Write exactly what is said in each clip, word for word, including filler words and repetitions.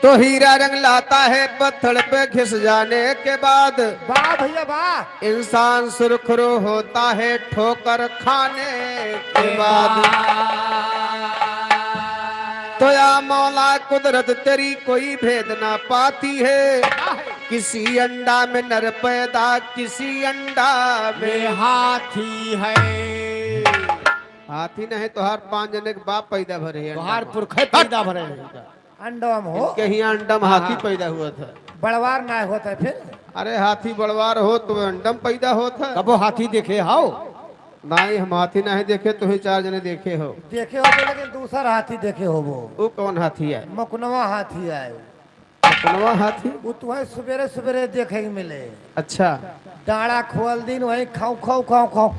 तो हीरा रंग लाता है पत्थर पे घिस जाने के बाद। वाह भैया वाह। इंसान सुरखरू होता है ठोकर खाने के बाद। तो या मौला कुदरत तेरी कोई भेद ना पाती है। किसी अंडा में नर पैदा, किसी अंडा में हाथी है। हाथी नहीं, तोहार पाँच जने के बाप पैदा भरे हैं अंडा तोहार में। पुरखे पैदा भरे हैं। अंडवा में हो। इनके हियाँ अंडा में हाथी हाँ। पैदा हुआ था। बड़वार ना होता है फिर। अरे हाथी बड़वार हो तो अंडा में पैदा होता है। कबो हाथी देखे हाओ? नहीं, हम हाथी नहीं देखे, तुम्हें चार जने देखे हो। देखे हो तो, लेकिन दूसर हाथी देखे हो वो। वो कौन हाथी है? मकुनवा हाथी है। मकुनवा हाथी? वो तुम्हें सुबेरे सुबेरे देखे के मिले। अच्छा। डाँड़ा खोल दिन वही खाऊ खाऊ खाऊ खाऊ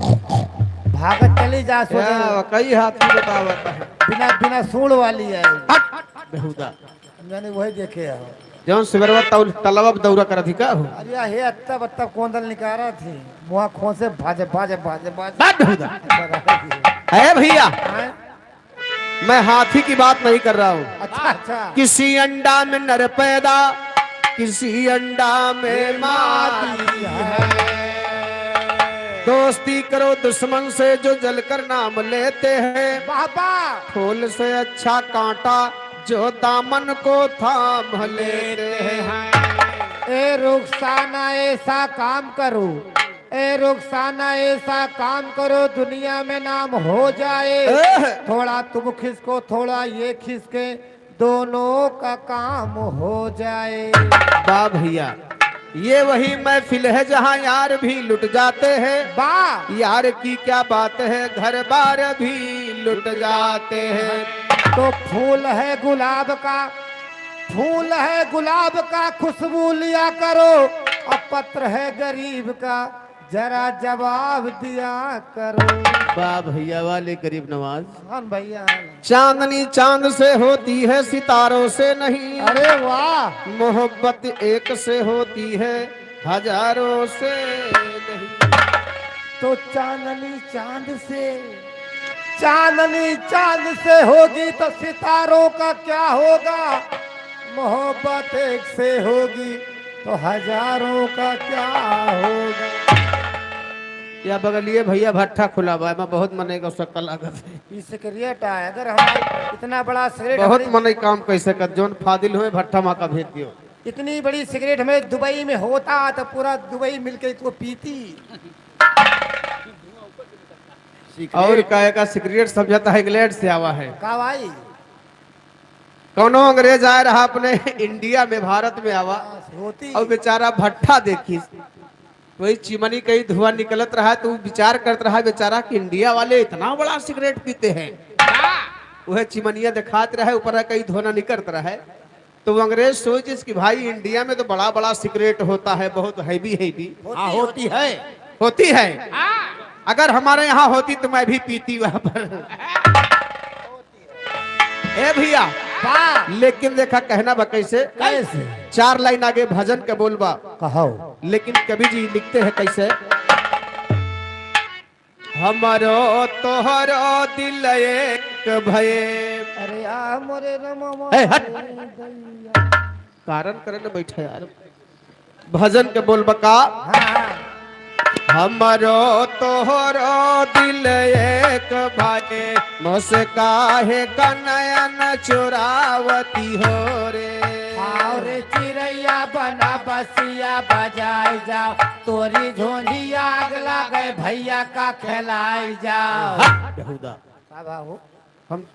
भागत चली जा सो या, जाए। कई हाथी बतावत है। बिना, बिना सूंड वाली है। हट, बेहुदा। मैंने वही देखे हो। जौन सुबेरवा तौल-, तलवा पे दौरा करत ही का हो? अरे हे अत्ता बत्ता कोंदल निकारा थी। मुँह खोंसे भाजे, भाजे, भाजे, भाजे। बात बेहुदा। है भैया। हैं? मैं हाथी की बात नहीं कर रहा हूँ। अच्छा, अच्छा। किसी अंडा में नर पैदा, किसी अंडा में मादी है। दोस्ती करो दुश्मन से जो जलकर नाम लेते हैं। बाबा। फूल से अच्छा कांटा जो दामन को थाम लेते हैं। ए रुखसाना ऐसा काम करो, ए रुखसाना ऐसा काम करो दुनिया में नाम हो जाए। एह। थोड़ा तुम खिसको, थोड़ा ये खिसके, दोनों का काम हो जाए। वाह भैया, ये वही महफिल है जहाँ यार भी लुट जाते हैं। वाह। यार की क्या बात है, घर बार भी लुट जाते हैं। तो फूल है गुलाब का, फूल है गुलाब का, खुशबू लिया करो, और पत्र है गरीब का, जरा जवाब दिया करो। वाह भैया, वाले गरीब नवाज। हाँ भैया, हाँ। चांदनी चांद से होती है, सितारों से नहीं। अरे वाह। मोहब्बत एक से होती है, हजारों से नहीं। तो चांदनी चांद से, चांदनी चांद से होगी तो सितारों का क्या होगा? मोहब्बत एक से होगी तो हजारों का क्या होगा? या बगलिए भैया भट्ठा खुला बा, एमा बहुत मनई का शक्ल लागत है। ई सिगरेट है, अगर हमारे इतना बड़ा सिगरेट बहुत हमारे मनई काम कइ सकत, जौन फादिल हुए भट्ठा मा का भेज दियो। इतनी बड़ी सिगरेट हमें दुबई में होता तो पूरा दुबई मिलके इसको पीती। और काहे का सिगरेट समझता है इंग्लैंड से आवा है। का भाई? कौनो अंग्रेज आए रहा अपने इंडिया में, भारत में आवा, होती। और बेचारा भट्ठा देखी, वही चिमनी कहीं धुआं निकलत रहा, तो वो विचार करत रहा बेचारा कि इंडिया वाले इतना बड़ा सिगरेट पीते हैं। वह चिमनिया दिखात रहे, ऊपर कहीं धुआं निकलत रहे, तो वो अंग्रेज सोचिस कि भाई, इंडिया में तो बड़ा बड़ा सिगरेट होता है, बहुत हैवी हैवी। हाँ, होती है। होती है। हाँ। अगर हमारे यहाँ होती तो मैं भी पीती वहाँ पर। ए भैया, बा। लेकिन देखा कहना बा कैसे? कैसे? चार लाइन आगे भजन के बोल बा। कहो। लेकिन कवि जी लिखते हैं कैसे? हमरो तोहरो दिल एक भये। अरे आ मोरे रमवा ए, हट। रे दैया। कारण करे न बैठा यार। भजन के बोल बा का? हाँ, हाँ। हमरो तोहरो दिल एक भये, मोसे काहे का नयन चुरावती हो रे। आओ रे चिरैया बना बसिया बजाई जाओ, तोरी झोंझिया आग लागे भैया का खेलाई जाओ। हट, बेहुदा। का बा हो? हम,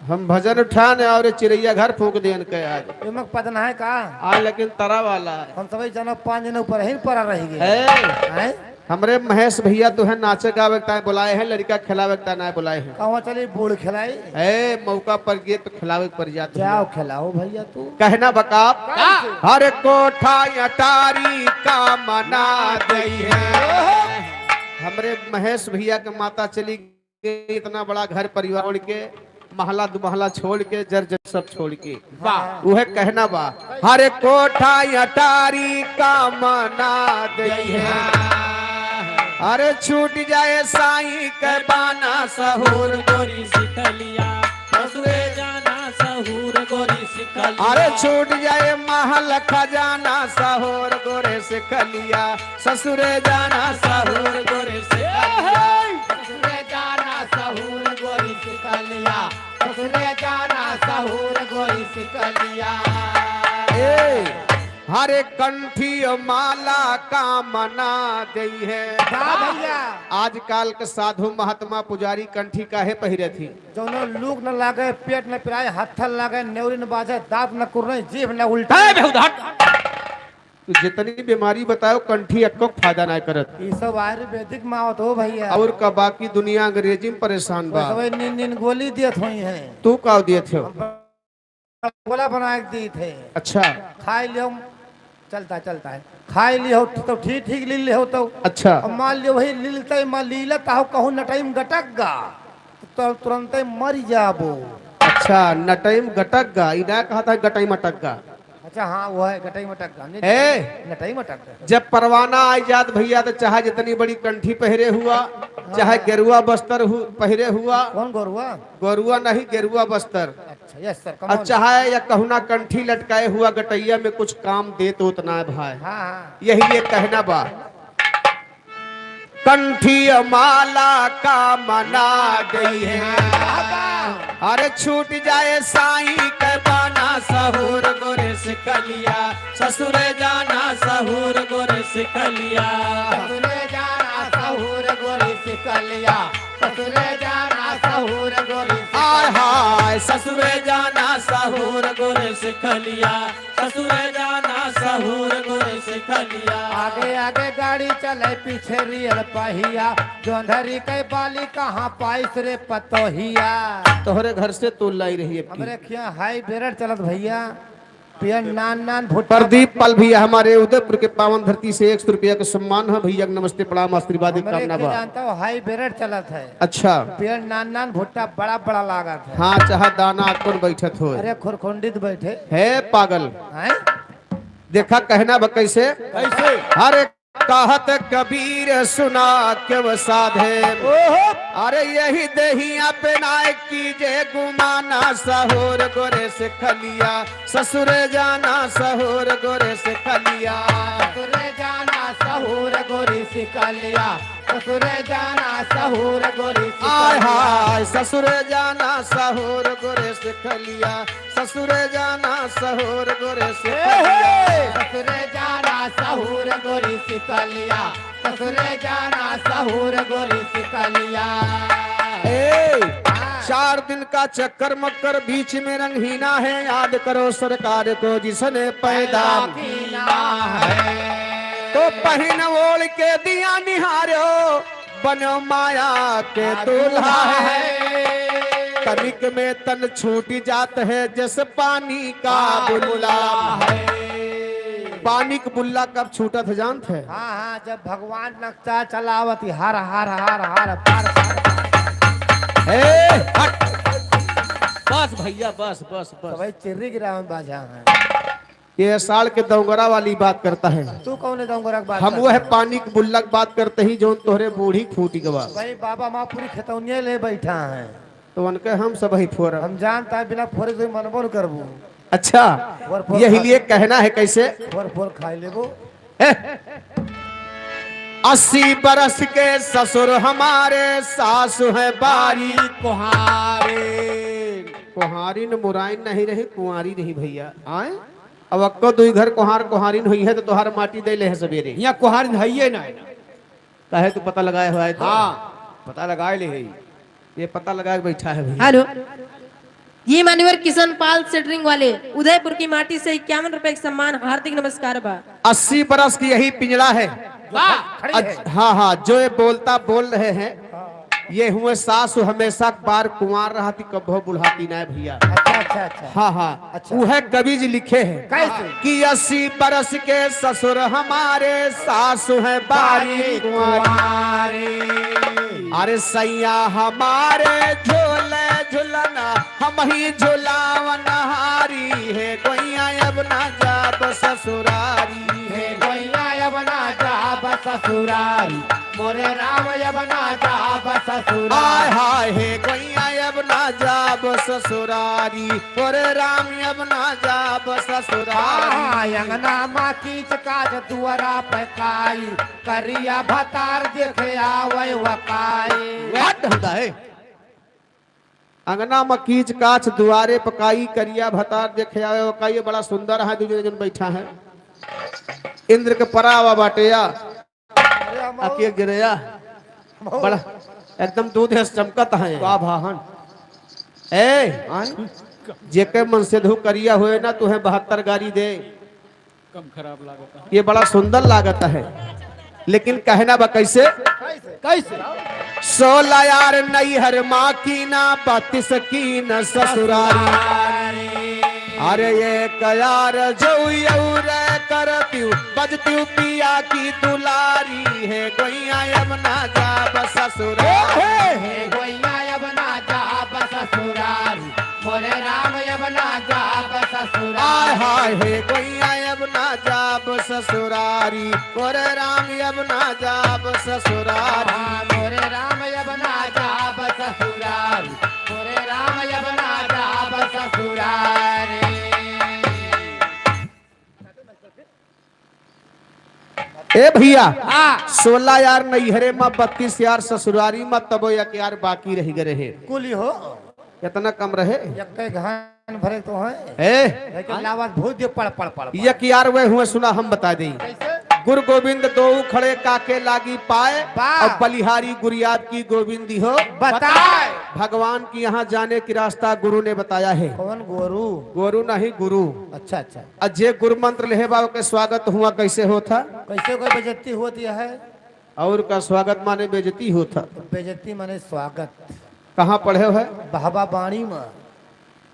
हम भजन उठान और चिरैया घर फूंक देन के आज। एमक पद ना है का? आज लेकिन तरा वाला है। हम सबै जन पाँच जन ऊपर ही पड़ा रह गए। है? हैं? हमरे महेश भैया तो है नाचे गावे के ताय बुलाए हैं, लड़का खिलावे के ताय ना बुलाए हैं। कहवा चली बूढ़ खिलाई? ए, मौका पर गए तो खिलावे के पड़ जात जाओ है। खिलाओ भैया तू। कहना बा का? का? हर कोठा अटारी का मना दई है। हमरे महेश भैया के माता चली गई, इतना बड़ा घर परिवार छोड़ के, महला दो महला छोड़ के, जर जर सब छोड़ के। वाह। उहे कहना बा, हर कोठा अटारी का मना दई है। अरे छूट जाए साईं के बाना सहूर गोरी सिकलिया, पसुए जाना सहूर गोरी सिकलिया। अरे छूट जाए महल खजाना, सहूर गोरे सिख लिया, ससुरे जाना सहूर गोरे सिख लिया। ससुरे जाना सहूर गोरी सिख लिया, ससुरे जाना सहूर गोरी सिख लिया। ए, हरे कंठी माला काम ना देई है। वाह भैया। आजकल के साधु महात्मा पुजारी कंठी काहे पहिरे थी? जौनो लूक न लागे, पेट न पिराए, हत्थल लागे, नेउरी न बाजे, दांत न कुरने, जीभ न उल्टे। ए, बेहुदा, हट। तू जितनी बीमारी बताओ, कंठी एक्को फायदा ना करत। ई सब आयुर्वेदिक मावत हो भैया। और का बाकी दुनिया अंग्रेजी में परेशान बा। वैसे नीन नीन गोली दियत होई हैं। तू का दियत हो? गोला बना के दी थे। अच्छा। खाई लियो, चलता, चलता है। खाई लियो तो ठीक, ठीक ली लियो तो। अच्छा। अब मान लियो वही लीलते मा लीलत हो, कहूँ नटई में गटक गा, तो तुरंते मर जाबो। अच्छा, नटई में गटक गा, ई ना कहत है गटई मटक गा। अच्छा, हाँ, वो है, गटई मटक गा। नहीं, ए! नटई मटक गा। जब परवाना आई जात भैया, तो चाहे जितनी बड़ी कंठी पहिरे हुआ, हाँ। चाहे गेरुआ बस्तर हु-, पहिरे हुआ। कौन गोरुआ? गोरुआ नहीं, गेरुआ बस्तर। अच्छा, yes sir, come on। और चाहे या कहूँ ना कंठी लटकाए हुआ गटैया में कुछ काम देत होत ना है भाई। हाँ, हाँ। यही ये कहना बा। कंठी माला काम ना देई है। अरे छूट जाए साईं के बाना, सहूर गोरे सिख लिया, ससुरे जाना सहूर गोरे सिख लिया। ससुरे जाना सहूर गोरे सिख लिया, ससुरे जाना सहूर गोरे सिख लिया। हाय हाय, ससुरे जाना सहूर गोरे सिख लिया, ससुरे जाना सहूर गोरे सिख लिया। आगे आगे गाड़ी चले, पीछे रियल पहिया, जोंधरी के बाली कहाँ पाइस रे पतोहिया। तोहरे घर से तोल लाई रही अब की। हमरे खिया हाई बेरड चलत भैया, पियर नान नान भुट्टा। प्रदीप पाल भैया हमारे उदयपुर के पावन धरती से एक सौ रुपया का सम्मान है भैया, नमस्ते प्रणाम आशीर्वाद की हमरे कामना खिया बा। जानता हो हाई बेरड चलत है। अच्छा। पियर नान नान भुट्टा बड़ा बड़ा लागत है। हाँ, चाहे दाना कौन बैठत हो। अरे खुरखुंडित बैठे। है पागल। हैं? देखा कहना बा कैसे? कैसे? अरे कहत कबीर सुना क्यों साधे। ओहो। अरे यही देहिया पे ना कीजे गुमाना, सहूर गोरे सिख लिया, ससुरे जाना सहूर गोरे सिख लिया। ससुरे जाना सहूर गोरे सिख लिया, ससुरे जाना सहूर गोरे सिख लिया। हाय हाय, ससुरे जाना सहूर गोरे सिख लिया, ससुरे जाना सहूर गोरे सिख लिया। ससुरे जाना सहूर गोरे सिख लिया, ससुरे जाना सहूर गोरे सिख लिया। ए, हाँ। चार दिन का चक्कर मक्कर बीच में रंगहीना है, याद करो सरकार को जिसने पैदा कीना है। तो पहिन ओढ़ के दिया निहारो, बनो माया के दूल्हा है। तनिक में तन छूट जात है जस पानी का बुल्ला है। पानी का बुल्ला कब छूटत है जानत है? हाँ, हाँ, जब भगवान नक्शा चलावत ही हर, हर, हर, हर, पार, पार, पार। ए, हट। बस भैया, बस, बस, बस। तो भाई चिर्री गिरावन बाजा है। ये साल के दौंगरा वाली बात करता है। तू कौन है दौंगरा की बात हम करता वह है? पानी के बुल्लक बात करते ही जौन तोहरे बूढ़ी फूटी गवा। भाई बाबा माँ पूरी खेतौनिया ले बैठा है। तो उनके हम सब ही फोरब। हम जानता है बिना फोरे से मनबो न करबू। अच्छा, फोर, फोर यही खा लिए कहना है कैसे? फोर, फोर खाई लेबो। ए, अस्सी बरस के ससुर हमारे, सासु है बारी कुंवारी। कुंवारी न मुराइन नहीं रही, कुंवारी रही भैया। आए? अब अक्को दुई घर कुंवार कुंवारिन हुई है तो तोहार माटी दे ले है सवेरे। यहाँ कुंवारिन है ये ना। काहे तू पता लगाए हो आए तो? हाँ, पता लगाए ले है। ये पता लगा के बैठा है भैया। हेलो, ये मान्यवर किशन पाल सेटरिंग वाले उदयपुर की माटी से इक्यावन रुपए का सम्मान, हार्दिक नमस्कार बा। अस्सी बरस की यही पिंजड़ा है। वाह। खड़ी है। अज-, हाँ, हाँ, जो ये बोलता बोल रहे हैं, ये हुए सासु हमेशा बार कुंवार रहती, कभो बुढ़ाती ना है भैया। अच्छा, अच्छा, अच्छा। हाँ, हाँ। अच्छा। वो है कवि जी लिखे हैं कैसे? कि अस्सी बरस के ससुर हमारे, सासु है बारी कुंवारी। अरे सैया हमारे झूले झुलना, हम ही झुलावन हारी। हे गोइया अब ना जाब ससुरारी। हे गोइया अब ना जाब ससुरारी। मोरे राम अब ना जाब ससुरारी। हाय हाय, हे गोइया अब ना जाब ससुरारी, मोरे राम अब ना जाब ससुरारी। हाँ, अंगना मा कीच काच दुआरा पे काई, करिया भतार देखे आवे वकाई। वाह, ढंगा है। अंगना मा कीच काच दुआरे पे काई, करिया भतार देखे आवे वकाई। ये बड़ा सुंदर है, दूजो जन बैठा है। इंद्र के परावा बाटे या। अरे अमऊ। अकिया गिरया। अमऊ। बड़ा एकदम दूध है, चमकत है। का भाहन? ए, आय? जेके मन से धू करिया होए ना, तुहे बहत्तर गारी दे। कम खराब लागत है। ये बड़ा सुंदर लागत है, लेकिन कहना बा कैसे? कैसे? सोलह यार नैहर मा कीना, बत्तीस कीन ससुरारी। अरे एक यार जऊ और करतिउ, बजतिउ पिया की दुलारी। हे गोइया अब ना जाब ससुरारी। हे गोइया अब ना जाब ससुरारी, मोरे राम अब ना जाब ससुरारी। आय हाय, हे गोइया अब ना जाब ससुरारी, मोरे राम अब ना जाब ससुरारी। हाँ, मोरे राम अब ना जाब ससुरारी, मोरे राम अब ना जाब ससुरारी। ए भैया, हाँ। सोलह यार नैहरे मा, बत्तीस यार ससुरारी मा, तबो एक यार बाकी रहि गए रहे। कुली हो। कितना कम रहे? एक घान भरे तो है। ए? लेकिन लावत भूत दियो पड़, पड़, पड़, पड़। एक यार वे हुए सुना हम बता देई। कैसे? गुरु गोविंद दो खड़े काके लागी पाए, बा। और बलिहारी गुरु याद की गोविंद हो बताए। भगवान की यहाँ जाने की रास्ता गुरु ने बताया है। कौन गुरु? गुरु नहीं, गुरु। अच्छा, अच्छा। आ जे गुरु मंत्र लेहे बा, ओके स्वागत हुआ कैसे होत है? कैसे कोई बेइज्जती होत है? और का स्वागत माने बेइज्जती होत है? बेइज्जती माने स्वागत। कहाँ पढ़े हो है? बहबा बाणी मा।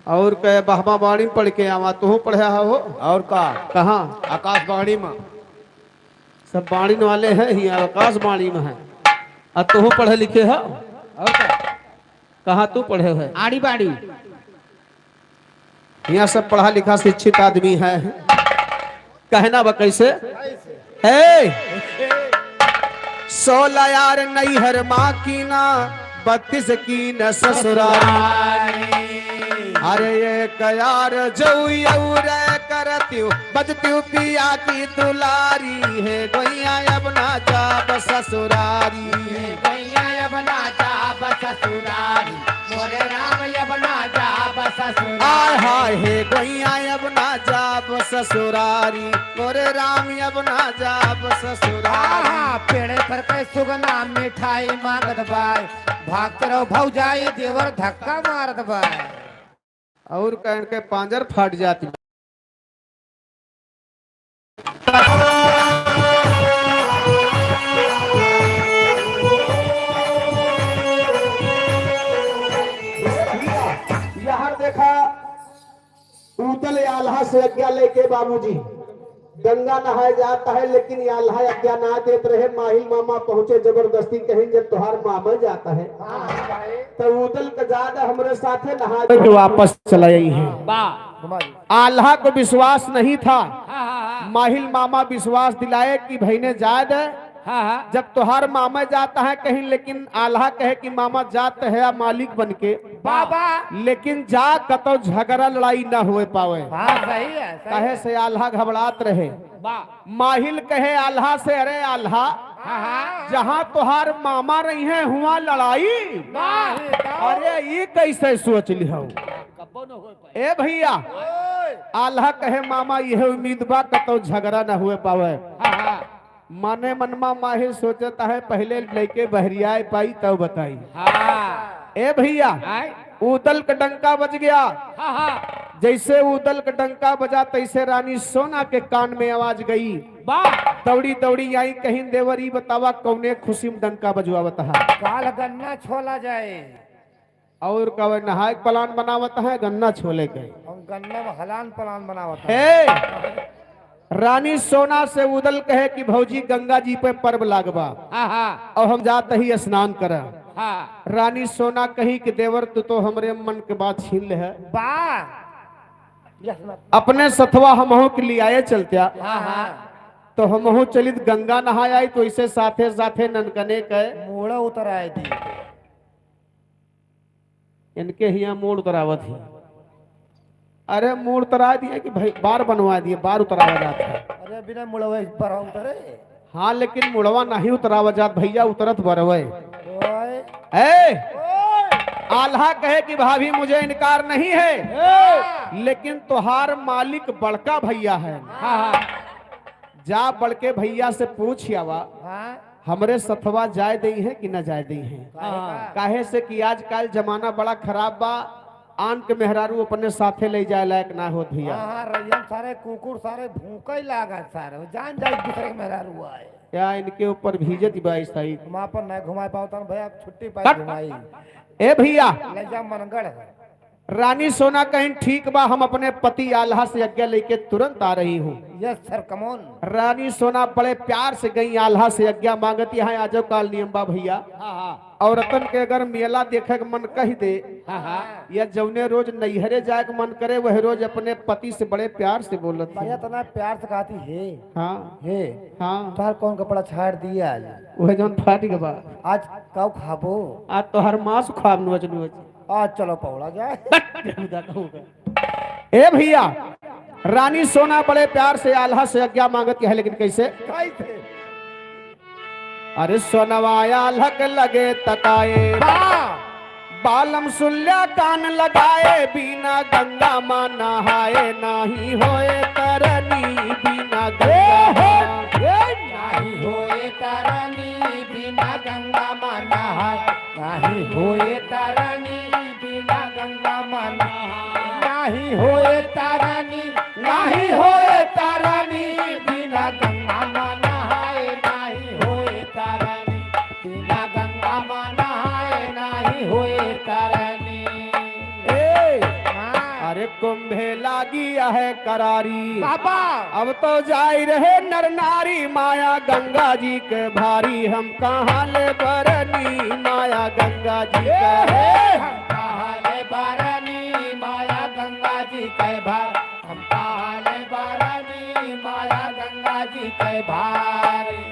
और कहे बहबा बाणी पढ़ के आवा, तुहू पढ़े हो? और का? कहाँ? आकाशवाणी मा। सब बाणी वाले हैं ही, आकाशवाणी मा है। आ तुहू पढ़े लिखे हो? और का? कहाँ तू पढ़े हो है? आड़ी बाड़ी। यहाँ सब पढ़ा लिखा शिक्षित आदमी है। कहना बा कैसे? हे! सोलह यार नैहर मा कीना, बत्तीस कीन ससुरारी। अरे एक यार जऊ और करतिउ, बजतिउ पिया की दुलारी। हे गोइया अब ना जाब ससुरारी। हे गोइया अब ना जाब ससुरारी। मोरे राम अब ना जाब ससुरारी। आय हाय, हे गोइया अब ना जाब ससुरारी, मोरे राम अब ना जाब ससुरारी। हाँ, हाँ, पेड़े पर के सुगना मिठाई मांगत बाय, भागत रहो भौजाई, देवर धक्का मारत बाय। और कहन के पांजर फाट जाती। यार देखा, उदल आल्हा से आज्ञा लेके बाबूजी गंगा नहाए जाता है, लेकिन आल्हा आज्ञा ना देत रहे। माहिल मामा पहुंचे जबरदस्ती, कहीं जब तोहार मामा जाता है, तो उदल का जादा हमरे साथे नहा के वापस चला आई है। वाह। आल्हा को विश्वास नहीं था। हाँ, हाँ, हाँ। माहिल मामा विश्वास दिलाए कि भैने जाए दे। हाँ, हाँ। जब तोहार मामा जाता है कहीं, लेकिन आल्हा कहे कि मामा जात है मालिक बन के। बाबा। लेकिन जा कतो झगड़ा लड़ाई न होए पावे। हाँ, सही है, सही काहे है। से आल्हा घबरात रहे। वाह। माहिल कहे आल्हा से, "अरे आल्हा, हाँ, हाँ। जहाँ तोहार मामा रही हैं, हुआ लड़ाई।" वाह। अरे, ये कैसे सोच लिहो? कब्बो न होए पाए। ए भैया, ओए। आल्हा कहे, "मामा, यह उम्मीद बा, कतौ झगड़ा न हुए पावे।" हाँ, हाँ। मने मनमा माहिल सोचत है, "पहले लइके बहरियाए पाई, तब बताई।" हाँ। ए भैया, आय। उदल का डंका बज गया। हाँ, हाँ। जैसे उदल का डंका बजा, तैसे रानी सोना के कान में आवाज गई। वाह। दौड़ी दौड़ी आई, कहीं, "देवर, ई बतावा, कौने खुशी में डंका बजवावत हा?" काल गन्ना छोला जाए। और कवे, "नहाए के प्लान बनावत है, गन्ना छोले के।" हम गन्ना में हलान प्लान बनावत है। हे, रानी सोना से उदल कहे कि, "भौजी, गंगा जी पे पर्व लागबा।" हाँ, हाँ। और हम जात ही स्नान करा। हाँ। रानी सोना कही कि, "देवर, तू तो हमरे मन के बात छीन ले है।" वाह। अपने सथवा हमहू के लियाए चलत्या। हाँ, हाँ। तो हमहू चलित गंगा नहाए आई, तो इसे साथे साथे ननकने के मूड़ा उतर आए दी। इनके हियाँ मूड़ उतरावत ही। अरे, मूड़ उतरा दिए कि भाई, बार बनवा दिए, बार उतरावा जात है। अरे, बिना मुड़वे पर उतरे। हाँ, लेकिन मुड़वा नहीं उतरावा जात भैया, उतरत बरवे। ओए। ए! ओए। आल्हा कहे कि भाभी, मुझे इनकार नहीं है, ए! लेकिन तोहार मालिक बड़का भैया है। हाँ, हाँ। जा बड़के भैया से पूछ आवा, हाँ। हमरे सथवा जाए देई है कि न जाए देई है। काहे का? काहे से कि आजकल जमाना बड़ा खराब बा, आन के मेहरारू अपने साथे ले जाए लायक ना होत भैया। हाँ, हाँ, रैयन सारे कुकुर सारे भूंके लागत सारे, जान जाए दूसरे के मेहरारू आए। या इनके ऊपर भीजत बा ई साइड। हम आपन नहीं घुमाए पावतन भैया, छुट्टी पाए हट। घुमाई। ए भैया। ले जा मनगढ़। रानी सोना कहिन, "ठीक बा, हम अपने पति आल्हा से आज्ञा लेके तुरंत आ रही हूँ।" Yes sir, come on। रानी सोना बड़े प्यार से गई, आल्हा से आज्ञा मांगत, "यहाँ आ जाओ, काल नियम बा भैया।" हाँ, हाँ। औरतन के अगर मेला देखे के मन कह दे, हाँ, हाँ। या जौने रोज नैहरे जाए के मन करे, वह रोज अपने पति से बड़े प्यार से बोलत है। भैया, इतना प्यार से कहती है। हाँ। हे, हाँ। तोहार कौन कपड़ा छाड़ दिया आज? वह जौन फाट के बा। आज काऊ खाबो? आज तोहार मांस खाब नोच नोच। आज चलो पौड़ा जाए। बक, बेहुदा कहूँ का। ए भैया, रानी सोना बड़े प्यार से आल्हा से आज्ञा मांगत है, लेकिन कैसे? कैसे? अरे सोनवा आल्हा के लगे तकाए। हाँ। बालम सुन ल्या कान लगाए, बिना गंगा मा नहाए, नाही होए तरनी बिना गंगा मा। ए, नाही होए तरनी बिना गंगा मा नहाए, नाही होए तरनी बिना गंगा मा नहाए, नाही होए तरनी, नाही होए तरनी बिना गंगा मा नहाए, नाही होए तरनी बिना गंगा मा नहाए, नाही होए तरनी। ए, हाँ। अरे कुंभे लागी आहे करारी। बाबा। अब तो जाई रहे नर नारी, माया गंगा जी के भारी, हम कहाँ ले बरनी, माया गंगा जी के। ए, हे। हम कहाँ ले बरनी, माया गंगा जी के भारी, हम कहाँ ले बरनी, माया गंगा जी के भारी।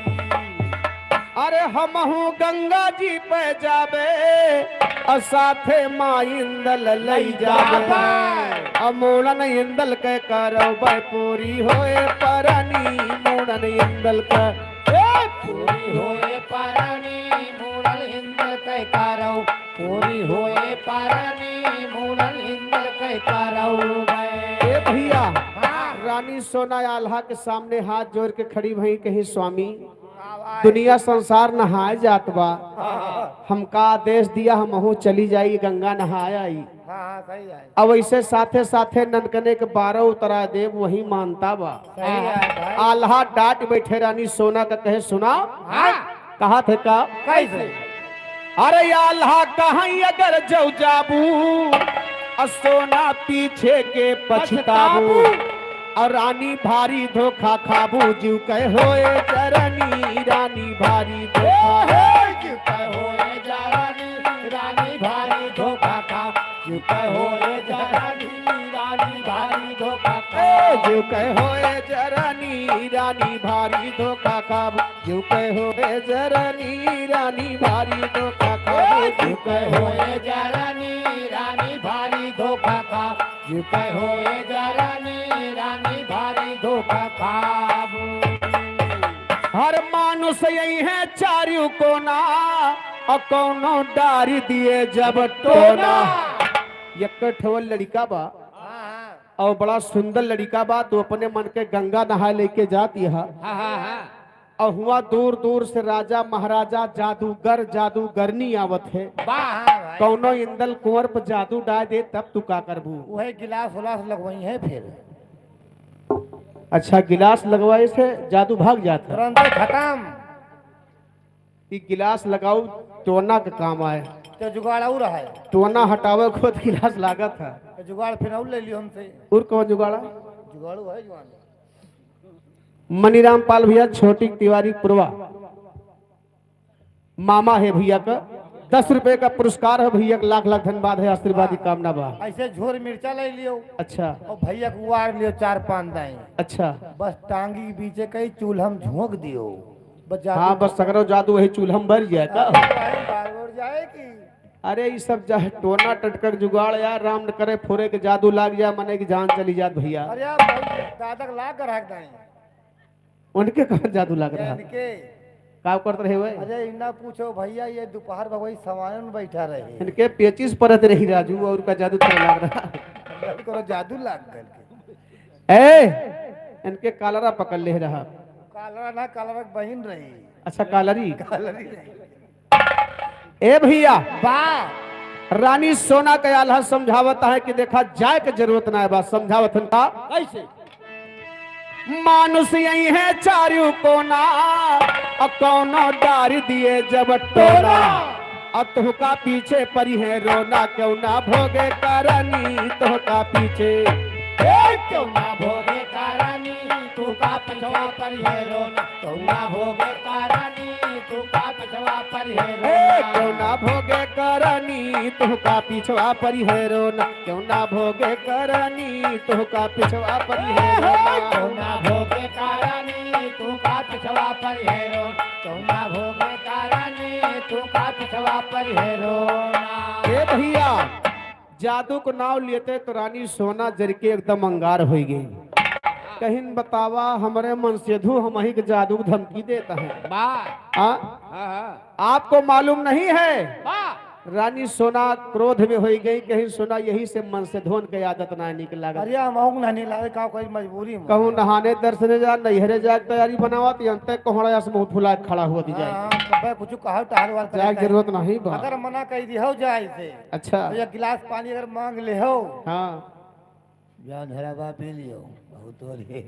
अरे हमहू गंगा जी पे जाबे, और साथे माँ इंदल लई जाबे। जाबे। और मूड़न इंदल के करबे पूरी होए परनी, मूड़न इंदल के। ए, पूरी होए परनी, मूड़न इंदल के करौ, पूरी होए परनी, मूड़न इंदल के करौ बे। ए भैया, हाँ। रानी सोना आल्हा के सामने हाथ जोड़ के खड़ी भई, कही, "स्वामी, दुनिया संसार नहाए जात बा, हमका आदेश दिया, हमहू चली जाई गंगा नहाए आई।" हाँ, हाँ, सही है। अब ऐसे साथे साथे ननकने के बारह उतरा देब, वही मानता बा। सही है भाई। आल्हा डांट बैठे रानी सोना का, कहे, "सुना।" हाँ। कहा थे का? कैसे? अरे आल्हा कहीं अगर जौ जाबू, आ सोना पीछे के पछताबू। पछताबू। और रानी भारी धोखा खाबू, जीव के होए जरनी, रानी भारी धोखा। ए, हे, जीव के होए जरनी, रानी भारी धोखा खा, जीव के होए जरनी, रानी भारी धोखा खा। ए, जीव के होए जरनी, रानी भारी धोखा खाबू। जीव के होए जरनी, रानी भारी धोखा खाबू। जीव के होए जरनी, रानी भारी धोखा खा। जीव के होए जरनी, रानी भारी धोखा खाबू। हर मानुष यही है चारियों कोना, और कौनो डारी दिए जब टोना। एक ठो लड़िका बा, हाँ, हाँ। और बड़ा सुंदर लड़िका बा, तो अपने मन के गंगा नहाए लेके जाती है। हाँ, हाँ, हाँ। और हुआ दूर दूर से राजा महाराजा जादूगर जादूगरनी आवत है। वाह, हाँ भाई। कौनो इंदल कुंवर पर जादू डाल दे तब तू का करबू? वही गिलास उलास लगवाई है फिर। अच्छा, गिलास लगवाए से जादू भाग जाता है। तुरंत खत्म। ई गिलास लगाऊ, टोना के काम आए। तो जुगाड़ और है। टोना हटावे खुद गिलास लागत है। तो जुगाड़ फिर और ले लियो हमसे। और कौन जुगाड़ है? जुगाड़ू है जुगाड़। मनीराम पाल भैया, छोटी तिवारी पुरवा, मामा है भैया का, दस रुपए का पुरस्कार है भैया का, लाख लाख धन्यवाद है, आशीर्वाद की कामना बा। ऐसे झोर मिर्चा ले लियो। अच्छा। और भैया को वार लियो चार पाँच दाई। अच्छा। बस टांगी के बीचे कई चूल्हा में झोंक दियो। बस जादू हाँ, बस सगरो जादू वही चूल्हा में भर जाए का? अरे भाई, बार बार जाए कि अरे, ई सब जह टोना टटकक जुगाड़ यार, राम न करे फोरे के जादू लाग जाए, मने की जान चली जात भइया। अरे यार, भाई, दादा के लाग रहा है दाई। उनके कहाँ जादू लाग रहा? इनके। का करत रहे हुए? अरे, इन्ना पूछो भइया, ये दुपहर में वही सामान में बैठा रहे। इनके पेचिस परत रही राजू, और का जादू थोड़ा लाग रहा। करो जादू लाग गल। ए, इनके कालरा पकड़ ले रहा। कालरा ना, कालरा के बहिन रही। अच्छा, कालरी। कालरी रही। ए भइया, बा। रानी सोना के आल्हा समझावत है कि देखा, जाए के जरूरत ना है, बा समझावत हन का? कैसे? मानुष यही है चारू कोना, अ कौनो डारि दिए जब टोला, अ तुहका पीछे परी है रोना, क्यों ना भोगे करनी तुहका पीछे। ए, क्यों ना भोगे करनी तुहका पिछवा परी है रोना, क्यों ना भोगे करनी तुहका पिछवा परी है ए, रोना। क्यों ना भोगे करनी तुहका पिछवा परी है रोना, क्यों ना भोगे करनी तुहका पिछवा परी है रोना। क्यों ना भोगे करनी तुहका पिछवा परी है रोना, क्यों ना भोगे करनी तुहका पिछवा परी है रोना। ए भइया, जादू को नाव लेते तो रानी सोना जर के एकदम अंगार होइ गई। कहिन बतावा, हमरे मनसेधू हमही के जादू के धमकी देता है। बा। आ? हाँ, हाँ। आपको मालूम नहीं है? बा। रानी सोना क्रोध में होइ गई, कहिन सोना यही से मनसेधुअन के आदत ना निक लागत। अरे, हम आऊंग ना नहीं लावे, का कोई मजबूरी में। कहूँ नहाने दर्शने जा, नैहरे जाए के तैयारी बनावत, यंते कोहड़ा अस मुँह फुला के खड़ा हुआ दी जाए। हाँ, हाँ, तबे कुछ कहो टहल वाल करे जाए के जाए। जरूरत नहीं बा। अगर मना कइ दिहो जाए से। अच्छा। तो एक गिलास पानी अगर मांग ले हो। हाँ। जान धरा बा, पी लियो, बहुत हो रही।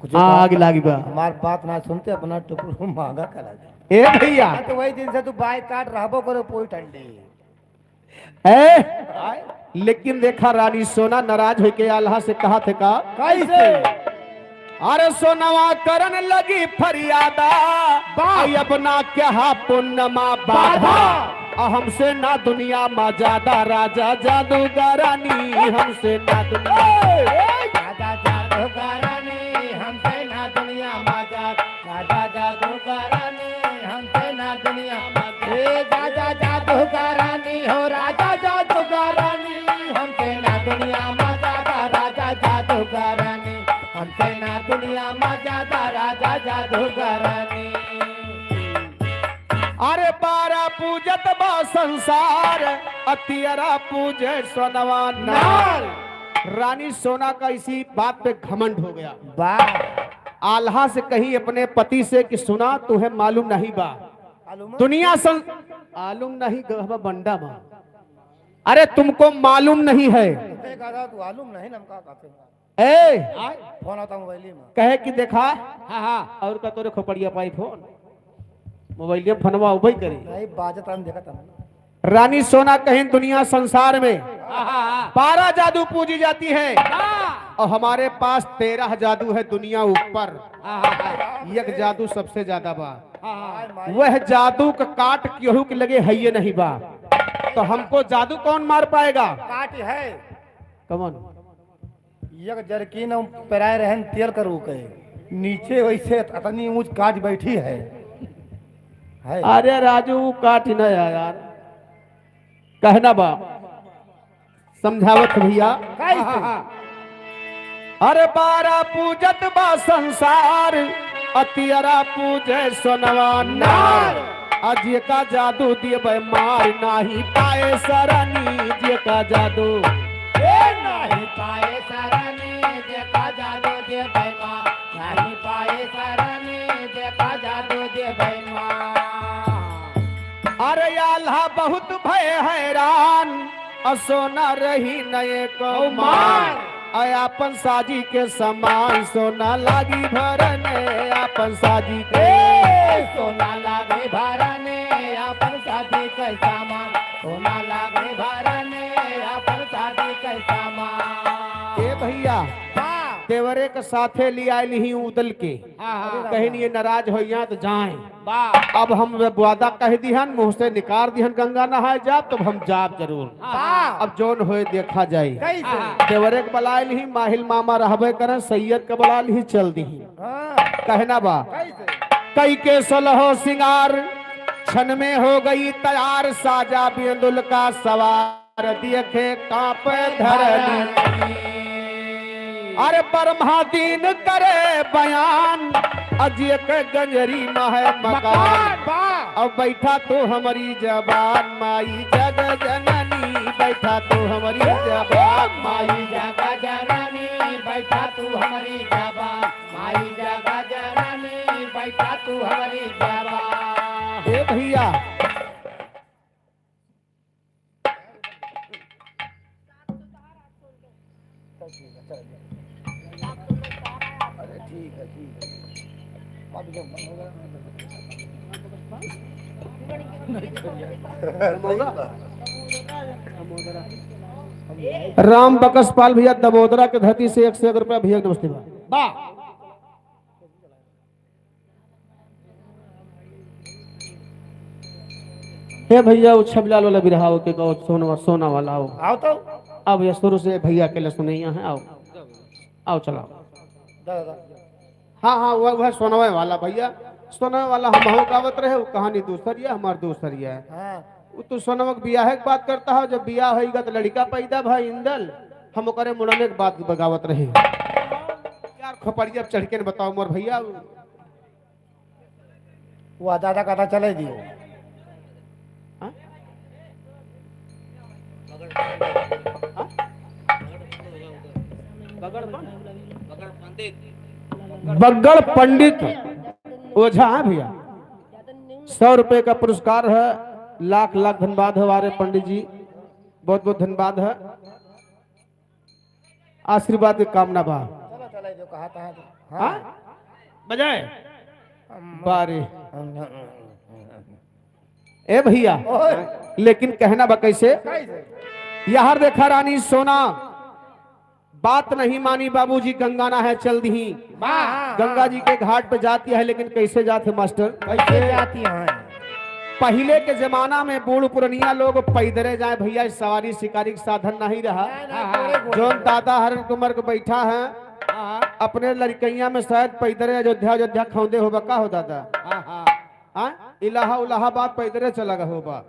कुछ हाँ, बात आग लागी बा। हमार बात ना सुनते, अपना टुकड़ू मांगा करा दे। ए भइया। हाँ, तो वही दिन से तू बाय काट रहबो करो, पोई ठंडी। ए, लेकिन देखा, रानी सोना नाराज होके आल्हा से कहा थे का? कैसे? अरे सोनवा करन लगी फरियादा, बा। आई अब ना क्या पुन्नमा बाधा। बाधा। आ हमसे ना दुनिया मा ज्यादा, राजा जादूगरानी, हमसे ना दुनिया। ए, ए। राजा जादूगरानी, हमसे ना दुनिया मा ज्यादा, राजा जादूगरानी, हमसे ना दुनिया मा ज्यादा। ए, राजा जादूगरानी हो, राजा जादूगरानी, हमसे ना दुनिया मा ज्यादा, राजा जादूगरानी, हमसे ना दुनिया मा ज्यादा, राजा जादूगरानी। अरे बारा पूजत बा संसार, अतियरा पूजे सोनवा नार। नार। रानी सोना का इसी बात पे घमंड हो गया। बा। आल्हा से कही अपने पति से कि सुना, तुम्हें मालूम नहीं बा। मालूम है? दुनिया सं-, मालूम नहीं गहबा बंडा बा। अरे तुमको मालूम नहीं है। ते कहता तू मालूम नहीं, हम का कहते हैं? ए, आय। फोन आता मोबाइल में। कहे कि देखा, हाँ, हाँ। और का तोरे खोपड़िया पाई फोन? मोबाइल में फोनवा उबई करी। नहीं, बाजत हम देखत हम। रानी सोना कहीं दुनिया संसार में हाँ, हाँ, हाँ। बारह जादू पूजी जाती है। हाँ। और हमारे पास तेरह जादू है दुनिया ऊपर। हाँ, हाँ, हाँ। एक जादू सबसे ज्यादा बा। हाँ, हाँ। वह जादू का काट केहू के लगे है ये नहीं बा। तो हमको जादू कौन मार पाएगा? काट है। कौन? एक जरकिन हम पेराए रहन तेल करू के, नीचे वैसे अतनी ऊंच काट बैठी है, है। अरे राजू, ऊ काट न है यार, कहना बा, समझावत भइया। कैसे? अरे बारा पूजत बा संसार, अतियरा पूजे सोनवा नार। नार। आ जेका जादू देबै मार, नाही पाए सरनी जेका जादू। ए, नाही पाए सरनी जेका जादू देबै मार, नाही पाए सरनी जेका जादू देबै मार। अरे आल्हा बहुत भय हैरान, असो न रही नए को ओ मार। मार। अय आपन साजी के सामान सोना लागी भरने, आपन साजी के। ए, सोना लागी भरने, आपन साजी के सामान, सोना लागी भरने, आपन साजी के सामान। ए भइया, हाँ। देवरे के साथे लिआइल ही उदल के। हाँ, हाँ। कहिन ये नाराज होइया त जाए। बा। अब हम वे वादा कह दिहन, मुँह से निकार दिहन, गंगा नहाए जाब, तब हम जाब जरूर। बा। अब जौन होए देखा जाई। कैसे? देवरे के बलाइल ही, माहिल मामा रहबे करन, सैयद के बलाइल ही, चल दिही। हाँ। कहना बा। कैसे? कई के सोलहो सिंगार, क्षण में हो गई तैयार, साजा बेंदुल का सवार, देखे कांपे धरनी। अरे ब्रह्मा दीन करे बयान, अजिय के गंजरी महै मकान। मकान, वाह। अब बैठा तू हमरी जबान, माई जग जननी, बैठा तू हमरी जबान। माई जग जननी, बैठा तू हमरी जबान, माई जग जननी, बैठा तू हमरी जबान। ए भैया, अरे ठीक है, ठीक है। अब जब बंद होगा, राम बकसपाल भैया दमोदरा के धरती से एक से एक रुपया भैया के नमस्ते बा। वाह। हे भैया, वो छबिलाल वाला बिरहा हो के गाओ, सोना, सोना वाला हो। आओ तो। अब ये शुरू से भैया के लिए सुनैया है, आओ। आओ, चलाओ। दा, दा। हाँ, हाँ, वह, वह सोनवे वाला भैया। सोनवे वाला हमहू गावत रहे, वो कहानी दूसर है, हमार दूसर है। हाँ। वो तो सोनवा के बियाह के बात करता है, जब बियाह होइगा तो लड़का पैदा भा इंदल, हम ओकरे मुड़ने के बात बगावत रहे। यार खोपड़िया पे चढ़ के न बताओ मोर भैया। वाह, दादा कहता चले दियो। हाँ? हाँ? बगड़ पंडित ओझा है भैया, सौ रुपए का पुरस्कार है। लाख लाख धन्यवाद है हमारे पंडित जी, बहुत बहुत धन्यवाद है। आशीर्वाद के कामना बा। चलो, चलो, जो कहा था, हाँ? हाँ? बजाए? हम बारे। हम ए भैया, ओए। लेकिन कहना बा कैसे? कैसे? यार देखा रानी सोना, बात नहीं मानी बाबूजी, गंगा नहाए चल दीही। वाह। गंगा जी के घाट पे जाती है, लेकिन कैसे जाते मास्टर? कैसे जाती हैं? पहिले के जमाना में बूढ़ पुरनिया लोग पैदरे जाए भैया, सवारी शिकारी के साधन नहीं रहा। नहीं, नहीं, हाँ, हाँ। घोड़े, घोड़े। जौन दादा हरन कुमार के बैठा है, हाँ, हाँ। अपने लड़कैया में शायद पैदरे अयोध्या, अयोध्या खौंदे होबा का हो दादा? हाँ, हाँ। हाँ? इलाहा उलाहाबाद पैदरे चला गए होबा।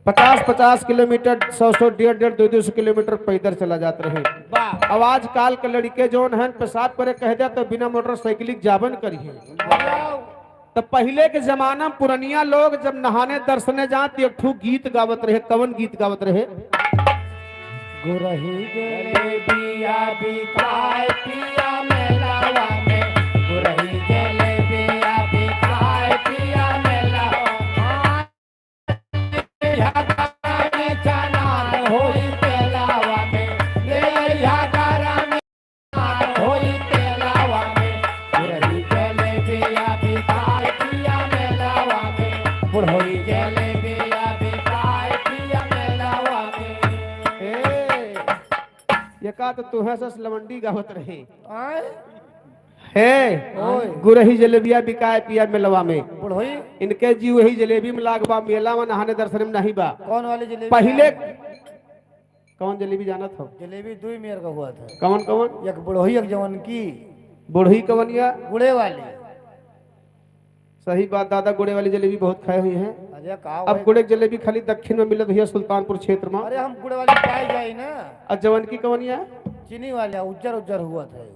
पचास पचास किलोमीटर, सौ सौ, डेढ़ डेढ़, दो दो सौ किलोमीटर पैदर चला जात रहे। वाह। अब आजकाल के लड़के जौन हन, पेशाब करे कह दे तो बिना मोटरसाइकिल के जाबे न करिहे। वाह। तो पहिले के जमाना में पुरनिया लोग जब नहाने दर्शने जात, एक ठो गीत गावत रहे। कवन गीत गावत रहे? गुरही जलेबिया बिकाए पिया मेलावा में, गुरही जलेबिया बिकाए पिया मेलावा में। ले अइहा गरम चना होई तेलावा में, ले अइहा गरम चना होई तेलावा में। बुढ़ई जलेबिया बिकाए पिया मेलावा में, बुढ़ई जलेबिया बिकाए पिया मेलावा में। ए, ये का तो तुहे से लवंडी गावत रही। आय? हे, ओए। गुरही जलेबिया बिकाए पिया मेलवा में। बुढ़ई? इनके जी वही जलेबी में लाग बा, मेला में नहाने दर्शन में नहीं बा। कौन वाली जलेबी? पहिले कौन जलेबी जानत हो? जलेबी दुई मेर का हुआ था। कौन कौन? एक बुढ़ई, एक जवन की। बुढ़ई कवनिया? गुड़े वाली। सही बात दादा, गुड़े वाली जलेबी बहुत खाए हुई हैं। अरे का अब भाई? गुड़े की जलेबी खाली दक्षिण में मिलत भैया, सुल्तानपुर क्षेत्र में। अरे हम गुड़े वाली पाए जाई ना। और जवन की कवनिया? चीनी वाला, उज्जर उज्जर हुआ था।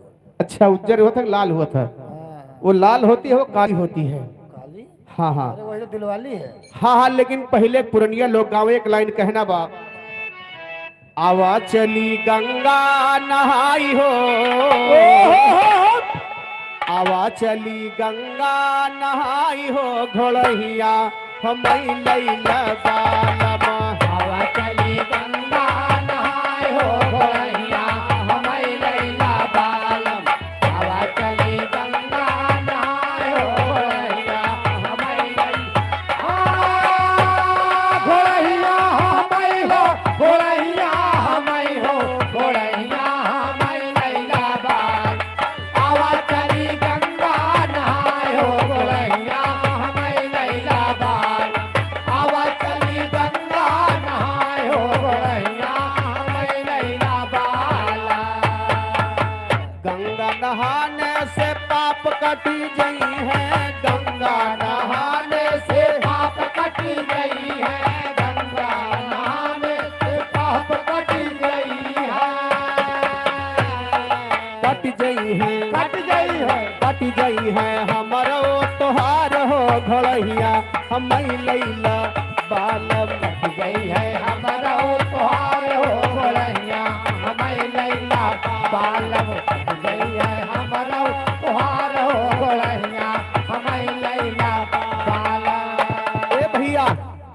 अच्छा, उज्जर हुआ था, लाल हुआ था। हाँ। वो लाल होती है, वो काली होती है। काली? हाँ, हाँ। अरे, वही तो दिलवाली है। हाँ, हाँ, लेकिन पहिले पुरनिया लोग गाँव एक लाइन कहना बा, आवा चली गंगा नहाई हो। आवा चली गंगा नहाई हो, घोड़हिया हमई लैला बालम। आवा चली गंगा नहाए हो घोड़हिया, हमई लैला बालम। आवा चली गंगा नहाए हो घोड़हिया, हमई लैला। आ, घोड़हिया हमई हो, घोड़हिया हमई हो, घोड़हिया हमई लैला बालम। आवा चली गंगा नहाए हो गोरैया, हमई लैला बाल। आवा चली गंगा नहाए हो गोरैया, हमई लैला बाल। गंगा नहाने से पाप कटी जइहैं, गंगा नहाने कट जइहैं, कट जइहैं, कट जइहैं हमरो तोहार हो घोड़हिया, हमइ लइला बालम। कट जइहैं हमरो तोहार हो घोड़हिया, हमइ लइला बालम। कट जइहैं हमरो तोहार हो घोड़हिया, हमइ लइला बालम। ए भइया,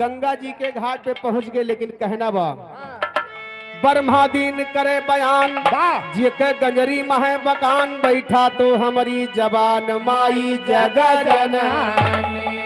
गंगा जी के घाट पे पहुँच गए, लेकिन कहना बा, ब्रह्मा दीन करे बयान, वाह। जेके गंजरी महै बकान, बैठा तो हमरी जबान माई जग जननी।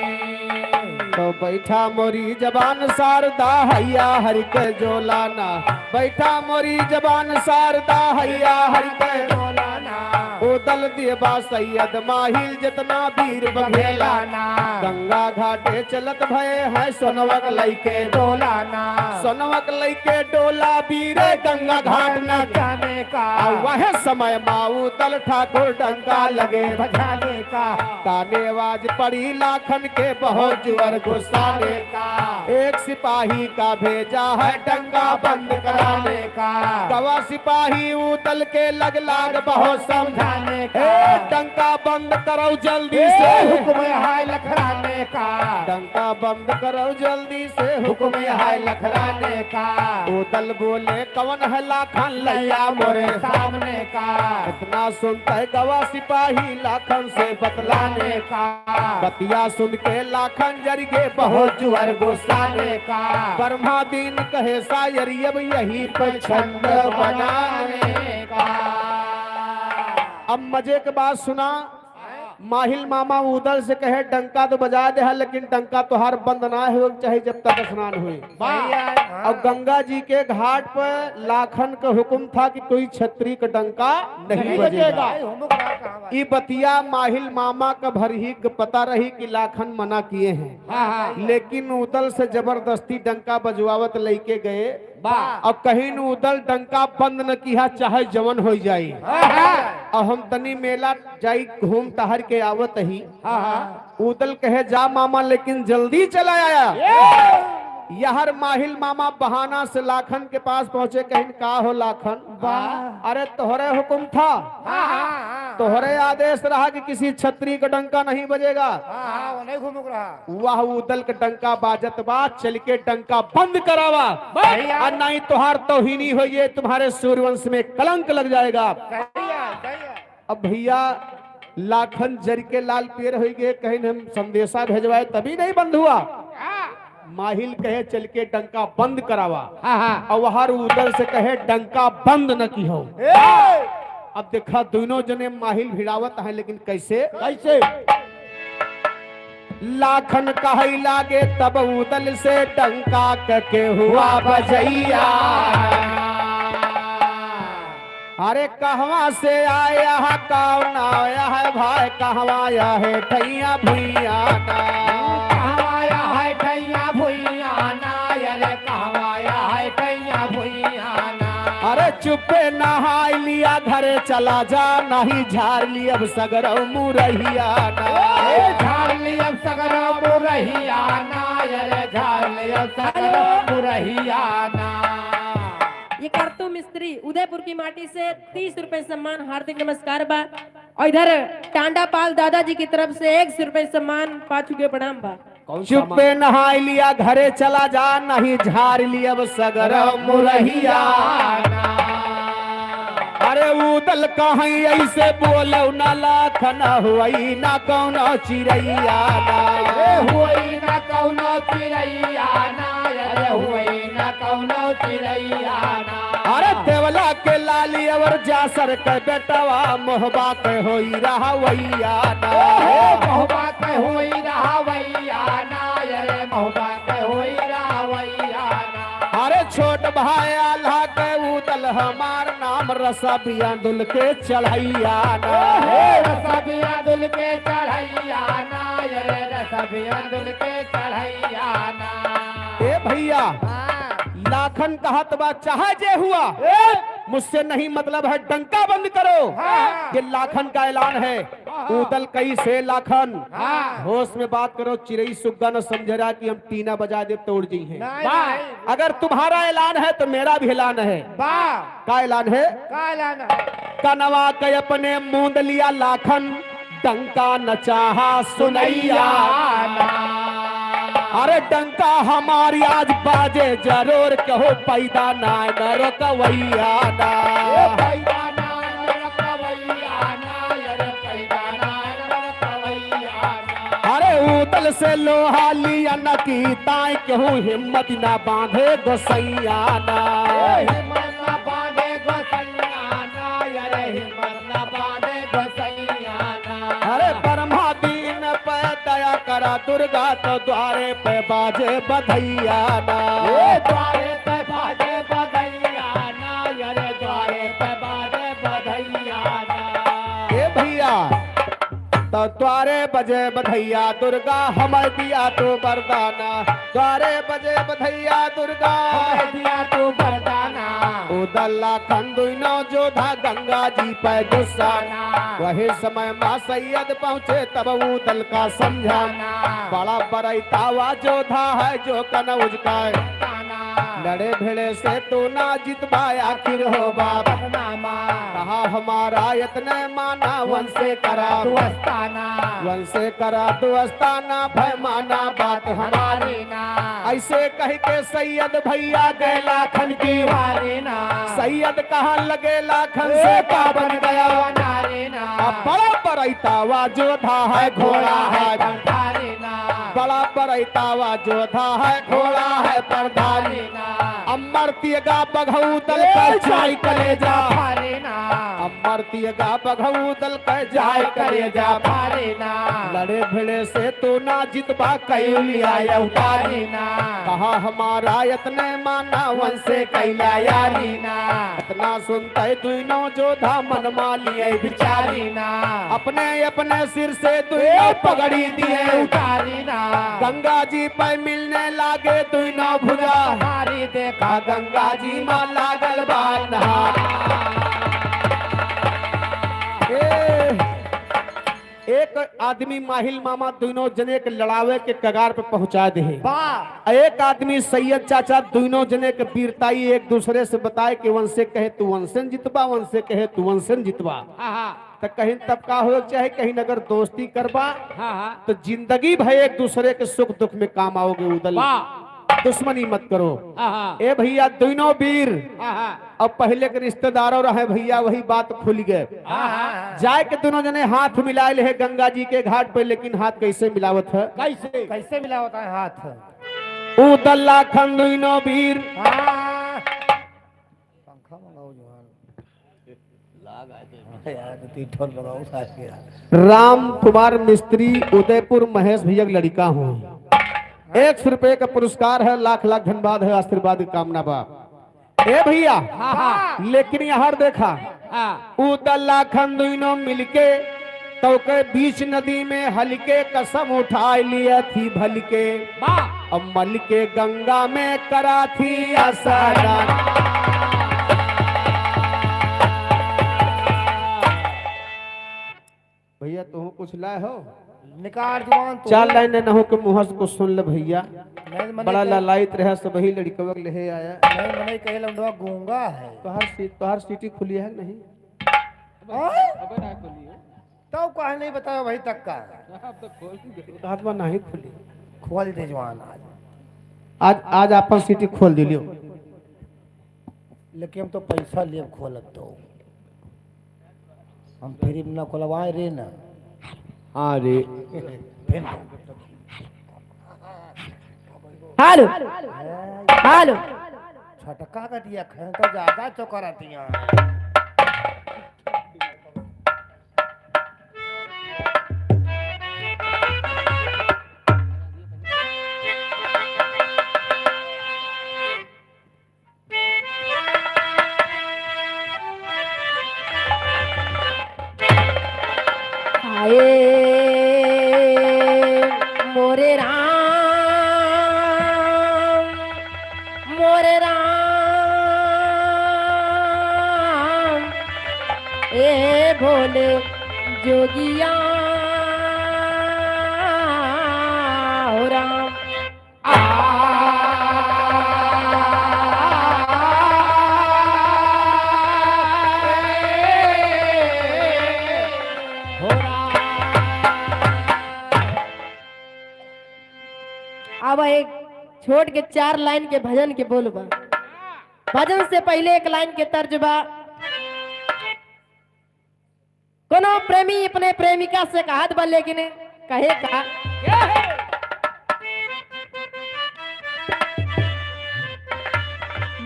तो बैठा मोरी जबान शारदा हैया हरि के जोलाना, बैठा मोरी जबान शारदा हैया हरि के जोलाना। उदल देवा सैयद माहिल जितना वीर बघेलाना। गंगा घाटे चलत भए हैं सोनवक लइके डोलाना। सोनवक लइके डोला वीरे गंगा घाट न जाने का। आ वह समय माऊ दल ठाकुर डंका लगे बजाने का। ताने आवाज पड़ी लाखन के बहुत जुअर गुस्साने का। एक सिपाही का भेजा है डंका बंद कराने का। गवा सिपाही उदल के लग लाग बहुत समझाने का। ए, डंका बंद करो जल्दी ए, से। हुक्म है लखराने का। डंका बंद करो जल्दी से, हुक्म है लखराने का। उदल बोले, कौन है लाखन लइया मोरे सामने का। इतना सुनते गवा सिपाही लाखन से बतलाने का। बतिया सुन के लाखन जर गे बहुत जुअर गुस्साने का। ब्रह्मा दीन कहे शायर अब यही पे छंद बनाने का। अब मजे के बात सुना, माहिल मामा उदल से कहे, "डंका तो बजा दे है, लेकिन डंका तोहार बंद ना होए के चाही जब तक स्नान होए।" वाह। अब गंगा जी के घाट पर लाखन का हुक्म था कि कोई छत्री का डंका नहीं नहीं बजेगा। बजेगा। ई बतिया माहिल मामा का भर ही ग-, पता रही कि लाखन मना किए हैं। हाँ, हाँ। लेकिन उदल से जबरदस्ती डंका बजवावत लइके गए। वाह। अब कहीं न उदल डंका बंद न किहा, चाहे जवन होइ जाई। हाँ, हाँ। अब हम तनी मेला जाई घूम टहर के आवत ही। हाँ, हाँ। उदल कहे, "जा मामा, लेकिन जल्दी चला आया।" ए! यहर माहिल मामा बहाना से लाखन के पास पहुँचे, कहिन, "का हो लाखन?" वाह। "अरे तोहरे हुक्म था, हाँ, हाँ, हाँ। तोहरे आदेश रहा कि किसी छत्री का डंका नहीं बजेगा।" हाँ, हाँ, वो नहीं घूमुक रहा। वह उदल के डंका बाजत बा, चल के डंका बंद करावा। भैया। और नहीं तोहार तोहिनी होइए, तुम्हारे सूर्यवंश में कलंक लग जाएगा। सही है, सही है। अब भैया लाखन जर के लाल पेर होइ गए, कहिन हम संदेशा भेजवाए तभी नहीं बंद हुआ। हाँ। माहिल कहे चल के डंका बंद करावा। हाँ, हाँ। और वहार उदल से कहे डंका बंद न किहो। ए! अब देखा दोनों जने माहिल भिड़ावत हैं, लेकिन कैसे? कैसे? लाखन कहै लागे तब उदल से डंका क के हुआ बजैया। अरे कहवा से आया है, कौन आया है भाई, कहवा आया है ठैया भुइया ना। कहवा आया है ठैया भुइया ना, अरे कहवा आया है ठैया भुइया ना। अरे चुप्पे नहाई लिया, घरे चला जा, नहीं झार ली अब सगरो मुरहिया ना। ए, झार ली अब सगरो मुरहिया ना, अरे झार ली अब सगरो मुरहिया ना। ये करतू मिस्त्री उदयपुर की माटी से तीस रुपए सम्मान, हार्दिक नमस्कार बा। और इधर टांडा पाल दादाजी की तरफ से एक सौ रुपए सम्मान, पाँच रुपए प्रणाम बा। कौन सा चुप्पे नहाई लिया, घरे चला जा, नहीं झार ली अब सगरो मुरहिया ना। अरे उदल कहीं ऐसे बोलो ना, लाखन हुई ना कौनो चिरैया ना। ए, हुई ना कौनो चिरैया ना, अरे हुई ना कौनो चिरैया ना। अरे देवला के लाली और जासर के बेटवा, मोहबा के होई रहवैया ना। ए, मोहबा के होई रहवैया ना, अरे मोहबा के होई रहवैया ना। अरे छोट भाई आल्हा के उदल हमार नाम, रसा बियादुल के चढ़ैया ना। ए, रसा बियादुल के चढ़ैया ना, अरे रसा बियादुल के चढ़ैया ना। ए भैया, हाँ। लाखन कहत बा, चाहे जे हुआ, ए! मुझसे नहीं मतलब है, डंका बंद करो। हाँ। ये लाखन का ऐलान है। हाँ। उदल कैसे लाखन? हाँ। होश में बात करो, चिरई सुग्गा न समझ रहा कि हम टीना बजा दे तोड़ दी हैं। नहीं, वाह। नहीं। अगर तुम्हारा ऐलान है तो मेरा भी ऐलान है। वाह। का ऐलान है? का ऐलान है? कनवा के अपने मूंद लिया लाखन, डंका न चाहा सुनैया ना। अरे डंका हमारी आज बाजे जरूर, केहू पैदा ना न रोकवैया ना। ए पैदा ना न रोकवैया ना, अरे पैदा ना न रोकवैया ना। अरे उदल से लोहा लिया न की ताई, केहू हिम्मत ना बांधे गोसैया ना। ए हिम्मत ना बांधे गोसैया ना, अरे हिम्मत ना बांधे गोसैया ना। अरे ब्रह्मा दीन पे दया करा दुर्गा, तो द्वारे पे बाजे बधैया ना। ए द्वारे पे बाजे बधैया ना, अरे द्वारे पे बाजे बधैया ना। ए भैया, तो द्वारे बजे बधैया दुर्गा, हमें दिया तू वरदाना। द्वारे बजे बधैया दुर्गा, हमें दिया तू वरदाना। उदल लाखन दुइनो जोधा गंगा जी पे गुस्सा ना। वही समय माँ सैयद पहुँचे तब उदल का समझाना। बड़ा बरैतावा जोधा है जो कनौज का ताना। लड़े भिड़े से तू ना जितबा आखिर होबा बदनामा। कहा हमारा इतने माना वंशे करा दोस्ताना। वंशे करा दोस्ताना भय माना बात हमारी ना। ऐसे कह के सैयद भैया गए लाखन की वारी ना। सैयद कहा लगे लाखन से का बन गया नारी ना। अब बड़ा बरैतावा जोधा है घोड़ा है परधारी ना। बड़ा बरैतावा जोधा है घोड़ा है परधारी ना। अमर तियगा बघऊ दल का जाय करेजा फारे ना। अमर तियगा बघऊ दल का जाय करेजा फारे ना। लड़े भिड़े से तू ना जितबा कई लिया अवतारी ना। कहा हमारा इतने माना वंशे कैला यारी ना। इतना सुनते दुइनो जोधा मन मालिए बिचारी ना। अपने अपने सिर से दुइनो पगड़ी दिए उतारी ना। गंगा जी पे मिलने लागे दुइनो भुजा। हमारी देखा गंगा जी मा लागल बा नहा। ए, एक आदमी माहिल मामा दुइनो जने के लड़ावे के कगार पे पहुंचा दे। बा। एक आदमी सैयद चाचा दुइनो जने के वीरताई एक दूसरे से बताए कि वंशे कहे तू वंशन जितबा, वंशे कहे तू वंशन जितबा। हाँ, हाँ। त कहीं तब का हो चाहे कहीं अगर दोस्ती करबा, हाँ, हाँ। तो जिंदगी भर एक दूसरे के सुख दुख में काम आओगे उदल। वाह। दुश्मनी मत करो। हाँ, हाँ। ए भैया दुइनो वीर, हाँ, हाँ। अब पहले के रिश्तेदारों रहे भैया, वही बात खुल गए। हाँ, हाँ। जाए के दुइनो जने हाथ मिलाए ले गंगा जी के घाट पे, लेकिन हाथ कैसे मिलावत है? कैसे? कैसे मिलावत है हाथ? उदल लाखन दुइनो वीर। हाँ। पंखा मंगाओ जवान। यार, तो तीन ठोर लगाओ सास के यार। राम कुमार मिस्त्री, उदयपुर, महेश भैया के लड़िका हूँ। एक सौ रुपये का पुरस्कार है, लाख लाख धन्यवाद है, आशीर्वाद की कामना बा। ए भैया, हाँ, हाँ। लेकिन यहाँ देखा, हाँ। उदल लाखन दुइनो मिलके तउ के बीच नदी में हलिके कसम उठाइ लिया थी भलिके। वाह। अब मलिके गंगा में करा थी स्नान। भैया, तुहूँ कुछ लाए हो? निकाल जुबान तू। चार लाइन नहु के मुँह से कुछ सुन ले भैया। नहीं, मने बड़ा के लालायित रहे, सबही लड़िकवा के लेहे आया। नहीं, मने कहे लौंडवा गूंगा है। तोहार सी-, तोहार सीटी खुली है कि नहीं? हाँ? अबे ना खोली है। तब काहे नहीं बताया भाई तक का? अब तो खोल दे। कहत बा नहीं खुली। खोल दे जवान आज। आज, आज आपन सीटी खोल दिलियो। लेकिन हम तो पैसा लेब खोलब तो। हम फ्री में ना खोलवाए रे ना। हाँ रे। फिर हेलो। हेलो। छटका का दिया खाए तो ज्यादा चौकरा दिया। हाय मोरे राम, मोरे राम, ए भोले जोगिया हो राम। अब एक छोट के चार लाइन के भजन के बोल बा। भजन से पहिले एक लाइन के तर्ज बा। कोनो प्रेमी अपने प्रेमिका से कहत बा, लेकिन कहे का?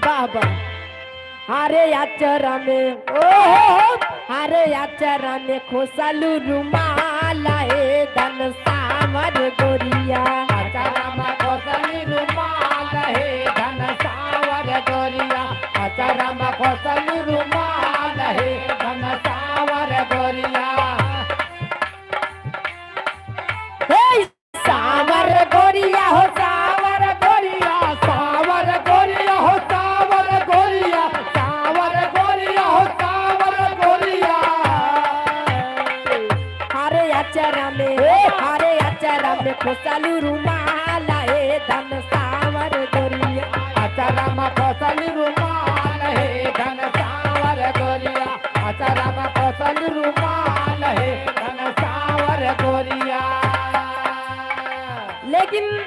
वाह, वाह। अरे अचरा में, ओहो, अरे अचरा में खोसलू रुमाल, ए धन सावर गोरिया। अचरा में खोसलू रुमाल, हे धन सावर गोरिया। अचरा में खोसलू रुमाल, हे धन सावर गोरिया। हे सावर गोरिया हो, सावर गोरिया, सावर गोरिया हो, सावर गोरिया, सावर गोरिया हो, सावर गोरिया। अरे अचरा में, अरे अचरा में खोसलू रुमाल, ए धन सावर गोरिया। अचरा में खोसलू रुमाल, हे धन सावर गोरिया। अचरा में खोसलू रुमाल, हे धन सावर गोरिया। लेकिन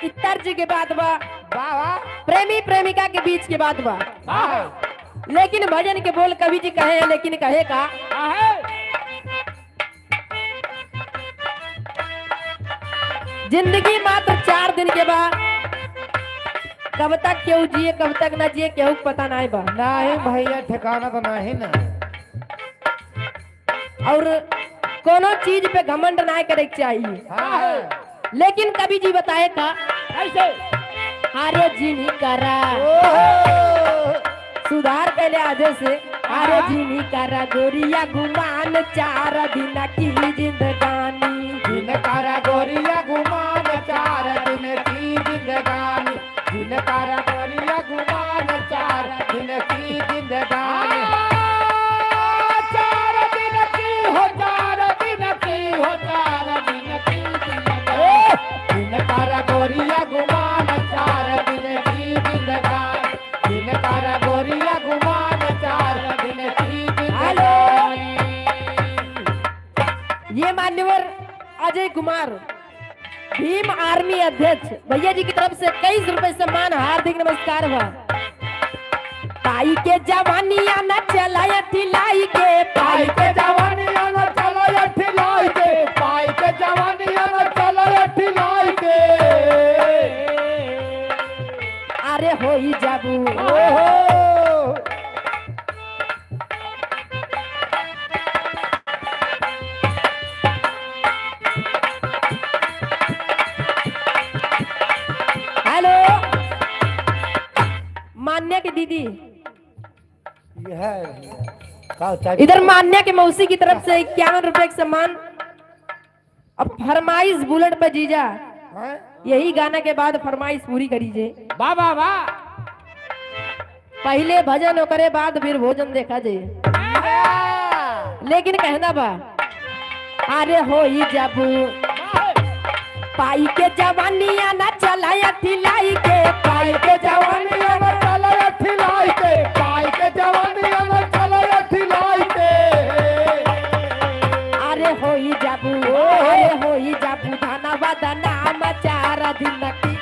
ई तर्ज के बात बा, वाह, वाह। प्रेमी प्रेमिका के बीच के बात बा। वाह। लेकिन भजन के बोल कवि जी कहे हैं, लेकिन कहे का? काहे? जिंदगी मात्र चार दिन के बा, कब तक केहू जिए, कब तक ना जिए, केहू के पता नाहीं बा। नाहीं भैया, ठिकाना तो नाहीं ना। और कोनो चीज पे घमंड ना करे के चाहिए। हाँ। लेकिन कवि जी बताए का? कैसे? अरे जिनी करा। ओहो। सुधार कैले आजे से। अरे हाँ। जिनी करा गोरिया गुमान चार दिन की जिंदगानी। जिन करा गोरिया गुमान चार दिन की जिंदगानी। जिन करा गोरिया गुमान चार दिन की जिंदगानी। आ, चार दिन की हो, चार दिन की हो, चार दिन की जिंदगानी। जिन करा गोरिया गुमान चार दिन की जिंदगानी। जिन करा गोरिया गुमान चार दिन की जिंदगानी। ये मान्यवर अजय कुमार, भीम आर्मी अध्यक्ष, भैया जी की तरफ से इक्कीस रुपए सम्मान, हार्दिक नमस्कार बा। पाई के जवानिया न चला अठिलाई के, पाई के जवानिया न चला अठिलाई के, पाई के जवानिया न चला अठिलाई के। अरे होई जाबू। ओहो। हेलो, मान्या की दीदी। ये है, का चाहिए? इधर मान्या के मौसी की तरफ से इक्यावन रुपए के सम्मान। अब फरमाइश बुलेट पे जीजा, हाँ? यही गाना के बाद फरमाइश पूरी करीजे। वाह, वाह, वाह। पहिले भजन, ओकरे बाद फिर भोजन देखा जाए। वाह। लेकिन कहना बा, अरे होई जाबू, पाई के जवानिया ना चला अठिलाई के, पाई के जवानिया ना चला अठिलाई के, पाई के जवानिया ना चला अठिलाई के। अरे होई जाबू, ओहो। अरे होई जाबू धन बदनाम चार दिन की।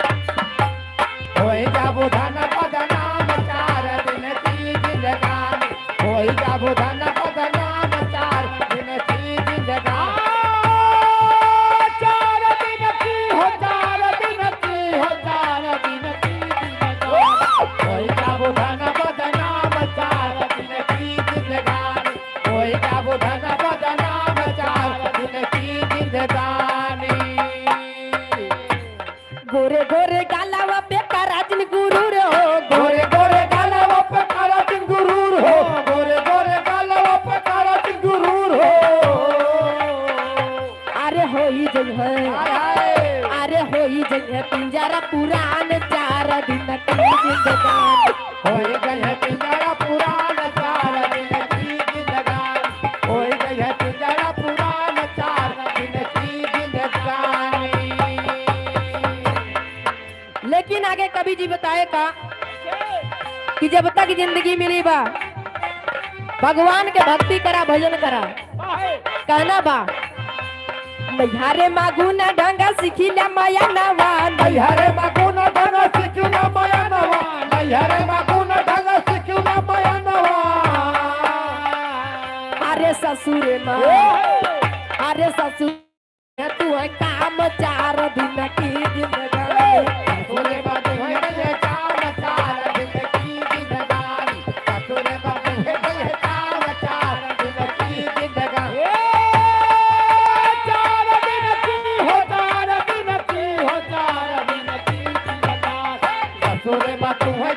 होई जाबू धन बदनाम चार दिन की जिंदगानी। होई जाबू धन बदनाम चार दिन की जिंदगानी। चार दिन की हो, चार दिन की हो, चार दिन की जिंदगानी। होई जाबू धन बदनाम चार दिन की जिंदगानी। होई जाबू धन बदनाम चार दिन की जिंदगानी। गोरे गोरे गालवा पे करा जिन गुरूर हो, गोरे गोरे गालवा पे करा जिन गुरूर हो, गोरे गोरे गालवा पे करा जिन गुरूर हो। अरे होई जइहे, हाय हाय। अरे होई जइहे पिंजरा पुरान चार दिन की जिंदगानी। होई जइहे पिंजरा पुरान चार दिन की जिंदगानी। होई जइहे पिंजरा पुरान चार दिन की जिंदगानी। लेकिन आगे कवि जी बताए का कि जब तक जिंदगी मिली बा, भगवान के भक्ति करा, भजन करा। कहना बा, नैहरे मा गुन ढंग सिखिला मया नवा। नैहरे मा गुन ढंग सिखिला मया नवा। नैहरे मा गुन ढंग सिखिला मया नवा। अरे ससुरे मा, ए! अरे ससुर, तू है काम चार दिन की जिंदगानी। ससुरे मा तू है काम चार दिन की जिंदगानी। ससुरे मा तू है काम चार दिन की जिंदगानी। ए, चार दिन की हो, चार दिन की हो, चार दिन की जिंदगानी। ससुरे मा तू है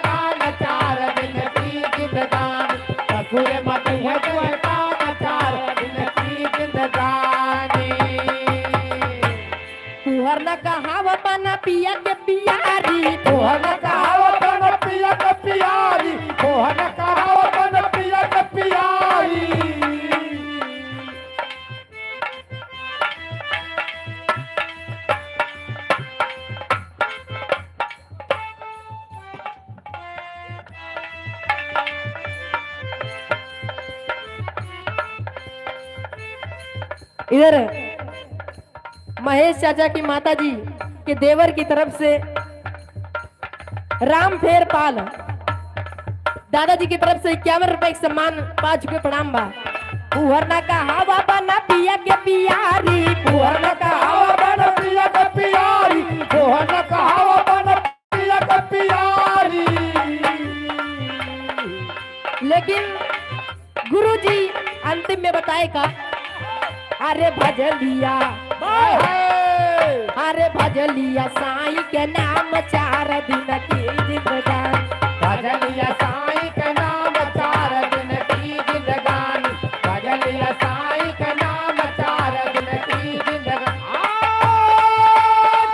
काम चार दिन की जिंदगानी। ससुरे मा तू है काम चार दिन की जिंदगानी। फुहर न कहाव अपन पिया के पियारी। फुहर न कहाव अपन पिया के पियारी। फुहर न कहाव अपन पिया के पियारी। इधर महेश चाचा की माता जी के देवर की तरफ से रामफेर पाल दादाजी की तरफ से इक्यावन रुपए के सम्मान पा चुके, प्रणाम बा। फुहर ना कहावा बना पिया के पियारी, फुहर ना कहावा बना पिया के पियारी, फुहर ना कहावा बना पिया के पियारी। लेकिन गुरुजी अंतिम में बताए का, अरे भजलिया, हाय, हाय। अरे भजलिया साईं के नाम चार दिन की जिंदगानी। भजलिया साईं के नाम चार दिन की जिंदगानी। भजलिया साईं के नाम चार दिन की जिंदगानी। आ,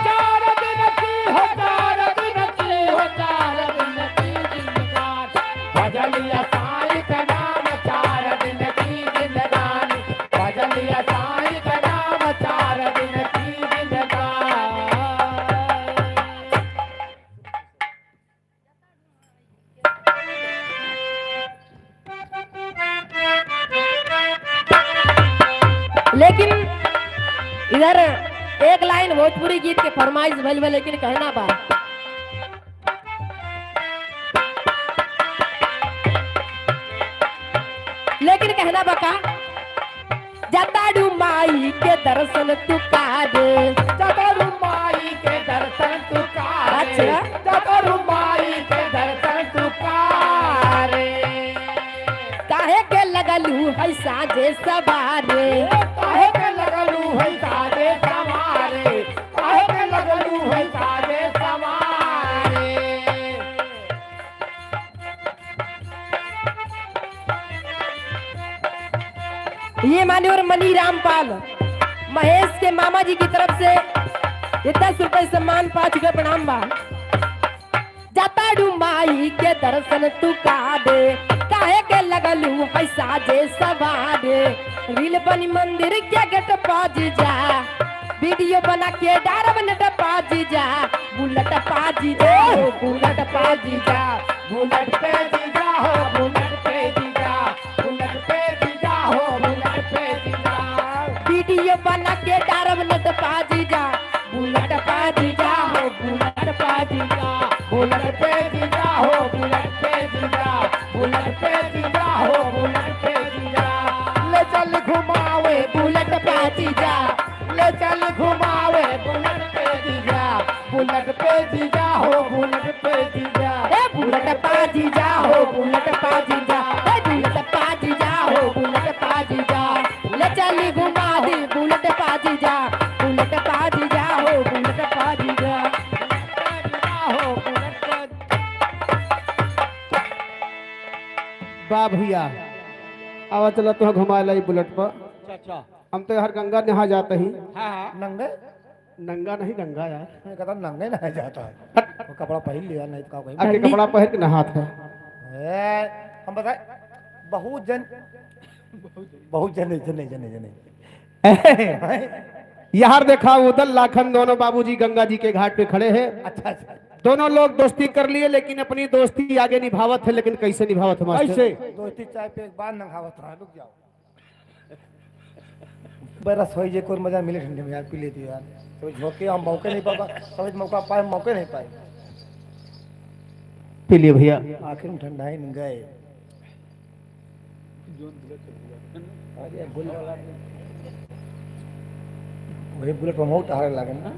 चार दिन की हो, चार दिन की हो, चार दिन की जिंदगानी। भजलिया साईं के नाम चार दिन की जिंदगानी। भजलिया साईं के नाम चार दिन की जिंदगानी। लेकिन इधर एक लाइन भोजपुरी गीत के फरमाइश भइल बा, लेकिन कहना बा, लेकिन कहना बा का, जतारू माई के दर्शन तू कारे। जतारू माई के दर्शन तू कारे। अच्छा। जतारू माई के दर्शन तू कारे। काहे के लगलू है साजे सवारे? काहे के लगलू है साजे सवारे? काहे के लगलू है साजे सवारे? ये मान्यवर मनी रामपाल महेश के मामा जी की तरफ से ये दस रुपए सम्मान पा चुके, प्रणाम बा। जतारू माई के दर्शन तू कारे, काहे के लगलू है साजे सवारे। रील बनी मंदिर के गेट पाजी जा, वीडियो बना के डारब नेट पाजी जा। बुलेट पाजी जा हो, बुलेट पाजी जा, बुलेट पे जीजा हो, बुलेट पे जीजा, बुलेट पे जीजा हो, बुलेट पे जीजा। वीडियो बना के डारब नेट पाजी जा। बुलेट पाजी जा हो, बुलेट पाजी जा, बुलेट पे जीजा हो, बुलेट पे जीजा, बुलेट पे जीजा हो, बुलेट पे जीजा। ले चल घुमावे बुलेट पाजी जा, ले चल घुमावे बुलेट पे जीजा, बुलेट पे जीजा हो, बुलेट पे जीजा। ए बुलेट पाजी जा हो, बुलेट पाजी जा, ए बुलेट पाजी जा हो, बुलेट पाजी जा। ले चली घुमा दी बुलेट पाजी जा, बुलेट पाजी जा हो, बुलेट पाजी जा। वाह भैया, आवा चला तो घुमा लाई बुलेट पर। अच्छा, अच्छा। हम तो हर गंगा नहा जाते ही। हाँ, हाँ। नंगे? नंगा नहीं, गंगा यार। मैं कहता नंगे नहा जाता है। हट। वो कपड़ा पहन लिया, नहीं तो का कहीं। आके कपड़ा पहन के नहात है। ए, हम बताए, बहुत जन, बहुत जने, जने, जने, जने। यार देखा, उदल लाखन दोनों बाबूजी गंगा जी के घाट पे खड़े हैं। अच्छा, अच्छा। दोनों लोग दोस्ती कर लिए, लेकिन अपनी दोस्ती आगे निभावत है, लेकिन कैसे निभावत है मास्टर? कैसे? दोस्ती चाय पे एक बार नंगावत रहा, रुक जाओ। बरस होई जे कोर मजा मिले ठंडी में यार, पी लेती यार। तो झोंके हम मौके नहीं पाबा, कभी मौका पाए, मौके नहीं पाए। पी लिए भैया। आखिर में ठंडा ही नहीं गए। अरे बुलेट, वही बुलेट पर मौत आ लगे ना।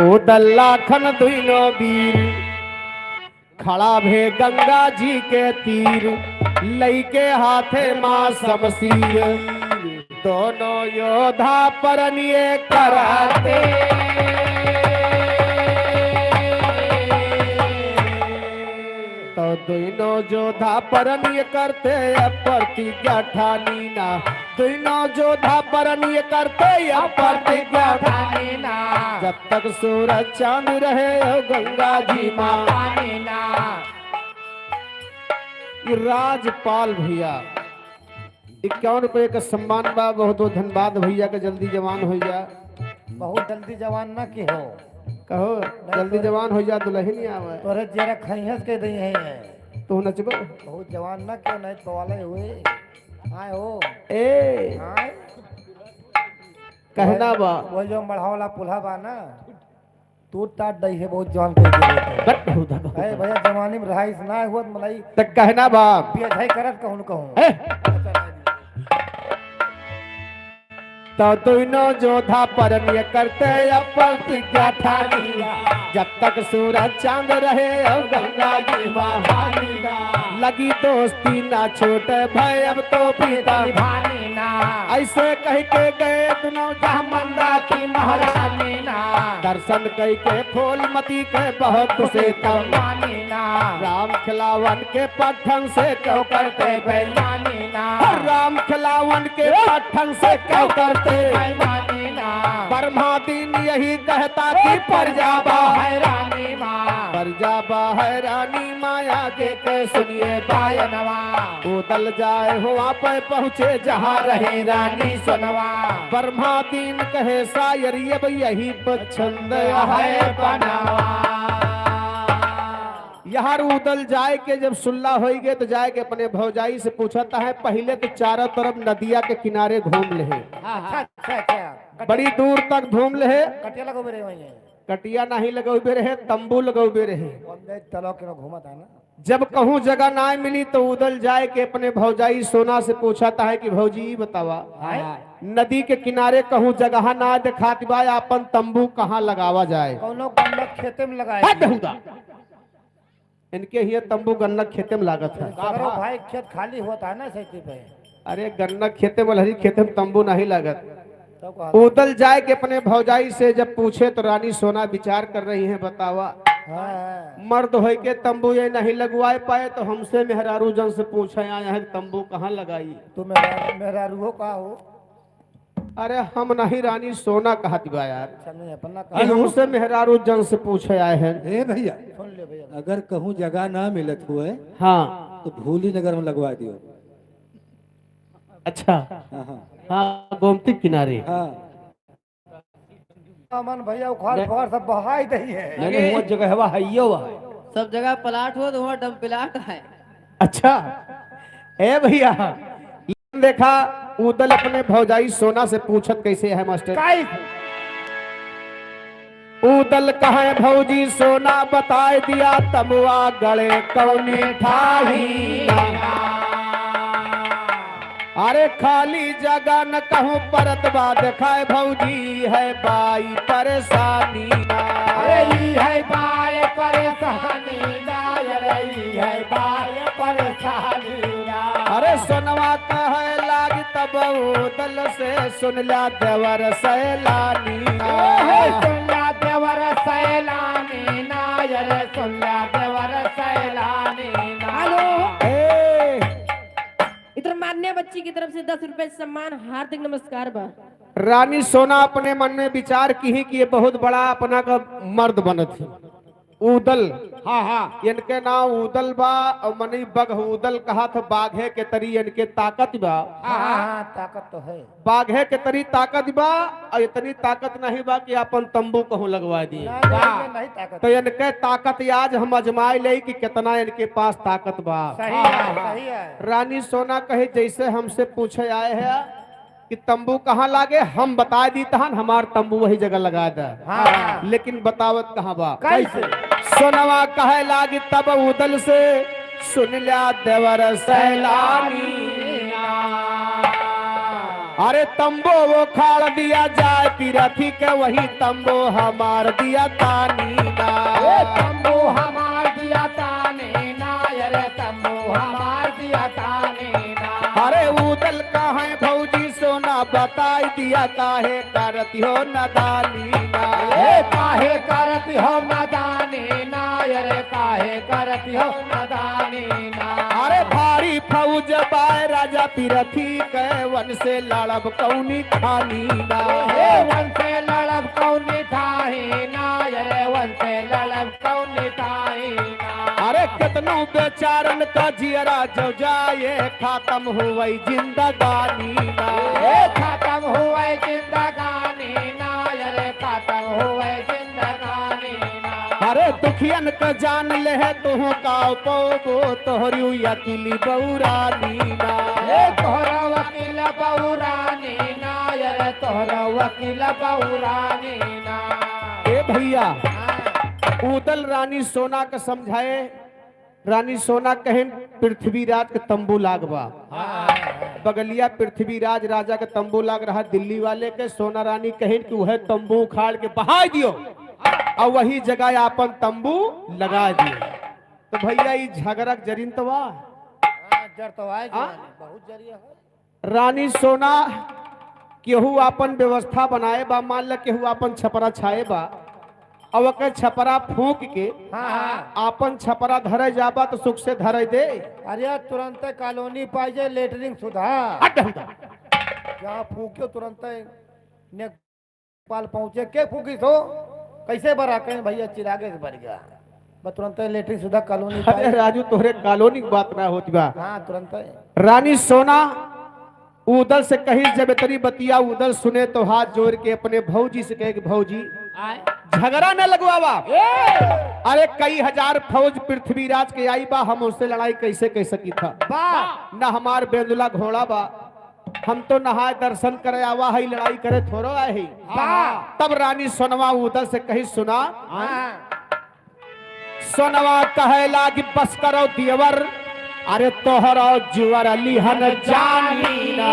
ओ दल्लाखन दुइनो बीर, खड़ा भे गंगा जी के तीर, लइके हाथे मा समसीर। दोनों योद्धा परनिये कराते। तो दोनों योद्धा परनिये करते, अब प्रतिज्ञा ठानी ना। दोनों योद्धा परनिये करते, अब प्रतिज्ञा ठानी ना। जब तक सूरज चांद रहे, ओ गंगा जी मा पानी ना। ई राजपाल भैया, इक्यावन रुपये का सम्मान बा। बहुत बहुत धन्यवाद भैया के, जल्दी जवान होइ जा। बहुत जल्दी जवान ना की हो। कहो, नहीं जल्दी तो जवान होइ जा, दुल्हन ही आवे। तोरे जरा खैहस के दई है। तू नचबो? बहुत जवान ना क्यों नहीं पवाले हुए। आए हो। ए। आए। कहना बा। वो जो मढ़ौला पुल्हा बा ना, तू टाट दई है, बहुत जवान कोई के लिए। बट बहुत धन्यवाद। अरे भैया, जवानी में रहाइश ना हुआ तो मलाई त कहना बा। पिया झाई करत कहूँ न कहूँ। ए? तो दोनों योद्धा परनिये करते, अब प्रतिज्ञा ठानी। जब तक सूरज चांद रहे, ओ गंगा जी मा पानी ना। लगी दोस्ती ना छूटे, भय अब तो प्रीतम निभानी ना। ऐसे कह के गए दोनों जहाँ मंदा की महारानी ना। दर्शन कई के फूलमती के बहुत खुशी तब मानी ना। राम खिलावन के पट्ठन से क्यों करते बेईमानी ना। राम खिलावन के पट्ठन से क्यों करते बेईमानी ना। ब्रह्मा दिन यही कहता कि पर जाबा हैरानी मा। पर जाबा हैरानी मा, आगे के सुनिए बयानवा। उदल जाए हुआ पे पहुँचे जहाँ रही रानी सोनवा। ब्रह्मा दिन कहे शायर अब यही पसंद है बनवा। यहाँ उदल जाए के जब सुल्ला होई गए तो जाए के अपने भौजाई से पूछत है, पहिले तो चारों तरफ नदिया के किनारे घूम लेहे। हाँ, हाँ। अच्छा, अच्छा, अच्छा। बड़ी दूर तक घूम लेहे। कटिया लगो मेरे वहीं है। कटिया नहीं लगौबे रहे, तंबू लगौबे रहे। बंदे तलो के घूमत है ना। जब कहूँ जगह ना मिली तो उदल जाए के अपने भौजाई सोना से पूछत है कि भौजी ई बतावा, हाँ। नदी के किनारे कहूँ जगह ना देखात बा, आपन तंबू कहाँ लगावा जाए? कौनो गन्ना खेते में लगाए। हट हुदा। इनके हिये तंबू गन्ना खेते में लागत है। सगरो भाई खेत खाली होत है ना, सैती पे। अरे गन्ना खेते में, लहरी खेते में तंबू नहीं लागत। तब कहा उदल जाए के अपने भौजाई से जब पूछे तो रानी सोना विचार कर रही है, बतावा। हाँ, हाँ। मर्द होई के तंबू ये नहीं लगवाए पाए तो हमसे मेहरारू जन से पूछे आए हैं तंबू कहाँ लगाई? तू मेहरा-, मेहरारू हो का हो? अरे हम नहीं रानी सोना कहत बा यार। अच्छा, नहीं, अपना ये कहा। हमसे मेहरारू जन से पूछे आए हैं। ए भैया, सुन ले भैया। अगर कहूँ जगह ना मिलत हुए, हाँ। तो भूली नगर में लगवा दियो। अच्छा। हाँ, हाँ। हाँ, गोमती किनारे। हाँ। अमन भैया उखाड़ नहीं। फाड़ सब बहाई दही है। नहीं, नहीं, हुआ जगह हवा है, ये हुआ है। सब जगह प्लाट हो तो हुआ डम प्लाट है। अच्छा, ए भैया, देखा, उदल अपने भौजाई सोना से पूछत कैसे है मास्टर? काई? उदल कहे भौजी सोना बताए दिया, तमुआ गड़े कौनी ठाही। अरे खाली जगह न कहूँ परत बा, देखाए भौजी है बाई परेशानी ना। अरे ई है बाय परेशानी ना, अरे ई है बाय परेशानी ना। अरे सोनवा कहे लाग तब उदल से सुन ला देवर सैलानी ना। ए, सुन ला देवर सैलानी ना, अरे सुन ला देवर सैलानी ना। हेलो। ए, इधर मान्या बच्ची की तरफ से दस रुपए सम्मान, हार्दिक नमस्कार बा। रानी सोना अपने मन में विचार किही कि ये बहुत बड़ा अपना का मर्द बनत है। ऊदल। हाँ, हाँ। इनके नाम ऊदल बा, और मनई बघ ऊदल कहा था, बाघे के तरी इनके ताकत बा। हाँ, हाँ, हाँ, ताकत तो है। बाघे के तरी ताकत बा, और इतनी ताकत नहीं बा कि अपन तंबू कहूँ लगवा दिए। नहीं, नहीं, वाह। नहीं, नहीं ताकत। तो इनके ताकत आज हम आजमाए ले कि कितना इनके पास ताकत बा। सही है, सही है। रानी सोना कहे, जैसे हमसे पूछे आए हैं, कि तंबू कहाँ लागे, हम बताइ दी तहन, हमार तंबू वही जगह लगाइ दे। हाँ। लेकिन बतावत कहाँ बा? कैसे? सोनवा कहे लागी तब ऊदल से, सुन ल्या देवर सैलानी। अरे तंबू उखाड़ दिया जाए, पिरथी के वही तंबू हमार दिया तानी ना। ए तंबू हमार दिया तानी ना, अरे तंबू हमार दिया तानी ना। अरे ऊदल कहाँ भौजी सोना बताई दिया, काहे करती हो नदानी ना। ए काहे करती हो नदानी ना, अरे काहे करती हो नदानी ना। अरे भारी फौज बाय राजा पिरथी के, वन से लड़ब कौनी ठानी ना। ए वन से लड़ब कौनी ठानी ना, अरे वन से लड़ब कौनी ठानी ना। अरे केतनो बेचारन का जियरा जो जाए, खत्म हुवै जिंदगानी ना। ए खत्म हुवै जिंदगानी ना, अरे खत्म हुवै जिंदगानी ना। अरे दुखियन का जान ले है तुहूँ का पौबो, तोहरी अकिल बौरानी ना। ए तोहरा वकील बौरानी ना, अरे तोहरा वकील बौरानी ना। ए भैया, हाँ। ऊदल रानी सोना का समझाए, रानी सोना कहिन पृथ्वीराज के तंबू लाग बा। हाँ। बगलिया पृथ्वीराज राजा के तंबू लाग रहा दिल्ली वाले के। सोना रानी कहिन कि वह तंबू उखाड़ के बहाई दियो और वही जगह आपन तंबू लगा दियो। तो भैया ई झगड़ा के जरिन तो बा। हाँ, जर तो आए हाँ? जवानी, बहुत जरिया है। रानी सोना केहू आपन व्यवस्था बनाए बा, मान ल केहू आपन छपरा छाए बा, अब ओके छपरा फूंक के हाँ, हाँ। आपन छपरा धरे जाबा तो सुख से धरे दे। अरे तुरंत कॉलोनी पाई जाए लेटरिन सुधा। हट बेहुदा। जहाँ फूंक्यो तुरंत ने पाल पहुँचे, के फूकिस हो? कैसे बरा? कहीं भैया चिरागे से बर गया। बस तुरंत लेटरिन सुधा कॉलोनी अरे पाई। राजू, तोहरे कॉलोनी की बात ना होती बा। हाँ, तुरंत। रानी सोना ऊदल से कही, जब इतनी बतिया ऊदल सुने तो हाथ जोड़ के अपने भौजी से कहे कि भौजी, आए। झगड़ा न लगवावा। ए! अरे कई हजार फौज पृथ्वीराज के आई बा, हम उससे लड़ाई कैसे कह सकी था? बा। न हमार बेंदुला घोड़ा बा, हम तो नहाए दर्शन करे आवा है, लड़ाई करे थोड़ो आए है। हाँ। तब रानी सोनवा ऊदल से कही, सुना, हाँ। सोनवा कहे लागी, बस करो दियवर, अरे तोहरो जुअर लिहन जानी ना।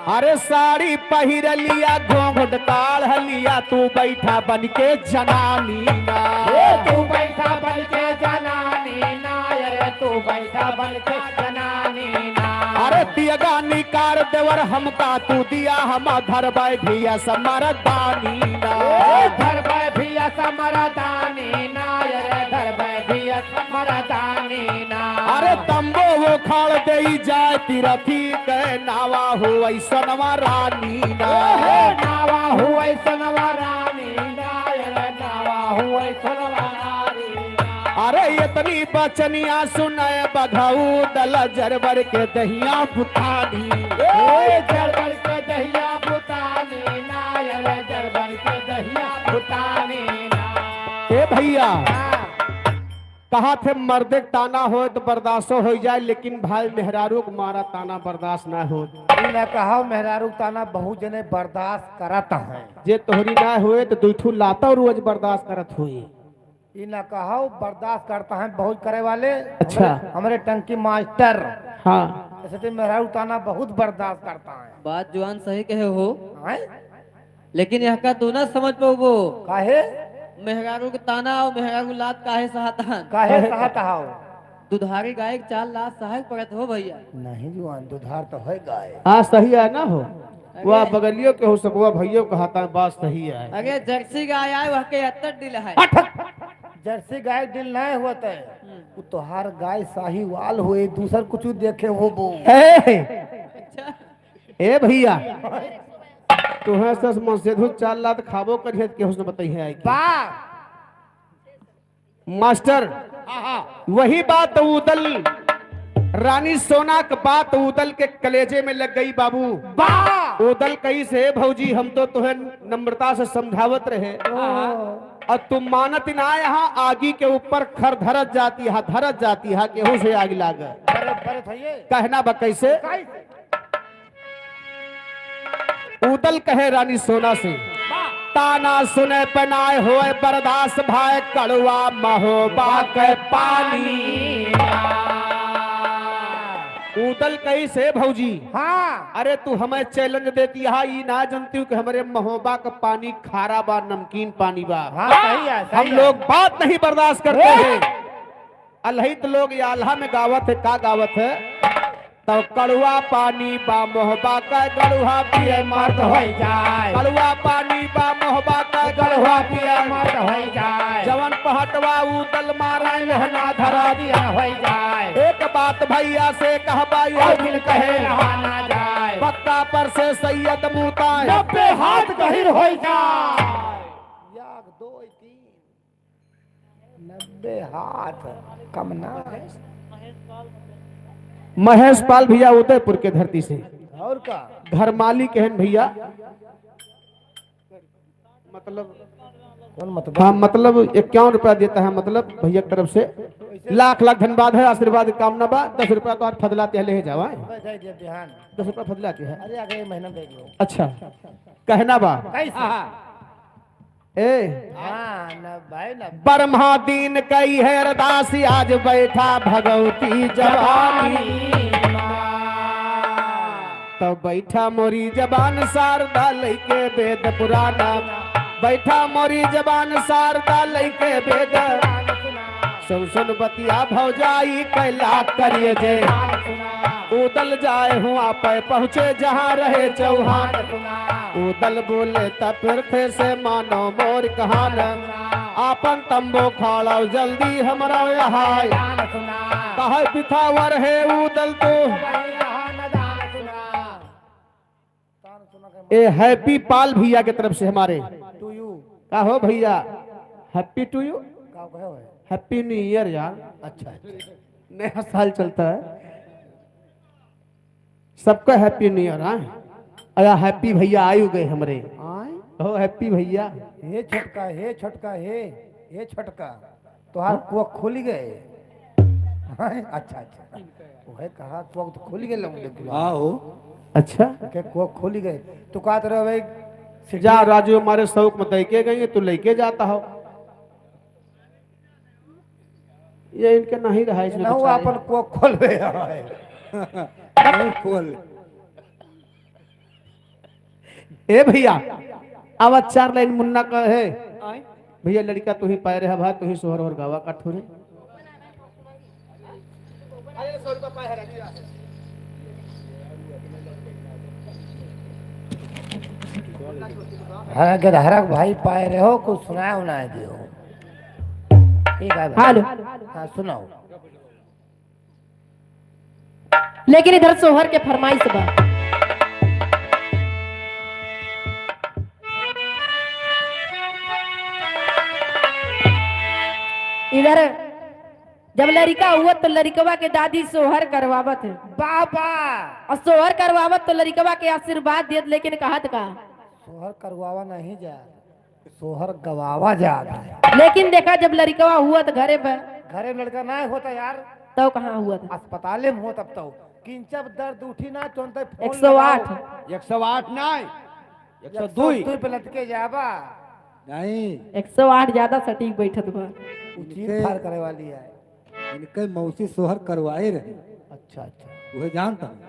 अरे साड़ी पहिर लिया, घूंघट काढ़ लिया, तू बैठा बन के जनानी ना। ए, तू बैठा बन के जनानी ना, अरे तू बैठा बन के जनानी ना। अरे तियगा निकार देवर हमका तू दिया, हम धरबै भिया समरदानी ना। ए, धरबै भिया समरदानी ना, अरे धरबै भिया समरदानी ना। अरे तंबू उखाड़ देई जाए तिरथी के, नावा हुवै सोनवा रानी ना। ए, नावा हुवै सोनवा रानी ना, अरे नावा हुवै सोनवा रानी ना। अरे इतनी बचनिया सुनय बघऊ दल जरबर के दहिया बुतानी। ए, जरबर के दहिया बुतानी ना, अरे जरबर के दहिया बुतानी ना। ए भैया, हाँ। कहा थे मर्दे के ताना होए तो बर्दाश्तो होइ जाए, लेकिन भाई मेहरारू के मारा ताना बर्दाश्त ना होए। ई ना कहो, मेहरारू के ताना बहुत जने बर्दाश्त करत हैं। जे तोहरी ना होए तो दुई ठू लातो रोज बर्दाश्त करत होई। ई ना कहो, बर्दाश्त करता है बहुत करे वाले। अच्छा। हमरे, हमरे टंकी मास्टर। हाँ। ऐसे तो मेहरारू ताना बहुत बर्दाश्त करता है। बात जवान सही कहे हो। हैं? लेकिन यहका तू ना समझ पउबो। काहे? मेहरारू के ताना और मेहरारू लात काहे सहत हन? काहे सहत हव? दुधारी गाय के चार लात सहे के पड़त हो भैया। नहीं जुआन, दुधार तो है गाय। हाँ, सही है ना हो। अरे। वाह, बगलियो के हो सकवा भैयो कहता है, बात सही है। अरे जर्सी गाय आए, वह के अत्तर दिल है। हट, हट। जर्सी गाय दिल नहीं होत है। हम्म। वो तोहार गाय साहिवाल होए, दूसर कुछ देखे होबो। ए, अच्छा। ए भैया, तुहे सस मन से धुन चार लात खाबो करिहे, केहू से बताइए आए के। बा। मास्टर, हाँ, हाँ। वही बात उदल, रानी सोना क बात उदल के कलेजे में लग गई बाबू। बा! उदल कहिस, "हे भौजी, हम तो तुहे नम्रता से समझावत रहे, हाँ। और तू मानत ना, यहाँ आगी के ऊपर खर धरत जाती है, धरत जाती है, केहू से आग लाग।" बरत, बरत है ये। कहना बा कैसे? कैसे? उदल कहे रानी सोना से, "ताना सुने पे नाय होए बर्दाश्त भाई, कड़वा महोबा के पानी।" उदल कहिस, "हे भौजी, हाँ। अरे तू हमें challenge देती है, ई ना जानती हूँ कि हमरे महोबा का पानी खारा बा, नमकीन पानी बा। हाँ, सही है, सही हम है। लोग बात नहीं बर्दाश्त करते ए! हैं।" अलहित लोग या आल्हा में गावत है, का गावत है? तो कड़वा पानी बा मोहबा का, गड़ुहा पिए मर्द होई जाए। कड़वा पानी बा मोहबा का, गड़ुहा पिए मर्द होई जाए। जवन पहटवा उदल मारे लहना धरा दिया होई जाए। एक बात भैया से कहबा, यो दिल कहे रहा ना जाए। पक्का पर से सैयद मुताए। नब्बे हाथ गहिर होई जाए। एक, दो, तीन। नब्बे हाथ कम ना। महेश पाल भैया उदयपुर के धरती से। और का? घर मालिक हन भैया। मतलब, कौन मतलब? हाँ, मतलब इक्यावन रुपया देता है, मतलब भैया की तरफ से लाख लाख धन्यवाद है, आशीर्वाद की कामना बा। दस रुपया तो आज फजलाते हैं, ले जावा है। बस दे दिया बिहान। दस रुपया फजलाते हैं। अरे, अगले महीना दे दियो। अच्छा, कहना बा। कैसे? ए, हाँ, न भाई, न। ब्रह्मा दीन कई है अरदास, आज बैठा भगवती जवानी। तो बैठा मोरी जबान शारदा लइके वेद पुराना, बैठा मोरी जबान शारदा लइके वेद। सुन सुन बतिया भौजाई कैला करिए जे। उदल जाए हुआ पे पहुँचे जहाँ रहे चौहान। उदल बोले त फिर थे से मानो मोर कहान। आपन तंबू खाड़ाओ जल्दी हमरा यहाँ। कहे बिथावर है उदल तो। ए हैप्पी पाल भैया के तरफ से हमारे। To you। का हो भैया? Happy to you। का कहे हो? Happy New Year यार। अच्छा, अच्छा। नया साल चलता है, सबका Happy New Year। हाँ, अया हैप्पी भैया आयु गए हमरे। आय? हो हैप्पी भैया। हे छोटका, हे छोटका, हे, हे छोटका। तोहार कोख खुलि गए? हाँ, अच्छा, अच्छा। उहे कहा, कोख तो खुलि गए लौंडे के। हाँ हो। अच्छा। के कोख खुलि गए। तू कहत रहे भाई, सिटी जा राजू, हमारे शौक में दइके गई, तू लइके जाता हो। ये इनके नहीं रहा इसमें ना, वो बेचारे। अपन कोख खोलबे है। नहीं खोल। ए भैया, आवा चार लाइन मुन्ना का है। आय। भैया, लड़का तू ही पाए रहा भाई, तू ही सोहर और गावा का ठोरे। हाँ, गदहरक भाई पाए रहो, कुछ सुनाए उनाए दियो। ठीक है भाई। हेलो। हाँ, सुनाओ। लेकिन इधर सोहर के फरमाइश बा। इधर जब लड़िका हुआ तो लड़िकवा के दादी सोहर करवावत है। बाबा! और सोहर करवावत तो लड़िकवा के आशीर्वाद देत, लेकिन कहत का? सोहर करवावा नहीं जा। सोहर गवावा जात है। लेकिन देखा, जब लड़िकवा हुआ तो घरे पे। घरे में लड़का ना होता यार। तब कहाँ हुआ था? अस्पताले में होता अब तो। किंचब दर्द उठी ना, तुरंत फोन एक सौ आठ। लगाओ। एक सौ आठ ना, एक सौ दो। एक सौ दो पे लटके जाबा। नहीं। एक सौ आठ ज्यादा सटीक बैठत बा। उ चीर इनके फाड़ करे वाली है। इनके मौसी सोहर करवाए रहे। अच्छा, अच्छा। उहे जानता हूँ।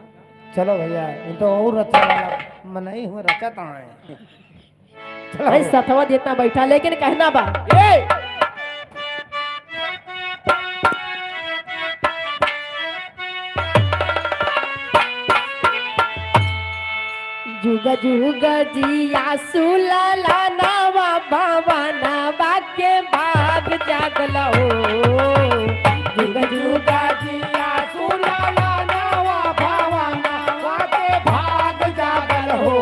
चलो भैया, ये तो और अच्छा वाला मनई हुए रचत आए। चलो। भाई सथवा जितना बैठा, लेकिन कहना बा। ए! जुग जुग जिया सुललनवा भवनवा के भाग जागल हो। जुग जुग जिया सुललनवा भवनवा के भाग जागल हो।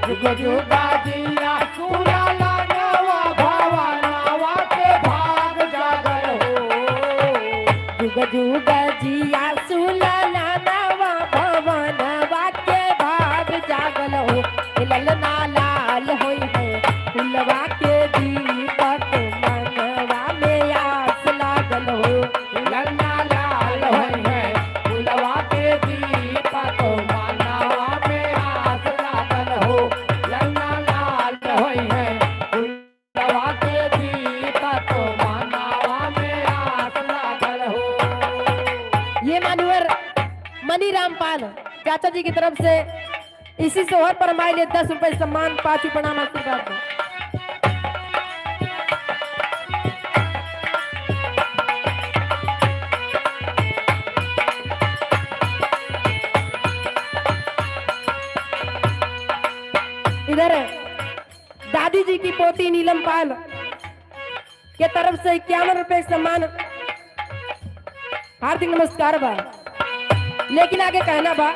जुग जुग जिया सुललनवा भवनवा के भाग गजू गजिया सुललनवा भवनवा के भाग जागल हो, ललना लाल होई है, फुलवा के दीपक मनवा में आस लागल हो। ललना लाल होई है, फुलवा के दीपक मनवा में आस लागल हो। ललना लाल होई है, फुलवा के दीपक मनवा में आस लागल हो। ये मान्यवर मनीराम पाल चाचा जी की तरफ से इसी सोहर पर हमारे लिए दस रुपए सम्मान, पाँच रुपए प्रणाम आशीर्वाद दो। इधर दादी जी की पोती नीलम पाल के तरफ से इक्यावन रुपए सम्मान, हार्दिक नमस्कार बा। लेकिन आगे कहना बा,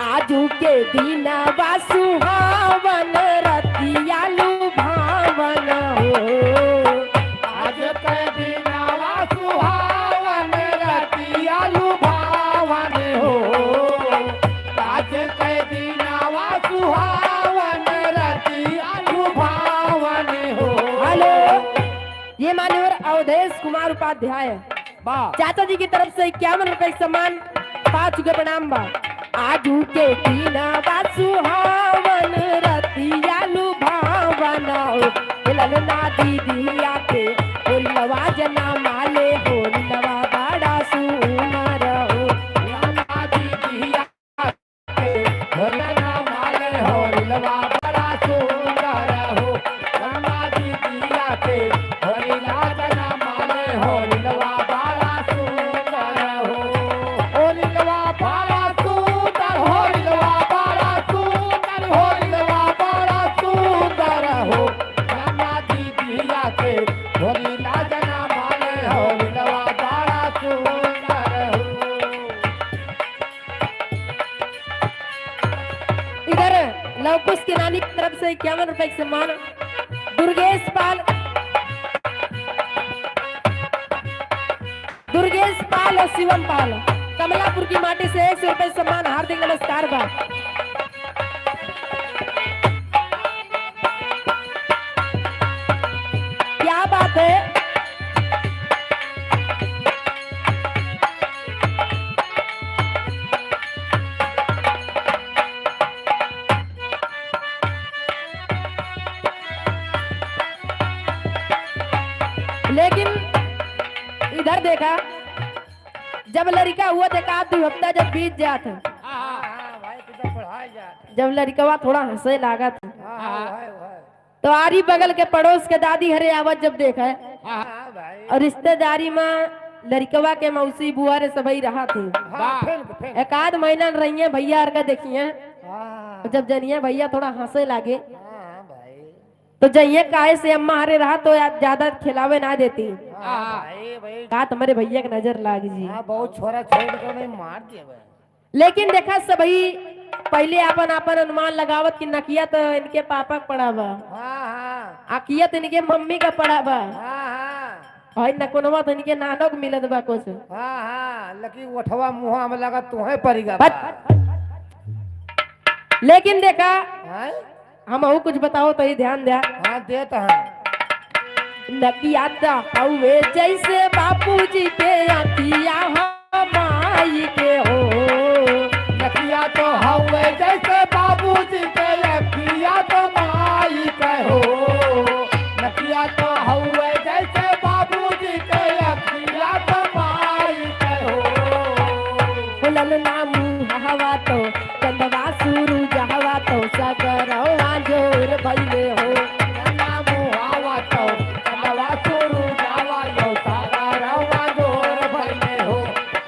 आजू के दिनवा सुहावन रतिया लुभावन हो। आज के दिनवा सुहावन रतिया लुभावन हो। आज के दिनवा सुहावन रतिया लुभावन हो। हेलो, ये मान्यवर अवधेश कुमार उपाध्याय बा। चाचा जी की तरफ से इक्यावन रुपए के सम्मान, पाँच रुपए प्रणाम बा। आजू के दिनवा सुहावन रतिया लुभावन हो, ललना दीदिया के होलिलवा जना माले हो, होलिलवा बड़ा सुनर हो। ललना दीदिया होलिलवा माले होलिलवा बड़ा सुंदर हो। रमा दीदिया के होलिला जना माले होलिलवा बड़ा सुंदर हो। होलिलवा बड़ा सुंदर, होलिलवा बड़ा सुंदर, होलिलवा बड़ा सुंदर हो। रमा दीदिया के होलिला जना माले होलिलवा बड़ा सुंदर हो। इधर लवकुश की नानी की तरफ से इक्यावन रुपए के सम्मान, दुर्गेश पाल, दुर्गेश पाल और शिवम पाल, कमलापुर की माटी से एक सौ रुपए सम्मान, हार्दिक नमस्कार बा। क्या बात है। लेकिन इधर देखा, जब लड़िका हुआ तो एक आध दू हफ्ता जब बीत जात है, हाँ, हाँ, भाई, तू तो पढ़ाई जात है। जब लड़िकवा थोड़ा हंसे लागत है, हाँ, हाँ, भाई, भाई। तो आरी बगल के पड़ोस के दादी हरे आवत जब देखे, हाँ, हाँ, भाई। और रिश्तेदारी में लड़िकवा के मौसी बुआ रे सबई रहा थी। हाँ, हाँ। फिर, फिर। एक आध महीना रहिए भैया हर का देखिए। हाँ। जब जनिए भैया थोड़ा हंसे लागे। हाँ, हाँ, भाई। तो जइए काहे से अम्मा हरे रहा तो या-, ज्यादा खिलावे ना देती। हाँ, भाई, भाई। का तुम्हारे भैया के नजर लाग जी। हाँ, बहुत छोरा छोड़ के नहीं मार दिया भाई। लेकिन देखा सबही पहिले आपन, आपन अनुमान लगावत कि नकिया तो इनके पापा के पड़ा बा। हाँ, हाँ। अकिया तो इनके मम्मी का पड़ा बा। हाँ, हाँ। और नकुनवा तो इनके नानो के मिलत बा कुछ। हाँ, हाँ, लेकिन ओठवा मुँहा में लगा तुहे परिगा बा। लेकिन देखा, हाँ? हमहू कुछ बताओ तो ही ध्यान द्या। हाँ, देत हैं। नकिया तो हउवे जैसे बाबूजी के अखिया ह माई के हो। नकिया तो हउवे जैसे बाबूजी के अखिया तो माई के हो। नकिया तो हउवे जैसे बाबूजी के अखिया तो माई के हो। हो ललना मुहवा तो चंदवा सुरुजवा तो सगरवा जोर भइले हो। चंदा मुहावा तो चंदवा सुरुजवा यो सगरवा जोर भइले हो।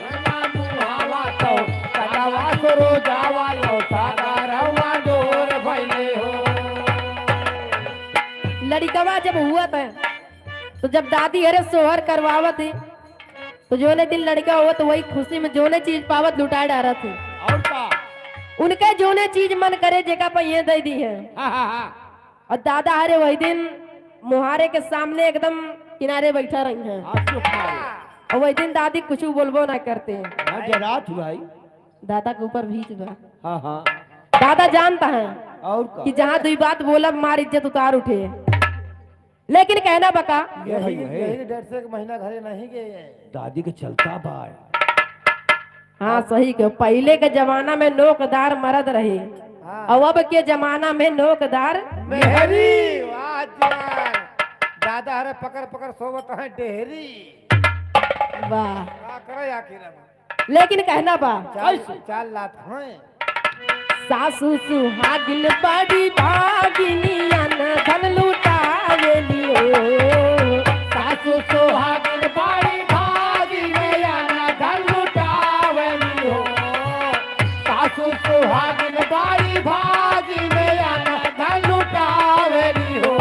चंदा मुहावा तो चंदवा सुरुजवा यो सगरवा जोर भइले हो। लड़िकवा जब हुआ था, तो जब दादी हरे सोहर करवावत ही, तो जोने दिन लड़िका हुआ तो वही खुशी में जोने चीज पावत लुटाए डारत ही। और का? उनके जोने चीज मन करे जेका पे ये दे दी है। हाँ, हाँ, हाँ। और दादा हरे वही दिन मुहारे के सामने एकदम किनारे बैठा रही हैं। हाँ, चुप मारे। और वही दिन दादी कुछ बोलबो ना करते हैं। हाँ, जरा तू भाई। दादा के ऊपर भीत बा। हाँ, हाँ। दादा जानता है और का? कि जहाँ दुई बात बोलब, मार इज्जत उतार उठे। लेकिन कहना बका। यही, यही। यही डेढ़ से एक महीना घरे नहीं गए। दादी के चलता बा। हाँ, सही कहो। पहिले के जमाना में नोकदार मरद रहे, हाँ। और अब के जमाना में नोकदार मेहरी। वाह जवान। दादा हरे पकड़ पकड़ सोवत हैं डेहरी। वाह। का करे आखिर अब? लेकिन कहना बा। चाल, कैसे? चाल लात हैं। सासु सुहागिन बड़ी भागिनिया न धन लुटावेली हो। सासु सुहागिन बड़ी भागिनिया न धन लुटावेली हो। सासु सुहागिन बड़ी भागिनिया न धन लुटावेली हो।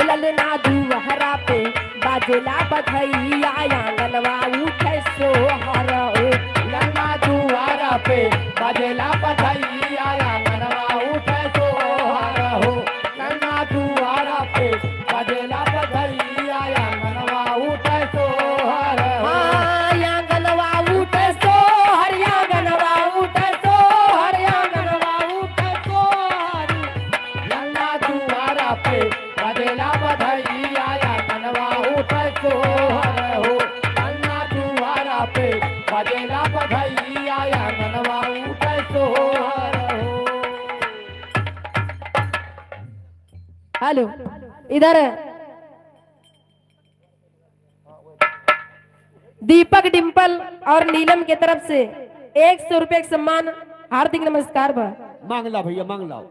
ललना दुआरा पे बाजेला बधैया, आंगनवा उठे सोहर हो। ललना दुआरा पे बाजेला बधैया, आंगनवा उठे सोहर हो। ललना दुआरा पे बाजेला बधैया, आंगनवा उठे सोहर हो। हाँ, आंगनवा उठे सोहर, आंगनवा उठे सोहर, आंगनवा उठे सोहर। ललना दुआरा पे बजेला बधैया, आंगनवा उठे सोहर हो। ललना दुआरा पे बजेला बधैया, आंगनवा उठे सोहर हो। हेलो, इधर दीपक, डिंपल और नीलम के तरफ से एक सौ रुपये का सम्मान, हार्दिक नमस्कार बा। मांग ला भैया, मांग लाओ।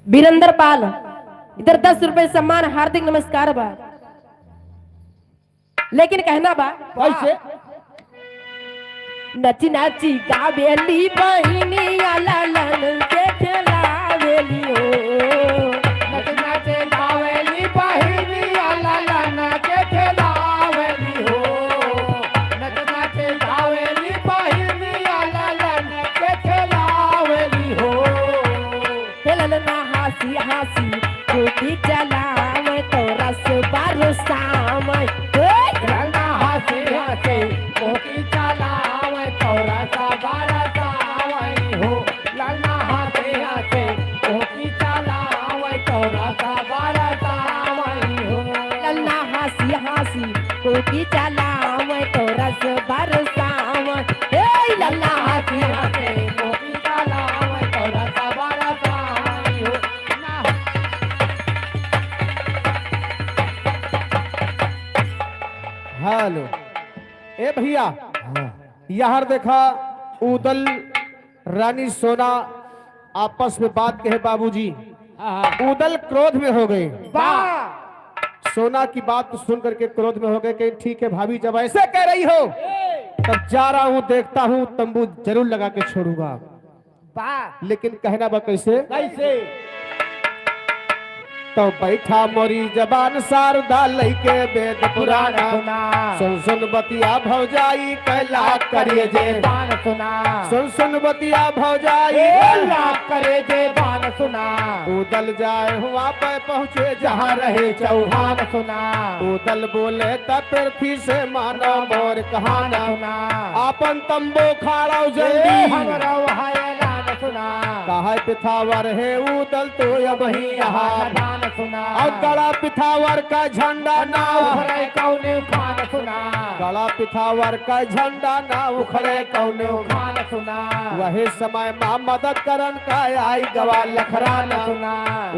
वीरेंद्र पाल, इधर दस रुपये सम्मान, हार्दिक नमस्कार बा। लेकिन कहना बा, कैसे? नची नची गावेली बहिनिया, ललन के खेलावेली हो। नची नची गावेली बहिनिया, ललन के खेलावेली हो। नची नची गावेली बहिनिया, ललन के खेलावेली हो। हे ललना हँसी हँसी कोकी चलावे तोरा से बरसावे। हे ललना हँसी हँसी कोकी चलावे तोरा से बरसावे हो। ललना हँसी हँसी कोकी चलावे तोरा से बरसावे हो। ललना हँसी हँसी कोकी चलावे तोरा से बरसावे। हे ललना हँसी हँसी कोकी चलावे तोरा से बरसावे हो। हेलो, ए भैया, हाँ। यार देखा, उदल रानी सोना आपस में बात कहे बाबूजी। हाँ, हाँ। उदल क्रोध में हो गए। वाह। सोना की बात सुन करके क्रोध में हो गए कि ठीक है भाभी, जब ऐसे कह रही हो, तब जा रहा हूँ, देखता हूँ, तंबू जरूर लगा के छोड़ूंगा। वाह। लेकिन कहना बा कैसे? कैसे? तो बैठा मोरी जबान शारदा लइके वेद पुराण। पुराण सुना। सुन सुन बतिया भौजाई कैला करिए जे। बान सुना। सुन सुन बतिया भौजाई। ए लाख करे जे बान सुना। उदल जाए हुआ पे पहुँचे जहाँ रहे चौहान सुना। उदल बोले त पृथ्वी से मानो मोर कहान। सुना। आपन तंबू खाड़ो ए जल्दी। हमरो है ऐलान सुना। कहे पिथावर हे उदल तो अब ही यहाँ। दान सुना। और गड़ा पिथावर का झंडा ना ना उखड़े कौने खान सुना। गड़ा पिथावर का झंडा ना उखड़े कौने खान सुना। वही समय माँ मदद करन का आई गवा लखरान। सुना।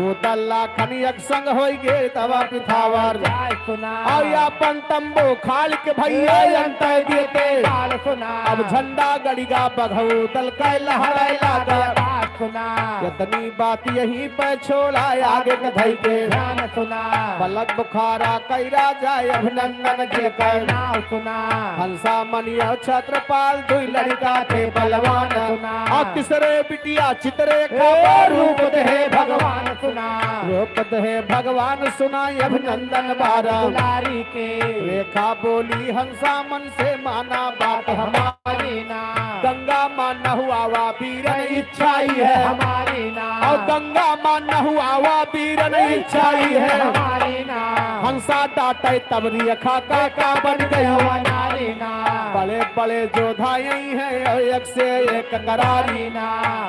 उदल लाखन एक संग होई गे तवा पिथावर। जाय सुना। और आपन तंबू खाल के भैया ए अंतर देते। काल सुना। अब झंडा गड़िगा बघऊ दल कै लहराए लागा। बात सुना। इतनी बात यहीं पे छोड़ा आगे के धई के। ध्यान सुना। पलक बुखारा कई राजा अभिनंदन जी के। नाव सुना। हंसा मनिया छत्रपाल दुई लड़का थे बलवान। सुना। और तीसरे बिटिया चित्रे ए का रूप दे भगवान सुना। रूप दे भगवान सुना अभिनंदन बारा। दुलारी के। रेखा बोली हंसा मन से माना बात हमारी ना। गंगा माँ नहुआवा भी बीरन इच्छा ई है हमारी ना। और गंगा माँ नहुआवा बीरन इच्छा ई है हमारी ना। हंसा डांटे तब रेखा का, का बन गयो अनारी ना। बड़े बड़े जोधा यही है और एक से एक करारी ना।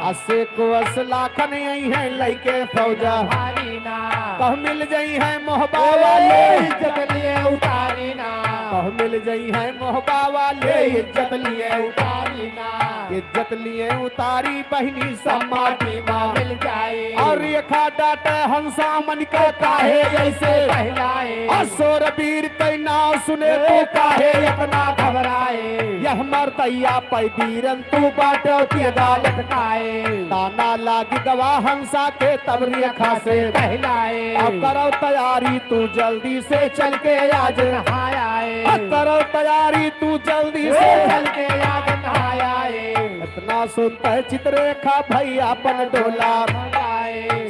अस्सी कोस लाखन यही है लइके फौजा हमारी ना। कह मिल जई है मोहबा वाले इज्जत लिए उतारी ना। कह मिल जई है मोहबा वाले इज्जत लिए उतारी ना। इज्जत लिए उतारी बहिनी सब माटी मा मिल जाए। और रेखा डांटे हंसा मन का काहे ऐसे बहलाए। और शूरवीर के नाव सुने तू काहे इतना घबराए। यह मर्दैया पै बीरन तू बाटो की अदालत काए। ताना लागी गवा हंसा के तब रेखा से बहलाए। अब करो तैयारी तू जल्दी से चल के आज नहाए। अब करो तैयारी तू जल्दी से चल के आज नहाए। इतना सुनते चित्ररेखा भैया अपन डोला।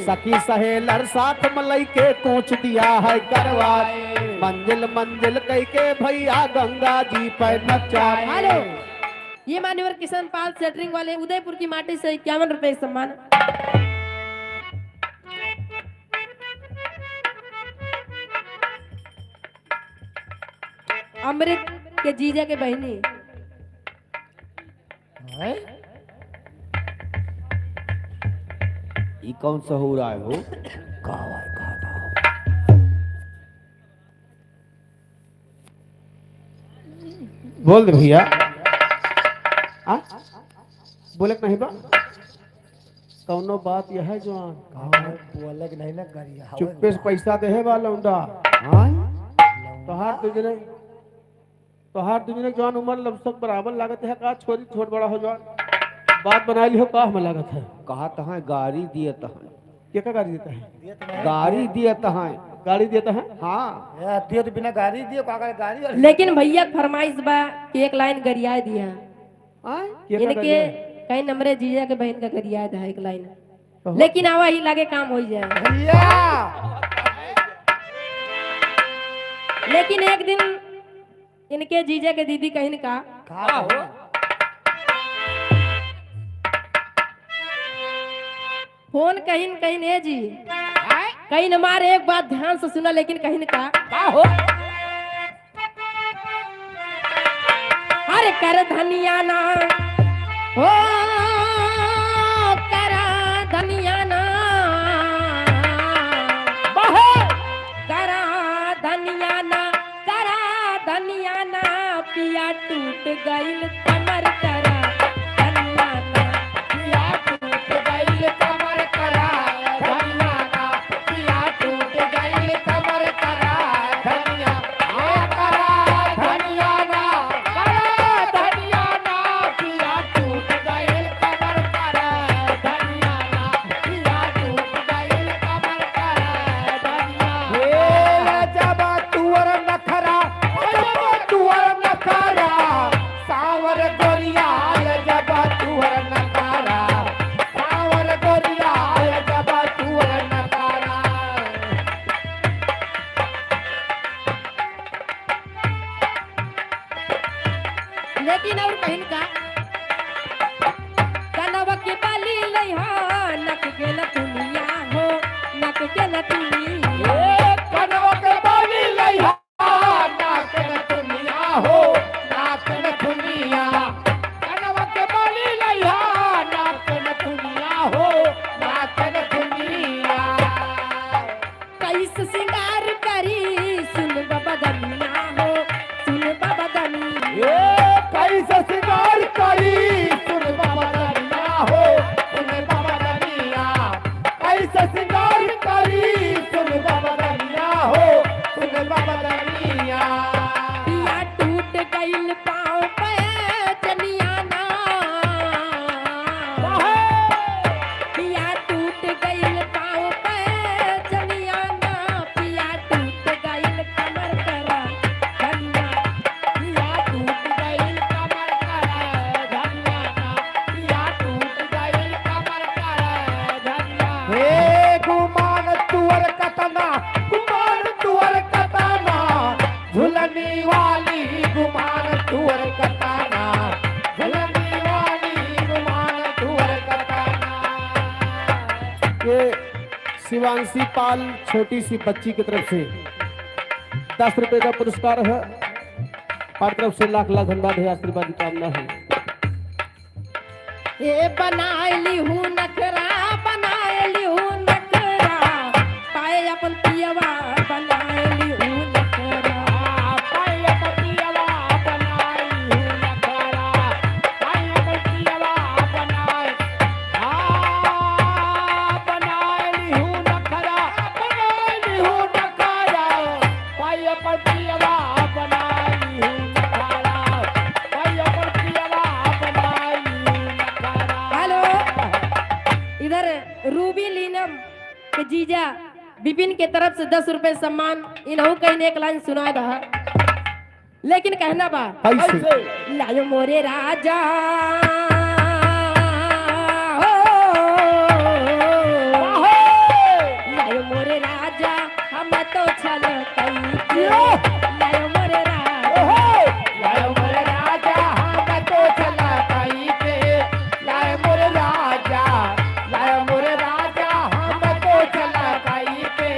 सखी सहेलर साथ में लइके कूच दिया है गरवा। मंजिल मंजिल कइके भैया गंगा जी पे नचा। हेलो, ये मान्यवर किशन पाल सेटरिंग वाले उदयपुर की माटी से इक्यावन रुपए सम्मान। अमृत के जीजा के बहिनी। हैं? ई कौन सहूर आए हो? का आए, का ना हो? बोल दे भैया। आ? बोले के नहीं बा? कौनो बात यह है जवान? कौनो बोले के नहीं ना, गरिया हवे चुप्पे से ना। पैसा देहे बा लौंडा। हाँ? तोहार दू जने, तोहार दू जने जवान उम्र लगभग बराबर लागत है का? छोरी छोट बड़ा हो जवान, बात बनाए लिहो का हमें लागत है। कहा तहाँ गारी दिए तहाँ। के का गारी देता है? गारी दिए तहाँ। गारी देता है? हाँ। ये दिए तो बिना गारी दिए का करे गारी और लेकिन भैया के फरमाइश बा कि एक लाइन गरियाए दिया। आय? के का इनके गरियाए? कहीं नमरे जीजा के बहन का गरियाए दिया एक लाइन। कहो। लेकिन आवा ही लागे काम हो जाए। भैया। लेकिन एक दिन इनके जीजा के दीदी कहिन का? का हो? फोन कहिन, कहिन, "ए जी।" आय? कहिन, "हमार एक बात ध्यान से सुना," लेकिन कहिन का? का हो? अरे कर धनिया ना, ओ कर धनिया ना, बहे। करा धनिया ना, करा धनिया ना, पिया टूट गइल कमर, करा धनिया ना। पिया टूट गइल कमर, करा धनिया ना। पिया टूट गइल कमर, करा धनिया। ए करा धनिया ना, करा धनिया ना, पिया टूट गइल कमर, करा धनिया ना। पिया टूट गइल कमर, करा धनिया। ए जब तुअर नखरा, जब तुअर नखरा, साँवर गोरिया, जब तुअर नखरा, साँवर गोरिया, जब तुअर नखरा। लेकिन और कहिन का? कनवा के बाली लइहा, नक के नथुनिया हो, नक के नथुनिया। ए, कनवा के बाली लइहा, नाक नथुनिया हो, नाक नथुनिया। कनवा के बाली लइहा, नाक नथुनिया हो, नाक नथुनिया। कैसे सिंगार करी, सुन बाबा दनिया हो, सुन बाबा दनिया। ए, कैसे सिंगार करी, सुन बाबा दनिया हो, सुन बाबा दनिया। कैसे सिंगार करी, सुन बाबा दनिया हो, सुन बाबा दनिया। पिया टूट गइल पाँव पे जनिया ना। काहे? पिया टूट गइल पाँव पे जनिया ना, पिया टूट गइल कमर, करा धनिया। पिया टूट गइल कमर, करा धनिया ना। पिया टूट गइल कमर, करा धनिया। हे गुमान तुअर कतना, गुमान तुअर कतना, शिवांशी पाल छोटी सी बच्ची की तरफ से दस रुपए का पुरस्कार है। हमारी तरफ से लाख लाख धन्यवाद है, आशीर्वाद की कामना है। ए बनाए लिहू नखरा, बनाए लिहू नखरा, पाए अपन पियवा बनाए लिहू नखरा। पाए अपन पियवा बनाए लिहू नखरा, पाए अपन पियवा बनाए, आ, बनाए लिहू नखरा, बनाए लिहू नखरा। पाई अपन पियवा बनाई हूँ नखारा, पाई अपन पियवा बनाई हूँ नखारा। हेलो, इधर रूबी लीनम के जीजा विपिन के तरफ से दस रुपए सम्मान, इनहू कहीं एक लाइन सुना दहा। लेकिन कहना बा, कैसे? लायो मोरे राजा, हो, लायो मोरे राजा, हम तो छल कई के। लायो मोरे राजा, लायो मोरे राजा, हम तो छल कई के। लायो मोरे राजा, लायो मोरे राजा, हम तो छल कई के।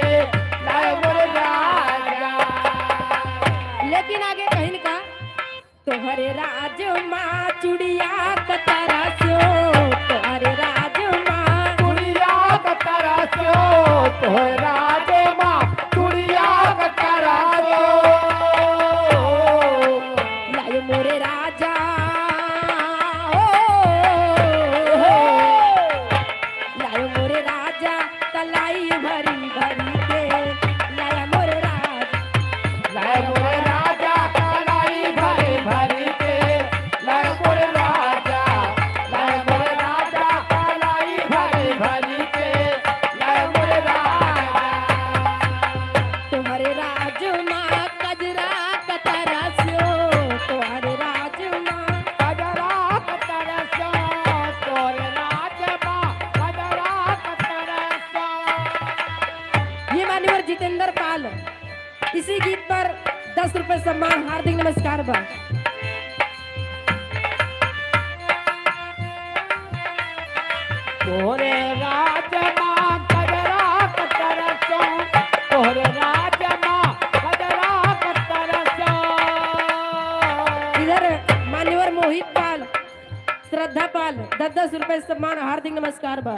लायो मोरे राजा। लेकिन आगे कहिन का, तोहरे राज मा चुड़िया कतरा सो, तोहरे राज मा चुड़िया कतरा सो, तोहरे राज मा चुड़िया कतरा सो। लायो मोरे राजा, ओ, लायो मोरे राजा, कलाई भरी भरी के। लायो मोरे राजा, लायो मोरे राजा, कलाई भरी भरी के। लायो मोरे राजा, लायो मोरे राजा, कलाई भरी भरी के। लायो मोरे राजा। तुम्हारे राज मा कजरा कतरा सो, तुम्हारे राज मा कजरा कतरा सो, तुम्हारे राज मा कजरा कतरा सो। ये मान्यवर जितेंद्र पाल, इसी गीत पर दस रुपए सम्मान, हार्दिक नमस्कार बा। तोरे राज मा कजरा कतरा सो, तोरे राज मा कजरा कतरा सो। इधर मान्यवर मोहित पाल, श्रद्धा पाल, दस दस रुपए सम्मान, हार्दिक नमस्कार बा।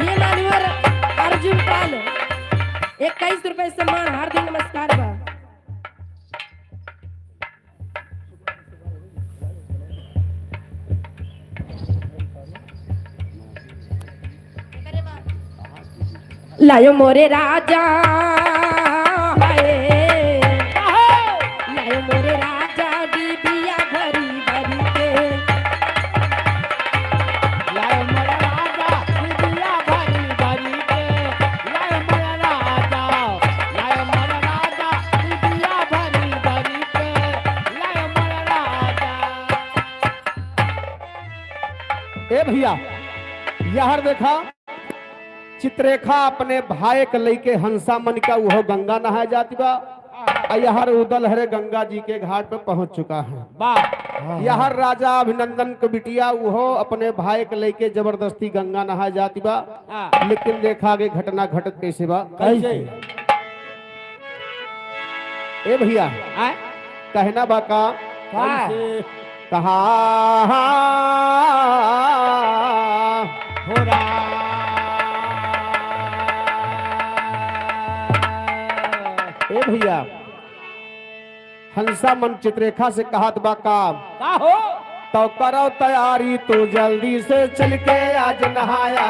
ये मान्यवर अर्जुन पाल, इक्कीस रुपए सम्मान, हार्दिक नमस्कार बा। लायो मोरे राजा, हाय। लायो मोरे राजा, डिबिया भरी भरी के। लायो मोरे राजा, डिबिया भरी भरी के। लायो मोरे राजा, लायो मोरे राजा, डिबिया भरी भरी के। लायो मोरे राजा। ए भैया, यहर देखा, चित्रेखा अपने भाई के लइके हंसा मन का उहो गंगा नहाए जाति बा। आ यहर उदल हरे गंगा जी के घाट पे पहुंच चुका है। वाह। यहर राजा अभिनंदन के बिटिया उहो अपने भाई के लइके जबरदस्ती गंगा नहाए जाति बा। हाँ। लेकिन देखा आगे घटना घटत कैसे बा। कैसे? ए भैया, आय? कहना बा का? का? कैसे? कहा हो रहा। ए भैया, हंसा मन चित्रेखा से कहत बा का? का हो? तो करो तैयारी तू जल्दी से चल के आज नहाया।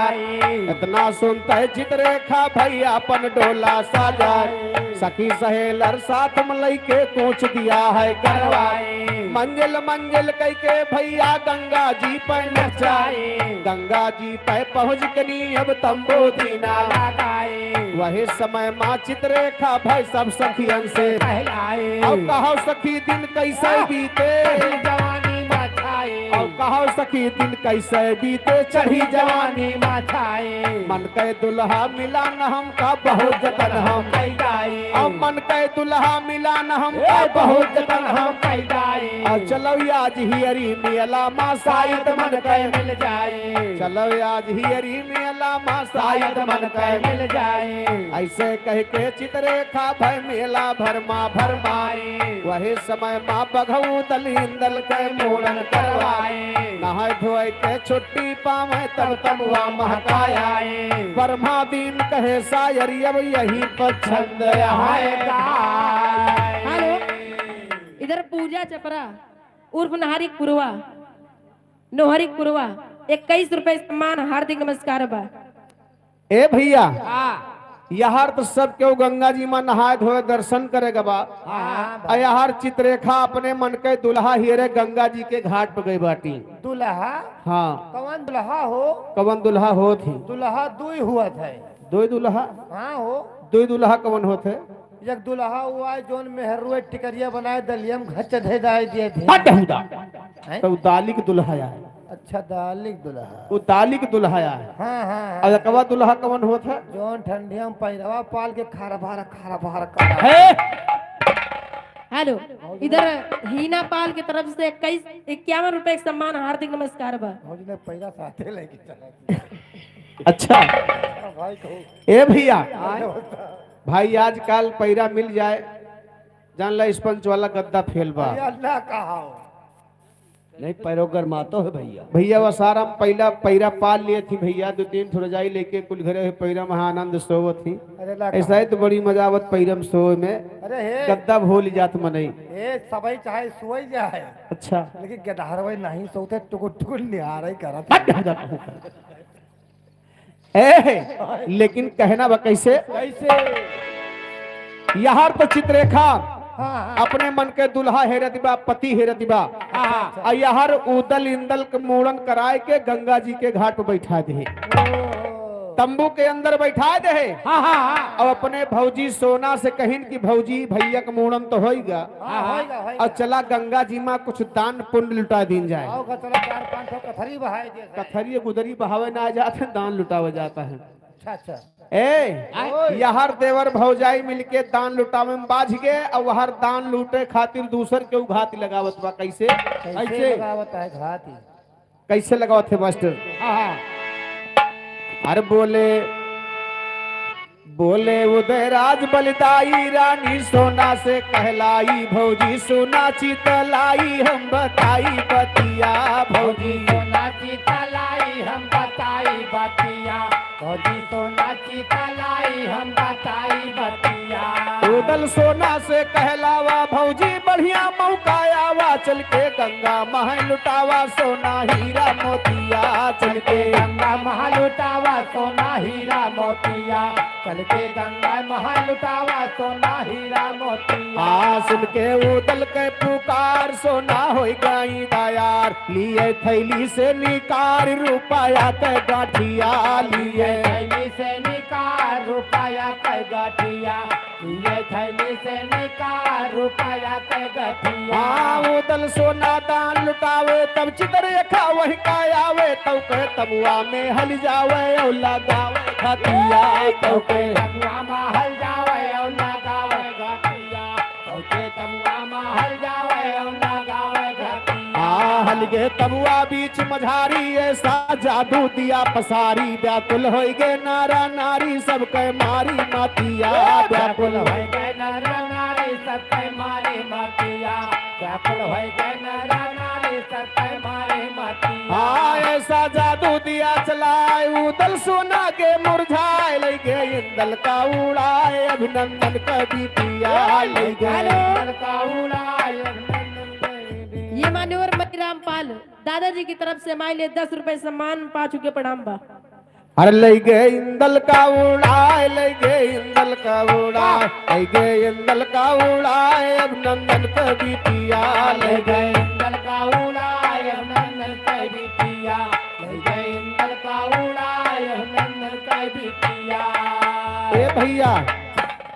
इतना सुनते चित्रेखा भैया अपन डोला साजाए। सखी सहेलर साथ में लइके कूच दिया है करवाए। मंजिल मंजिल कइके भैया गंगा जी पे नचाए। गंगा जी पे पहुँच कनी अब तंबू दीना लगाए। वही समय माँ चित्रेखा भई सब सखियन से कहलाए। अब कहो सखी दिन कैसे बीते। जवानी मचाए। और कहो सखी दिन कैसे बीते चढ़ी जवानी मा छाए। मन के दुल्हा मिला न हमका बहुत जतन हम कई जाए। और मन के दुल्हा मिला न हमका ए बहुत जतन हम कई जाए। और चलो आज हियरी मेला मा शायद मन के मिल जाए। चलो आज हियरी मेला मा शायद मन के मिल जाए। ऐसे कह के चित्ररेखा भय मेला भरमा भरमाए। वही समय मा बघऊ दल इंदल के मूड़न करवाए। नहाए धोए के छुट्टी पावे तब तमुआ महकाए। ब्रह्मा दिन कहे शायर अब यही पर छंद है गाए। हेलो, इधर पूजा चपरा उर्फ नहारी कुरवा, नोहरी कुरवा, इक्कीस रुपए सम्मान, हार्दिक नमस्कार बा। ए भैया, हाँ। यहार तो सब केहू गंगा जी मा नहाए धोए दर्शन करे गा बा। हाँ, हाँ, आ भाई। यहार चित्ररेखा अपने मन के दुल्हा हियरे गंगा जी के घाट पे गई बाटी। दुल्हा? हाँ। कवन दुल्हा हो? कवन दुल्हा होत ही? दुल्हा दुई हुआ थे। दुई दुल्हा? हाँ हो। दुई दुल्हा कवन होत है? एक दुल्हा हुआ है, जौन मेहरुए टिकरिया बनाए दलिया में घच धे दाए दिए थे। हट हुदा। हैं? तो दालिक दुल्हा आए। अच्छा, दालिक दुल्हा। वो दालिक दुल्हा आए। हाँ, हाँ, हाँ। और एकवा दुल्हा कवन होत है? जौन ठंडिया में पैरवा पाल के खारा भारा, खारा भारा कर। है? हेलो, इधर हीना पाल की तरफ से इक्कीस, इक्यावन रुपए के सम्मान, हार्दिक नमस्कार बा। भौजी ने पैरा साथे लेके चला। अच्छा। हाँ भाई, कहू। ए भैया, भाई आजकल पैरा मिल जाए, जान ला स्पंज वाला गद्दा फेल बा। भैया ना कहा हो। नहीं, पैरो गरमातो है भैया। भैया, वो सारा हम पहला पैरा पाल लिए थी भैया, दो तीन ठो रजाई लेके कुल घरे है पैरा में आनंद सोवत थी। अरे ना ऐसा कहा। ही तो बड़ी मजा आवत पैरा में सोए में। अरे हे। गद्दा भूल जात मनई। ए, सबई चाहे सोई जाए। अच्छा। लेकिन गदहरवे नहीं सोते, टुकुर टुकुर निहारे करत। हट, हट, हट। ए, लेकिन कहना बा कैसे? कैसे? यहार तो चित्ररेखा हाँ, हाँ। अपने मन के दुल्हा हेरत बा, पति हेरत बा। हाँ, हाँ। आ यहार उदल इंदल के मूड़न कराए के गंगा जी के घाट पे बैठा दे। ओ। तंबू के अंदर बैठा दे। हाँ, हाँ, हाँ। और अपने भौजी सोना से कहिन कि भौजी, भैया के मूड़न तो होइगा। हाँ, होइगा, होइगा। और चला गंगा जी मा कुछ दान पुण्य लुटा दीन जाए। आओ, चला चार पाँच ठो कथरी बहाए दे। कथरी गुदरी बहावे ना जात है, दान लुटावे जाता है। अच्छा, अच्छा। ए, आय। यहर देवर भौजाई मिलके दान लुटावे में बाझ गए, और वहर दान लूटे खातिर दूसर के घात लगावत बा। कैसे? कैसे कैसे? लगावत है घात? कैसे लगावत है मास्टर? हाँ, हाँ। अरे बोले, बोले उदयराज बलिदाई रानी सोना से कहलाई, भौजी सोना चितलाई हम बताई बतिया, भौजी भौजी सोना चितलाई हम बताई बतिया, भौजी सोना चितलाई हम बताई बतिया। उदल सोना से कहलावा भौजी बढ़िया मौका आवा, चल के गंगा महल लुटावा सोना हीरा मोतिया, चल के गंगा महल लुटावा सोना हीरा मोतिया, चल के गंगा महल लुटावा सोना हीरा मोतिया। आ सुन के उदल के पुकार सोना होई गई तैयार, लिए थैली से निकार रुपया के गठिया, लिए थैली से निकार रुपया के गठिया, लिए थैली से निकार रुपया के गठिया। हाँ, उदल सोना दान लुटावे, तब चित्ररेखा वही का आवे, तब के तमुआ में हल जावे और लगावे घटिया, तब के तमुआ में हल जावे और लगावे घटिया, तब के तमुआ में हल जावे और लगावे घटिया। आ हलगे तमुआ बीच मझारी, ऐसा जादू दिया पसारी, व्याकुल होई गे नारा नारी सबके मारी मतिया, ए, व्याकुल व्याकुल होई गे नारा नारी सबके मारी मतिया, व्याकुल होई गे नारा नारी सबके मारी मतिया। हाँ, ऐसा जादू दिया चलाए, उदल सोना के मुरझाए, लई गे इंदल का उड़ाए, अभिनंदन का बिटिया, लई गे इंदल का उड़ाए, अभिनंदन का बिटिया। ये मान्यवर मणिराम पाल, दादाजी की तरफ से माई ले दस रुपए सम्मान, पाँच के प्रणाम बा। अरे लई गे इंदल का उड़ाए, लई गे इंदल का उड़ाए, लई गे इंदल का उड़ाए, अभिनंदन के बिटिया, लई गे इंदल का उड़ाए, अभिनंदन के बिटिया, लई गे इंदल का उड़ाए, अभिनंदन के बिटिया। ए भैया,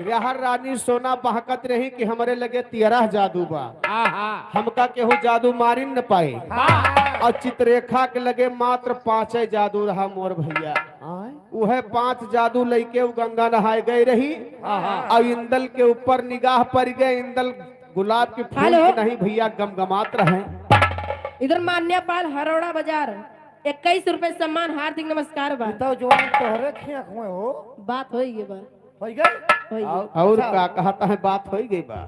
रहर रानी सोना बहकत रही कि हमरे लगे तियरह जादू बा। हाँ, हाँ। हमका केहू जादू मारिन न पाए। हाँ। और चित्ररेखा के लगे मात्र पाँचे जादू रहा मोर भइया। आय। उहे पाँच जादू लइके उ गंगा नहाए गए रही। हाँ, हाँ। और इंदल के ऊपर निगाह पड़ गए, इंदल गुलाब के फूल हेलो। के नहीं भइया गमगमात रहे। इधर मान्या पाल हरौड़ा बाजार, इक्कीस रुपए सम्मान, हार्दिक नमस्कार बा। ई तो जवान तोहरे खियाक हुए हो। बात होई गई बा। होई गई? होई गई। और अच्छा। का कहता है, बात होई गई बा।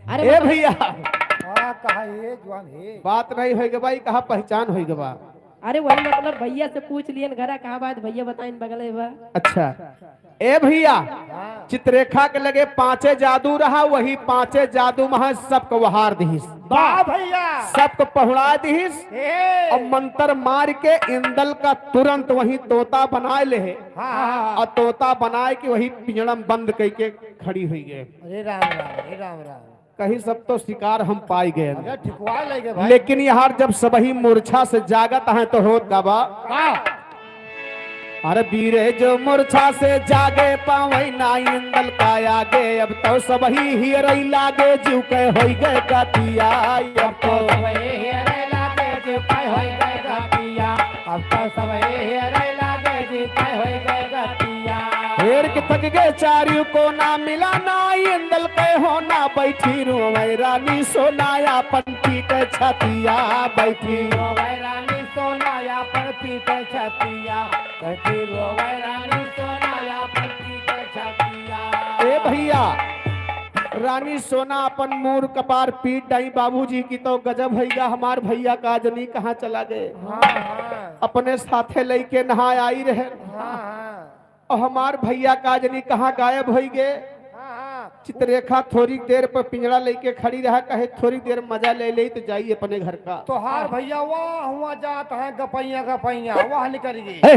अरे ए बाबा। भइया। हाँ, कहा ये जवान है। बात नहीं होई गई बा, ई कहा पहचान होई गई बा। अरे वही मतलब भइया से पूछ लियन घरा कहाँ बा, भइया बताइन बगले बा। अच्छा। ए भइया, हाँ। चित्ररेखा के लगे पाँचे जादू रहा, वही पाँचे जादू महा सबको वहार दिहिस। वाह भइया। सबको पहुड़ा दिहिस। ए। और मंत्र मार के इंदल का तुरंत वही तोता बनाए ले। हाँ, हाँ। और तोता बनाए के वही पिंजड़ा में बंद कइके खड़ी हुई गए। अरे राम राम, अरे राम राम। कहीं सब तो शिकार हम पाई गए। अरे ठिकवा ले गए भाई। लेकिन यार जब सबही मूर्छा से जागत हैं तो होत का बा? का? अरे बीरे जो मूर्छा से जागे पावै ना इंदल का आगे, अब तो सबही हियरै लागे जीव के होई गए गतिया। अब तो सबही हियरै लागे जीव के होई गए गतिया। अब तो सबही हियरै लागे जीव के होई गए गतिया। हेर के थक गए चारियों कोना मिला ना इंदल के होना, बैठी रोवै रानी सोना आपन पीट छतिया। बैठी रोवै रानी सोना आपन पीट छतिया। बैठी रोवै रानी सोना आपन पीट छतिया। ए भइया, रानी सोना अपन मूड़ कपार पीट डाई बाबूजी की तो गजब भइया, हमार भइया का जनी कहाँ चला गए। हाँ, हाँ। अपने साथे लइके नहाए आई रहे। हाँ, हाँ। और हमार भइया का जनी कहाँ गायब होई गे। हाँ, हाँ। चित्ररेखा थोड़ी देर पर पिंजड़ा लेके खड़ी रहा, कहे थोड़ी देर मजा ले ले तो जाई अपने घर का। तोहार भइया वाह हुआ जात है गपैया गपैया, वाह निकल गई। हे!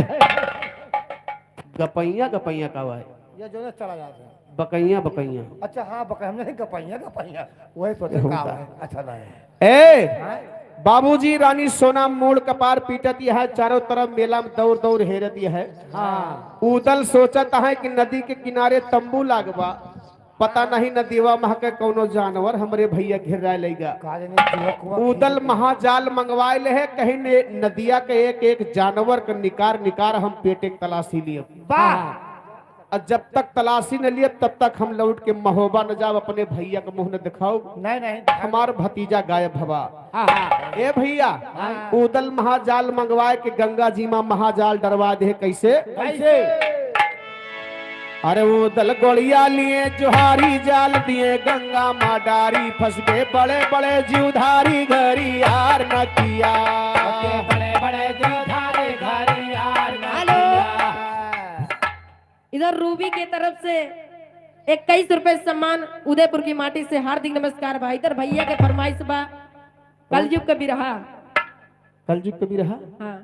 गपैया गपैया का हुआ है? ये जो है चला जाता है। बकैया बकैया। अच्छा हाँ, बकैया, हमने गपैया गपैया, वही सोचे एहू का का। है, अच्छा ना है। ए, हाँ? बाबूजी रानी सोना मूड़ कपार पीटत यह है, चारों तरफ मेला में दौड़ दौड़ हेरत यह है। हाँ। उदल सोचत है कि नदी के किनारे तंबू लागबा, पता नहीं नदीवा महा के कौनो जानवर हमरे भइया घेराए लइगा। का जाने चूहा कुआ उदल खींचत है। महाजाल मंगवाए ले है, कहीं ने नदिया के एक एक जानवर के निकार निकार हम पेटे के तलाशी लिए। वाह। हाँ। और जब तक तलाशी न लिए तब तक हम लौट के महोबा न जाब, अपने भइया के मुँह न दिखाओ। नहीं, नहीं, दिखाओ। हमार भतीजा गायब भवा। हाँ, हाँ। ए भइया, हाँ। उदल महाजाल मंगवाए के गंगा जी मा महाजाल डरवा दे। कैसे? कैसे? अरे उदल गोड़िया लिए जोहारी जाल दिए गंगा मा डारी, फंस गए बड़े बड़े जीवधारी घरी यार न किया। बड़े बड़े जीवधारी घरी यार न हेलो। किया। इधर रूबी के तरफ से इक्कीस रुपए सम्मान उदयपुर की माटी से हार्दिक नमस्कार बा। इधर भइया के फरमाइश बा, कलयुग के बिरहा। कलयुग के बिरहा? हाँ।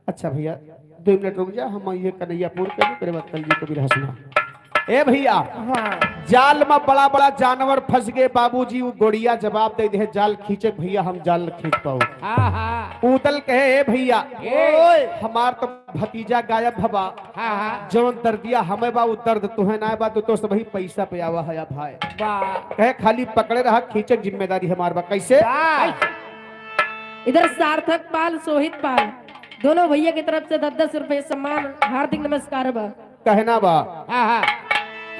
अच्छा भइया, दो मिनट रुक जा, हम ये कन्हैया पूर कर, ओकरे बाद कलयुग के बिरहा सुना। ए भइया, हाँ। जाल मा बड़ा बड़ा जानवर फंस गए बाबूजी, उ गोड़िया जवाब दे दे, जाल खींचे भइया, हम जाल न खींच पाओ। हाँ, हाँ। उदल कहे, ए भइया, ए। हमार तो भतीजा गायब भवा। हाँ, हाँ। जौन दर्दिया हमें बा, उ दर्द तुहे ना बा, तू तो सबही पैसा पे आवा है भाई। वाह। कहे खाली पकड़े रहा, खींचे के जिम्मेदारी हमार बा। कैसे? वाह। इधर सार्थक पाल, सोहित पाल, दोनों भइया की तरफ से दस दस रुपए सम्मान, हार्दिक नमस्कार बा। कहना बा। हाँ, हाँ।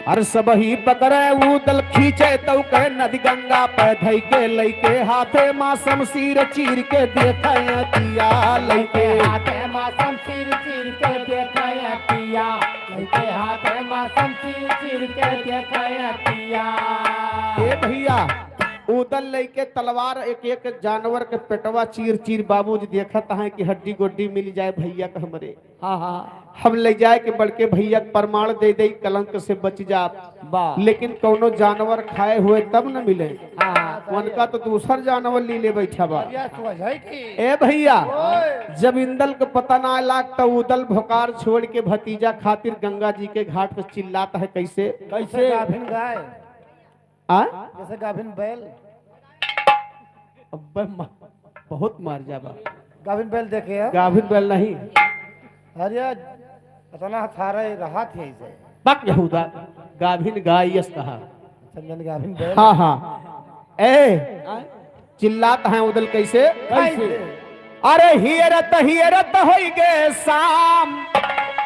अरे सबही पकड़े उदल खींचे तौ कहे नदी गंगा पे धई के लइके हाथे मा शमशीर चीर के देखे अखिया लइके। हाथे मा शमशीर चीर के देखे अखिया, लइके हाथे मा शमशीर चीर के देखे अखिया। ए भइया, उदल लइके तलवार एक एक जानवर के पेटवा चीर चीर बाबूजी देखत हैं कि हड्डी गोड्डी मिल जाए भइया के हमरे। हाँ, हाँ। हम ले जाए के बड़के भइया के प्रमाण दे दे, कलंक से बच जा। वाह। लेकिन कौनो जानवर खाए हुए तब न मिले। हाँ, हाँ, सही उनका है। तो दूसर जानवर ली ले बैठा बा। अब यह सोच है कि ए भइया, ओए। जब इंदल के पता ना लाग तो उदल भोकार छोड़ के भतीजा खातिर गंगा जी के घाट पे चिल्लात है। कैसे? कैसे? गाभिन गाय। आ? जैसे गाभिन बैल। अब्बे मा-, बहुत मार जाबा। गाभिन बैल देखे हैं? गाभिन बैल नहीं। अरे, इतना थारा रहा थे इसे। बक यहूदा, गाभिन गाय यस कहा। समझन गाभिन बैल। हाँ, हाँ। ए, आ? चिल्लात हैं उदल कैसे? कैसे? अरे हियरत हियरत होई गे शाम,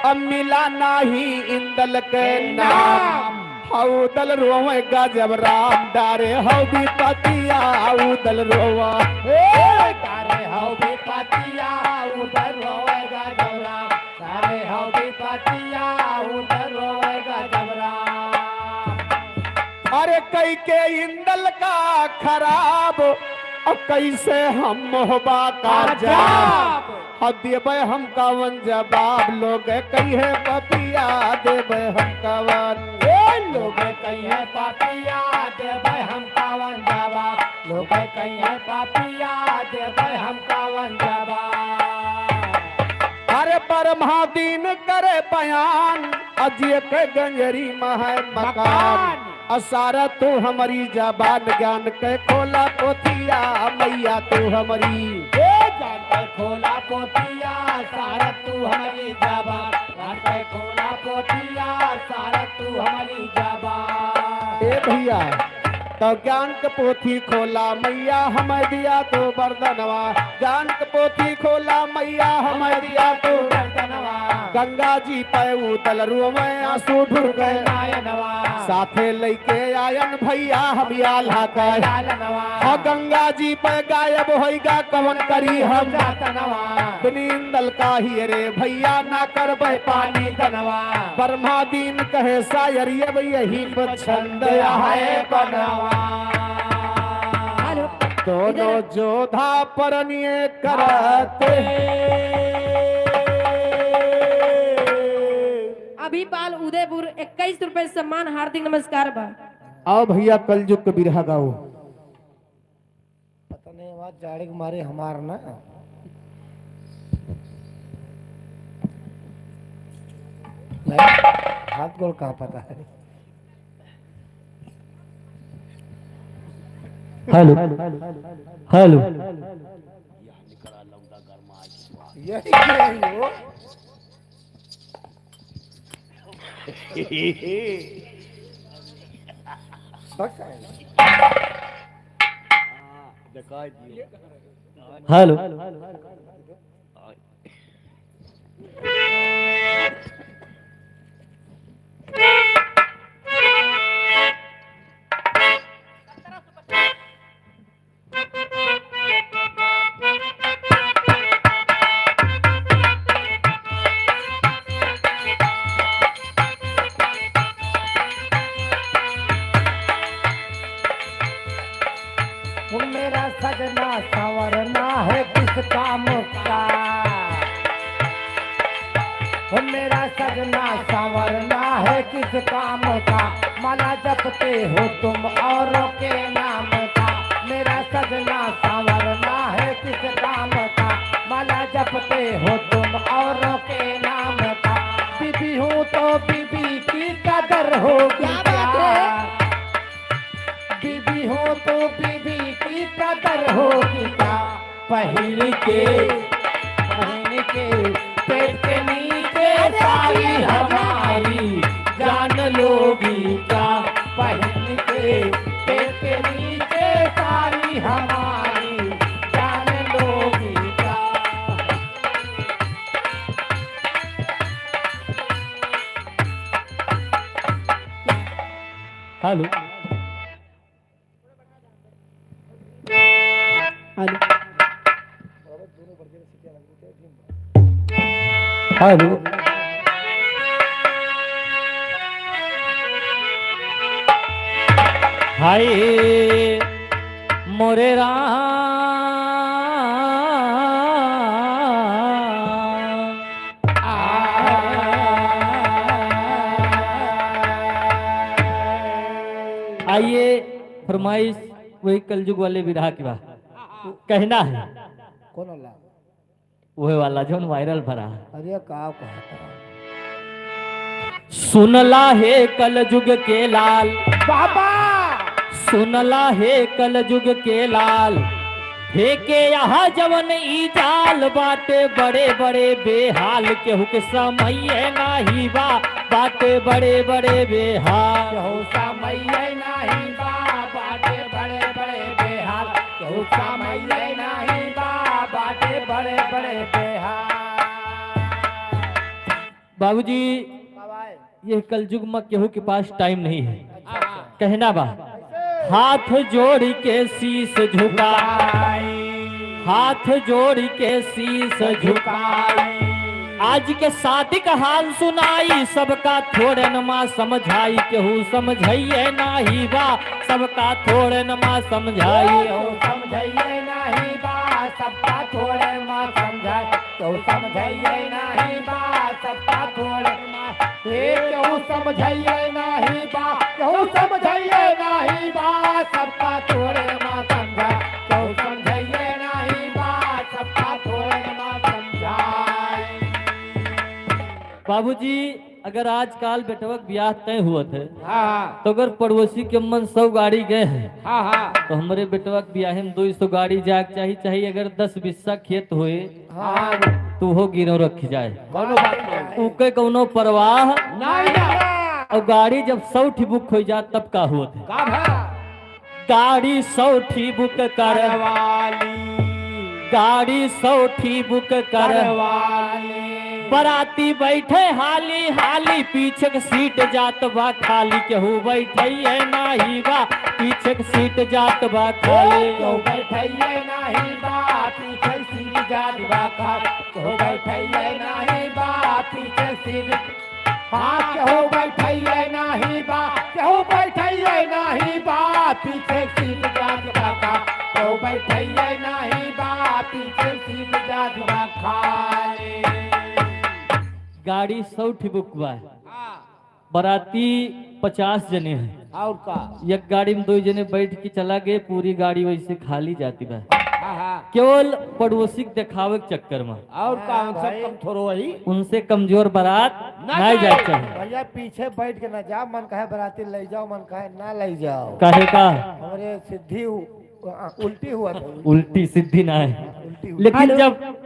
अब मिला नाही इंदल के नाम। हऊ दल रोवेगा जब राम, डारे हऊ विपतिया, हऊ दल रोवा। ए, डारे हऊ विपतिया, हऊ दल रोवेगा जब राम, डारे हऊ विपतिया, हऊ दल रोवेगा जब राम। अरे कई के इंदल का खराब, अब कैसे हम मोहबा का अजाब। जाब। अब देबे हम कवन जवाब, लोग कहिए पपिया, देबे हम कवन। ए, लोग कहिए पपिया, देबे हम कवन जवाब, लोग कहिए पपिया, देबे हम कवन जवाब। अरे ब्रह्मा दीन करे बयान, अजिय के गंजरी महै मकान। मकान। असारा तू हमरी जबान, ज्ञान के खोला पोथिया, मैया तू हमरी। ए ज्ञान के खोला पोथिया, सारा तू हमरी जबान। ज्ञान के खोला पोथिया, सारा तू हमरी जबान। ए भैया, तब ज्ञान के पोथी खोला मैया, हमें दिया तू वरदनवा। ज्ञान के पोथी खोला मैया, हमें दिया तू वरदनवा। गंगा जी पे उतल रुआ में आंसू ढुर गए। नयनवा। साथे लइके आयन भैया हम आल्हा के। लालनवा। हाँ, गंगा जी पे गायब होइगा, कवन करी हम। जातनवा। बिन इंदल का ही रे भैया, ना करबे पानी दनवा। ब्रह्मा दीन कहे शायर, ये भैया ही पर छंद है बनवा। हेलो। दोनों इधर। जोधा परनिये करते। अभी पाल उदयपुर इक्कीस रुपए सम्मान, हार्दिक नमस्कार बा। आओ भैया, कलजुग के बिरहा गाओ। पता नहीं, आवाज जाड़े के मारे हमार ना। नहीं, हाथ गोड़ कहाँ पता है? हेलो, हेलो। यही, यही हो। हेलो। वो मेरा सजना संवरना है किस काम का? वो मेरा सजना संवरना है किस काम का? माला जपते हो तुम औरों के नाम का। मेरा सजना संवरना है किस काम का? माला जपते हो तुम औरों के नाम का। बीबी हूँ तो बीबी की कदर होगी क्या? बात है। बीबी हो तो बीबी की कदर होगी क्या? पहन के, पहन के पेट के नीचे अरे साड़ी भैया। हमारी जान लोगी क्या? पहन के पेट के नीचे साड़ी हमारी जान लोगी क्या? हेलो। हेलो। हेलो। हाय मोरे राम। आइए, फरमाइश वही कलजुग वाले बिरहा की बात। कहना है। कौन वाला? वही वाला जौन वायरल भरा। अरे का कहता? सुनला हे कलजुग के लाल। बाबा! सुनला हे कलजुग के लाल। हे के यहाँ जवन ई जाल बाटे बड़े बड़े बेहाल, केहू के समइये नाही बा, बाटे बड़े बड़े बेहाल। केहू समइये नाही बा, बाटे बड़े बड़े बेहाल। केहू समइये नाही बा, बाटे बड़े बड़े बेहाल। बाबूजी, का भाई? ये कलयुग में केहू के पास टाइम नहीं है। अच्छा, अच्छा। कहना बा, हाथ जोड़ के शीश झुकाई, हाथ जोड़ के शीश झुकाई। आज के शादी का हाल सुनाई, सबका थोड़े न माँ समझाई, केहू समझइये नाही बा, सबका थोड़े न माँ समझाई। केहू समझइये नाही बा, सबका थोड़े माँ समझाई। केहू समझइये नाही बा, सबका थोड़े माँ। हे केहू समझइये नाही बा, केहू समझइये नाही बा, सबका थोड़े माँ समझाई। केहू समझइये नाही बा, सबका थोड़े माँ समझाई। बाबूजी, अगर आजकाल बेटवा के बियाह तय हुवत है, हाँ, हाँ। तो अगर पड़ोसी के मन सौ गाड़ी गए हैं, हाँ, हाँ। तो हमरे बेटवा के बियाहे में दो सौ गाड़ी जाए के चाही, चाहे अगर दस बिस्सा खेत होए, हाँ। तो वो गिरव रखी जाए। कौनो बात नहीं। उके कौनो परवाह। नहीं, नहीं। और गाड़ी जब सौ ठी बुक हो जात, तब का हुवत है? का भा? गाड़ी सौ ठी बुक कर। करवाली। गाड़ी सौ ठी बुक कर। करवाली। बराती बैठे हाली हाली, पीछे के सीट जात बा खाली, केहू बैठइये नाही बा, पीछे के सीट जात बा खाली। केहू बैठइये नाही बा, पीछे सीट जात बा खाली, केहू बैठइये नाही बा, पीछे सीट हाँ, केहू बैठइये नाही बा, केहू बैठइये नाही बा, पीछे सीट जात बा खा-, केहू बैठइये नाही बा, पीछे सीट जात बा खाली। गाड़ी सौ ठी बुक बा। हाँ। बराती पचास जने हैं। और का? एक गाड़ी में दो जने बैठ के चला गए, पूरी गाड़ी वैसे खाली जाती बा। हाँ, हाँ। केवल पड़ोसी के देखावे के चक्कर में। और का, हम सब भाई। कम थोड़ो वही। उनसे कमजोर बारात ना ना जाए। जाए चाहे। भैया, पीछे बैठ के ना जा, मन कहे बराती ले जाओ, मन कहे ना ले जाओ। काहे का? हमरे सिद्धि उ-, आ, उल्टी हुआ था। उल्टी सिद्धि ना है। उल्टी हुआ। लेकिन हेलो। जब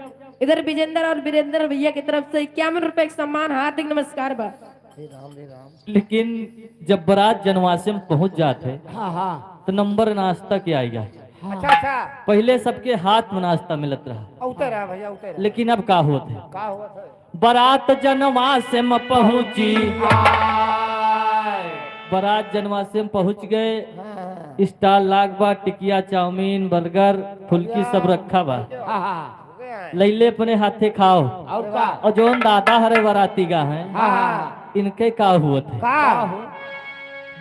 इधर विजेंद्र और वीरेंद्र भैया की तरफ से इक्यावन रुपए का सम्मान, हार्दिक नमस्कार बा। हे राम, हे राम। लेकिन जब बारात जनवासे में पहुंच जात है, हाँ, हाँ। तो नंबर नाश्ता के आइगा। अच्छा, अच्छा। पहिले सबके हाथ में नाश्ता मिलत रहा। अउते रहा भैया, अउते रहा। लेकिन अब का होत है? का होत है? बारात जनवासे में पहुंची। आय। बारात जनवासे में पहुंच गए। हाँ, हाँ। स्टॉल लाग बा, टिकिया, चाउमीन, बर्गर, फुल्की सब रखा बा। हाँ, हाँ। लैले अपने हाथे खाओ। और का? और जौन दादा हरे बराती गा हैं, हाँ, हाँ। इनके का हुवत है? का हो?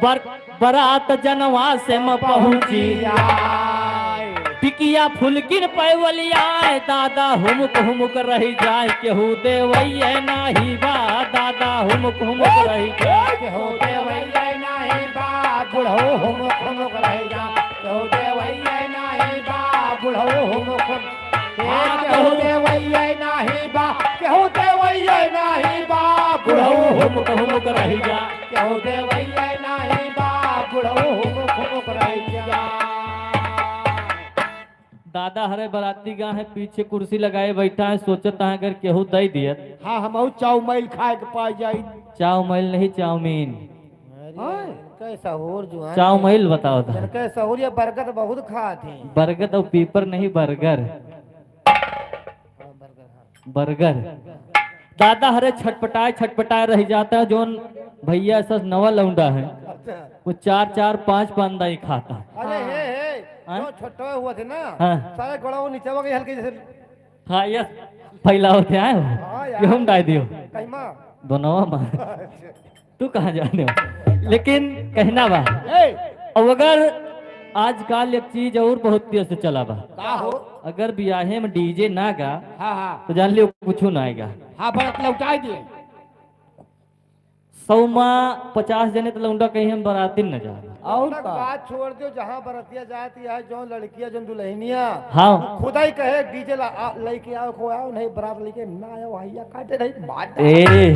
बर-, बरात जनवासे में पहुंची। टिकिया फुलकिन पैवलिया, दादा हुमुक हुमुक रहि जाए, केहू देवइये नाही बा, दादा हुमुक हुमुक रहि जाए। केहू देवइये नाही बा, बुढ़ऊ हुमुक हुमुक रहि जाए, केहू देवइये नाही बा, बुढ़ऊ हुमुक हुमुक। ए, केहू देवइये नाही बा, केहू देवइये नाही बा, बुढ़ऊ हुमुक हुमुक रहि जा। केहू देवइये नाही बा, बुढ़ऊ हुमुक हुमुक रहि जा। दादा हरे बराती गा हैं, पीछे कुर्सी लगाए बैठा है, सोचत है अगर केहू दइ दियत। हाँ, हमहू चाउमीन खाए के पा जाई। चाउमीन नहीं, चाउमीन। अरे, हाँ। इनके सहूर जुआन चाउमीन बताओ था। इनके सहूर ये बरगद बहुत खात हैं। बरगद और पीपर नहीं, बर्गर। हाँ, बर्गर, हाँ। बर्गर। दादा हरे छटपटाए, छटपटाए रहि जाता है, जौन भैया सस नवा लौंडा है, अच्छा। वो चार, चार, पाँच पांदा ही खाता है। अरे, हे, हे, हाँ? जो छोटा हुआ थे ना, हाँ। सारे गोड़ा वो नीचे हो गए हल्के जैसे। हाँ, यस, फैलाओ थे, आए हो? हाँ, यार। ये हम डाल दियो। कहीं माँ। दोनों माँ। अच्छा। तू कहाँ जाने हो? लेकिन कहना बा, ए! अब अगर आजकल एक चीज और बहुत तेज से चला बा। का हो? अगर बियाहे में डीजे ना गा, हाँ, हाँ। तो जान लियो कुछ ना आएगा। हाँ, बरात लौटाई दिए। सौ मा पचास जने तो लौंडा कहीं हम बराती न जा। और का? बात छोड़ दो, जहाँ बरतिया जाती है, जो लड़कियाँ, जो दुल्हनिया, हाँ। खुदा ही कहे, "डीजे ला, आ, लेके आओ, को आओ, नहीं, बरात लेके ना आयो, भैया, काटे नहीं, बात।" ए,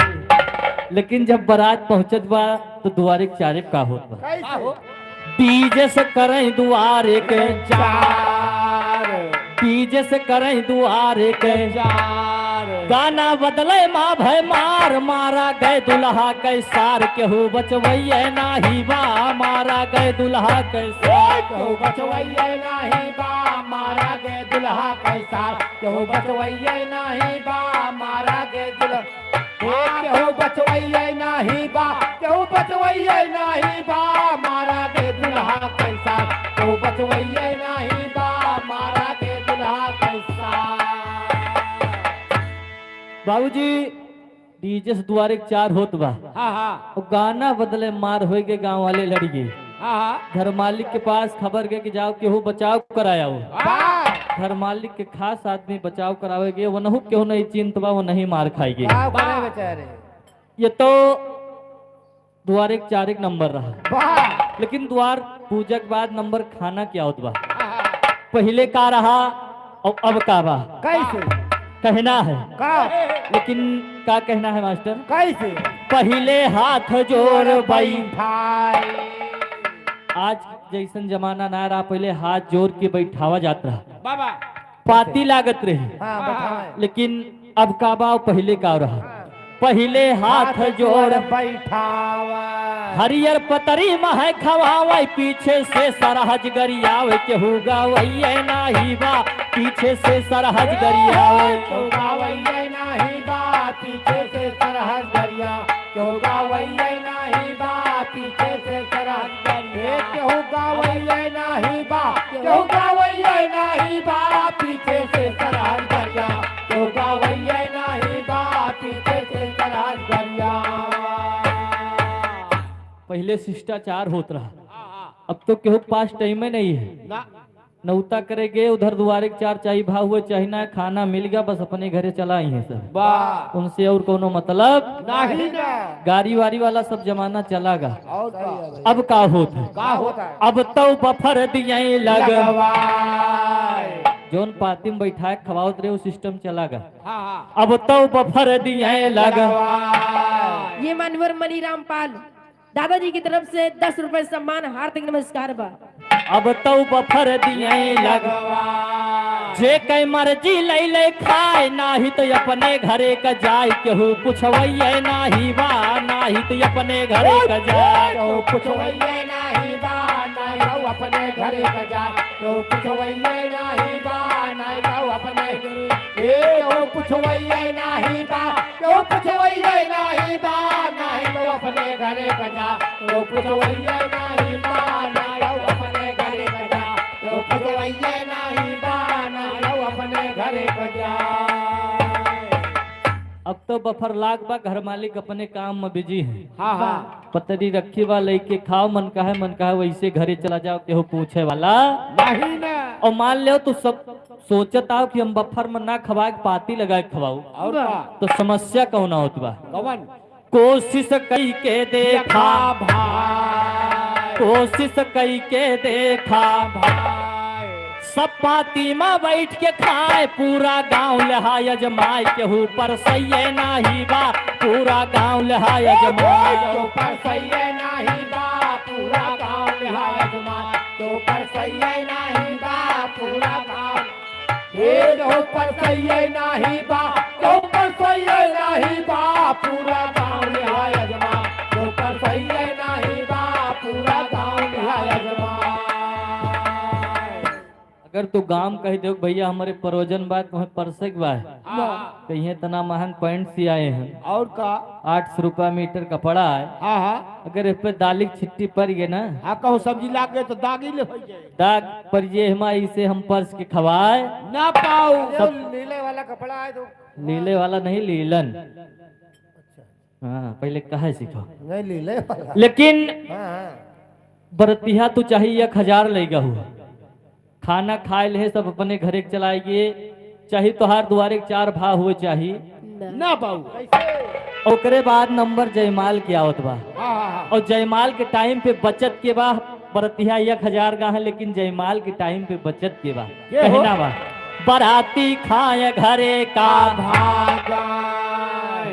लेकिन जब बारात पहुँचत बा, तो दुआरे के चारे का होत बा? कैसे? डीजे से करें दुआरे के चार। डीजे से करें दुआरे के चार। गाना बदले माँ भय मार, मारा गए दुल्हा कै सार, केहू बचवैये नाही बा, मारा गए दुल्हा कै सार। केहू बचवैये नाही बा, मारा गए दुल्हा कै सार, केहू बचवैये नाही बा, मारा गए दुल्हा। ए, केहू बचवैये नाही बा, केहू बचवैये नाही बा, मारा गए दुल्हा कै सार, केहू बचवैये नाही बा, मारा गए दुल्हा कै सार। बाबूजी, डीजे से दुआरे के चार होत बा। हाँ, हाँ। वो गाना बदले मार होई के गाँव वाले लड़ी गए। हाँ, हाँ। घर मालिक के पास खबर गए कि जाओ केहू बचाव कराया हो। वाह। घर मालिक के खास आदमी बचाव करावे गए, वो नहु केहू नहीं चिंत बा, वो नहीं मार खाई गए। का करे वाह। बेचारे? ये तो दुआरे के चार एक नंबर रहा। वाह। लेकिन दुआर पूजा के बाद नंबर खाना क्या होत बा? हाँ, हाँ। पहिले का रहा और अब का बा? कैसे? कहना है। का? लेकिन का कहना है मास्टर? कैसे? पहिले हाथ जोड़ बैठाए। आज जैसन जमाना ना रहा, पहिले हाथ जोड़ के बैठावा जात रहा। बाबा। पाती लागत रही। हाँ, बैठाए। लेकिन अब का बा, पहिले का रहा? पहिले हाथ हाथ जोड़ जोड़ बैठावा। हरियर पतरी महै खवावै, पीछे से सरहज गरियावै, केहू गावैये नाही बा, पीछे से सरहज गरियावै। केहू गावैये नाही बा, पीछे से सरहज गरिया। केहू गावैये नाही बा, पीछे से सरहज गरिया। ए, केहू गावैये नाही बा, केहू गावैये नाही बा, पीछे से सरहज गरिया। केहू गावैये नाही बा, पीछे से सरहज गरिया। पहिले शिष्टाचार होत रहा, हाँ, हाँ। अब तो केहू के पास टाइमे नहीं है। ना। नौता करे गए, उधर दुआरे के चार चाही भाव हुए, चाही ना, खाना मिल गया, बस अपने घरे चला आई हैं सब। वाह। उनसे और कोनो मतलब नहीं ना। गाड़ी वाड़ी वाला सब जमाना चला गा। और का? अब का होत है? का होत है? अब तो बफर दिए लग। लगवाए। जौन पाती में बैठाए खवावत रहे, वो सिस्टम चला गा। हाँ, हाँ। अब तो बफर दिए लग। लगवाए। ये मानवर मनीराम पाल दादाजी की तरफ से दस रुपए सम्मान, हार्दिक नमस्कार बा। अब तो बफर दिए लग। जे कै मर्जी लै लै खाए, नाही तो अपने घरे क जाए, केहू पुछवैये नाही बा, नाही तो अपने घरे क जाए। केहू पुछवैये नाही बा, नाही तो अपने घरे क जाए। केहू पुछवैये नाही बा, नाही तो अपने घरे। ए, केहू पुछवैये नाही बा, केहू पुछवैये नाही बा, नाही तो अपने घरे क जा। केहू पुछवैये नाही बा, नाही तो अपने घरे क जा। केहू पुछवैये नाही बा, नाही तो अपने घरे क जा। अब तो बफर लाग बा, घर मालिक अपने काम में बिजी हैं। हाँ, हाँ। पतरी रखी बा, लइके खाओ, मन कहे, मन कहे वैसे घरे चला जाओ, केहू पूछे वाला नहीं ना। और मान लो तू सब सोचत आओ कि हम बफर में ना खवाए, पाती लगाए खवाओ, और का? तो समस्या कौन होत बा? कौन? कोशिश कई के देखा देखा भाई। कोशिश कई के देखा भाई। सब पाती में बैठ के खाए, पूरा गाँव लिहा अजमाए, केहू परसैये नाही बा, पूरा गाँव लिहा अजमाए। केहू परसैये नाही बा, पूरा गाँव लिहा अजमाए। केहू परसैये नाही बा, पूरा गाँव। ए, केहू परसैये नाही बा, केहू परसैये नाही बा, पूरा गाँव लिहा अजमाए। केहू परसैये नाही बा, पूरा गाँव लिहा अजमाए। अगर तू गाँव कहि देउ, "भैया, हमरे परोजन बा, तुम्हें परसे के बा।" हाँ। कहिए, "इतना महंग पैंट सियाए हैं।" और का? आठ सौ रुपया मीटर कपड़ा है। हाँ, हाँ। अगर इस पे दाली की छिट्टी पड़ गई ना, हाँ, कहूँ सब्जी लाग गए तो दागी ले हो जाए। दाग पड़ जाए हमारे, इसे हम परस के खवाए। ना पाऊ। सब नीले वाला कपड़ा है तो। नीले वाला नहीं, लीलन। अच्छा। हाँ, पहिले कहे सीखो। नहीं, लीले वाला। लेकिन हाँ, हाँ। बरतिहा तू चाही एक हजार लइगा हो, खाना खाए ले सब अपने घरे के चलाए गे, चाही तोहार दुआरे के चार भा हुए चाही। ना। ना बाबू। ओकरे बाद नंबर जयमाल के आवत बा। हाँ, हाँ, हाँ। और जयमाल के टाइम पे बचत के बा, बरतिहा एक हजार गा है, लेकिन जयमाल के टाइम पे बचत के बा। ये हो। कहना बा, बराती खाए घरे का भागा।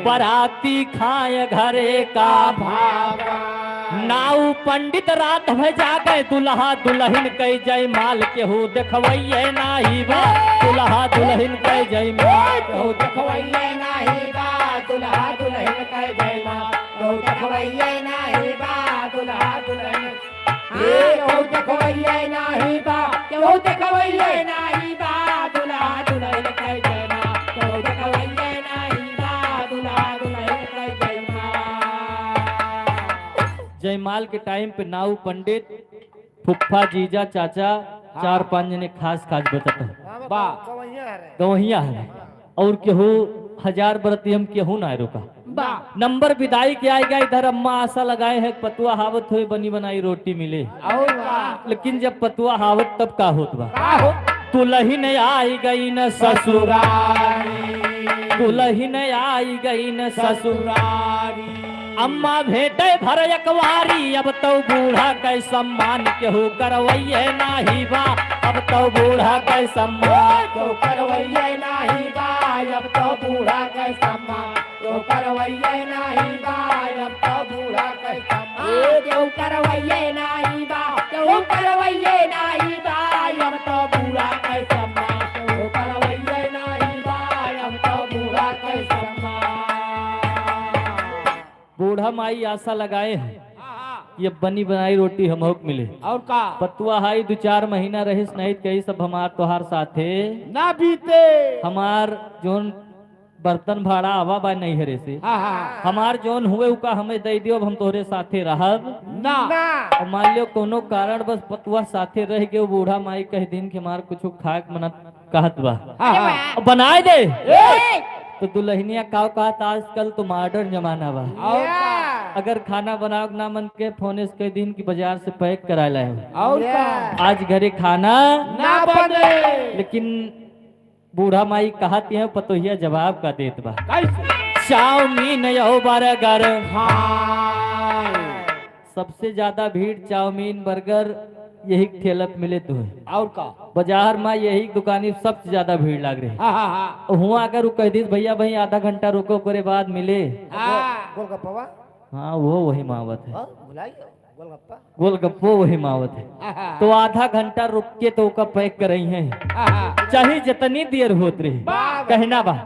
बराती खाए घरे का भागा। नाऊ पंडित रात भर जागे, दुल्हा दुल्हिन कै जयमाल केहू देखवैये नाहीं बा। दुल्हा दुल्हिन कै जयमाल केहू देखवैये नाहीं बा। दुल्हा दुल्हिन कै जयमाल केहू देखवैये नाहीं बा। दुल्हा दुल्हिन, हाँ, केहू देखवैये नाहीं बा। केहू देखवैये नाहीं बा। दुल्हा दुल्हिन कै जयमाल केहू देखवैये नाहीं बा। दुल्हा दुल्हिन कै जयमाल। जयमाल के टाइम पे नाऊ पंडित, फुफ्फा, जीजा, चाचा, हाँ। चार पांच जने खास खास बचत है। बा। गवैया है। और केहू हजार बरती हम केहू ना रोका। बा। नंबर विदाई के आएगा इधर, अम्मा आशा लगाए हैं पतुआ आवत होए बनी बनाई रोटी मिले। और बा। लेकिन जब पतुआ आवत तब का होत बा? का हो? दुल्हिन आई गई न ससुरारी। दुल्हिन आई गई न ससुरारी। अम्मा भेंटे भर अकवारी, अब तौ बूढ़ा कै सम्मान केहू करवैये नाहीं बा। अब तौ बूढ़ा कै सम्मान केहू करवैये नाहीं बा। अब तौ बूढ़ा कै सम्मान केहू करवैये नाहीं बा। अब तौ बूढ़ा कै सम्मान केहू करवैये नाहीं बा। केहू करवैये नाहीं बा। अब तौ बूढ़ा कै सम्मान केहू करवैये नाहीं बा। अब तौ बूढ़ा कै सम्मान। बूढ़ा माई आशा लगाए हैं हाँ, हाँ। कि अब बनी बनाई रोटी हमहू के मिले। और का? पतुआ हाई दो चार महीना रहिस नहीं कही सब हमार तोहार साथे ना बीते। हमार जोन बर्तन भाड़ा आवा बा नैहरे से, हाँ, हाँ, हाँ। हमार जोन हुए उका हमें दे दियो, अब हम तोहरे साथे रहब ना। ना। अब मान लियो कोनो कारण बस पतुआ साथे रह गयो, बूढ़ा माई कह दिन कि हमार कुछ खाए के मनत कहत बा। हाँ, हाँ। अब बनाए दे। ए! तो दुल्हनिया का कहत, आजकल तो मॉडर्न जमाना बा। और का? अगर खाना बनावे के ना मन के, फोने से कह दिन कि बाजार से पैक कराए लाए हो। और का? आज घरे खाना ना बने। लेकिन बूढ़ा माई कहत हैं, पतोहिया जवाब का देत बा। कैसे? चाउमीन और बर्गर। हाँ। सबसे ज्यादा भीड़ चाउमीन, बर्गर यही ठेला पे मिले तो है। और का? बाजार में यही दुकानी सबसे ज्यादा भीड़ लाग रही। हाँ, हाँ, हाँ। और हुआ अगर वो कह दीस, "भैया, भाई, आधा घंटा रुको, ओकरे बाद मिले।" हाँ। गोलगप्पा? हाँ, वो वही मावत है। हाँ, भुलाई गयो। गोलगप्पा? गोलगप्पो वही मावत है। हाँ, हाँ। तो आधा घंटा रुक के तो ओका पैक करई है। हाँ, हाँ। चाहे जितनी देर होत रही। वाह। कहना बा।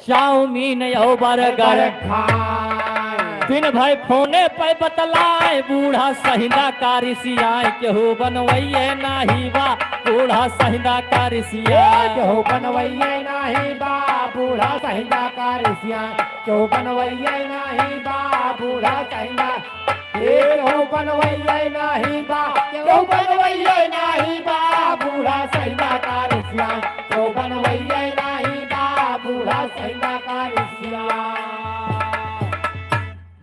चाउमीन और बर्गर खाए। तीन भाई फोने पे बतलाए, बूढ़ा सहिंदा का रिसियाए, केहू बनवैये नाहीं बा, बूढ़ा सहिंदा का रिसियाए। केहू बनवैये नाहीं बा, बूढ़ा सहिंदा का रिसियाए, केहू बनवैये नाहीं बा, बूढ़ा सहिंदा। ए, केहू बनवैये नाहीं बा, केहू बनवैये नाहीं बा, बूढ़ा सहिंदा का रिसियाए, केहू बनवैये नाहीं बा, बूढ़ा सहिंदा का रिसियाए।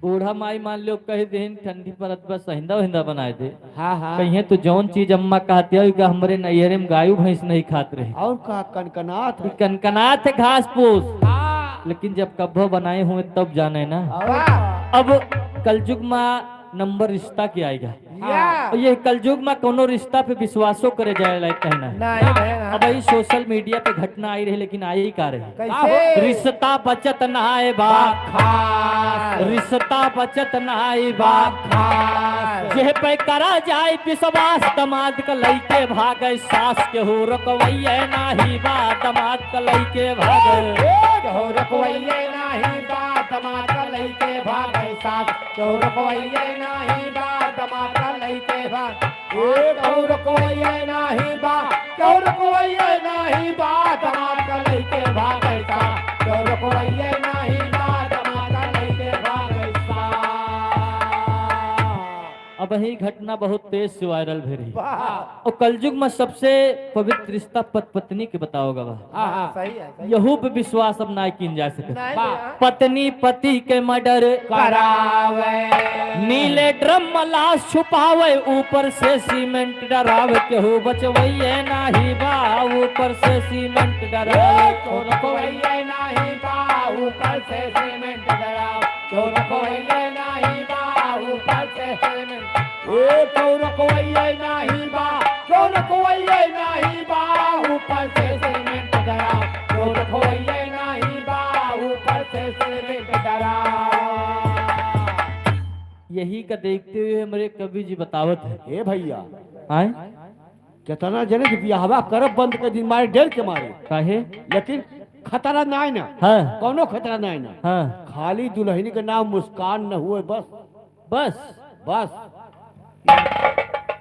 बूढ़ा माई मान लो कह देहिन ठंडी परत बा सहिंदा वहिंदा बनाए दे। हाँ, हाँ। कहिए तो जौन चीज अम्मा कहती है कि हमरे नैहरे में गायू भैंस नहीं खात रहे। और का कनकनात है? कनकनात है घास फूस। हाँ। लेकिन जब कब्बो बनाए हुए तब जाने ना। और का? अब कलजुग मा नंबर रिश्ता के आएगा। या। और ये कलजुग मा कोनो रिश्ता पे विश्वासो करे जाए लायक कहीं ना। नहीं, नहीं, नहीं। अब यही सोशल मीडिया पे घटना आई रही, लेकिन आई का रही? कैसे? रिश्ता बचत ना आए बा। बा खास। रिश्ता बचत ना आए बा। बा खास। जेह पे करा जाए विश्वास, दमाद का लइके भागे सास, केहू रोकवैये नाहीं बा, दमाद का लइके भागे। केहू रोकवैये नाहीं बा, दमाद का लइके भागे सास, केहू रोकवैये नाहीं बा, दमाद का लइके भागे। ए, केहू रोकवैये नाहीं बा, केहू रोकवैये नाहीं बा, दमाद का लइके भागे सास, केहू रोकवैये नाहीं बा, दमाद का लइके भागे सास। अब यही घटना बहुत तेज से वायरल भे रही। वाह। और कलयुग में सबसे पवित्र रिश्ता पत पत्नी के बताओ गवा। हाँ, हाँ। सही है, सही है। यहू पे विश्वास अब ना कीन जा सके। नहीं, वाह। नहीं। पत्नी पति के मर्डर करावे। नीले ड्रम में लाश छुपावे, ऊपर से सीमेंट डरावे, केहू बचवैये नाहीं बा, ऊपर से सीमेंट डरावे। केहू रोकवैये नाहीं बा, ऊपर से सीमेंट डरावे। केहू रोकवैये नाहीं बा, ऊपर से सीमेंट। ए, केहू रोकवैये नाहीं बा, केहू रोकवैये नाहीं बा, ऊपर से सीमेंट डरावे। केहू रोकवैये नाहीं बा, ऊपर से सीमेंट डरावे। यही का देखते हुए हमरे कवि जी बतावत है। ए भइया, आय? केतना जने के बियाहवा करब बंद कर दिन मारे, डर के मारे। काहे? लेकिन खतरा नाय ना। हाँ। कौनो खतरा नाय ना। हाँ। खाली दुलहिनी के नाम मुस्कान न हुए बस। बस? बस।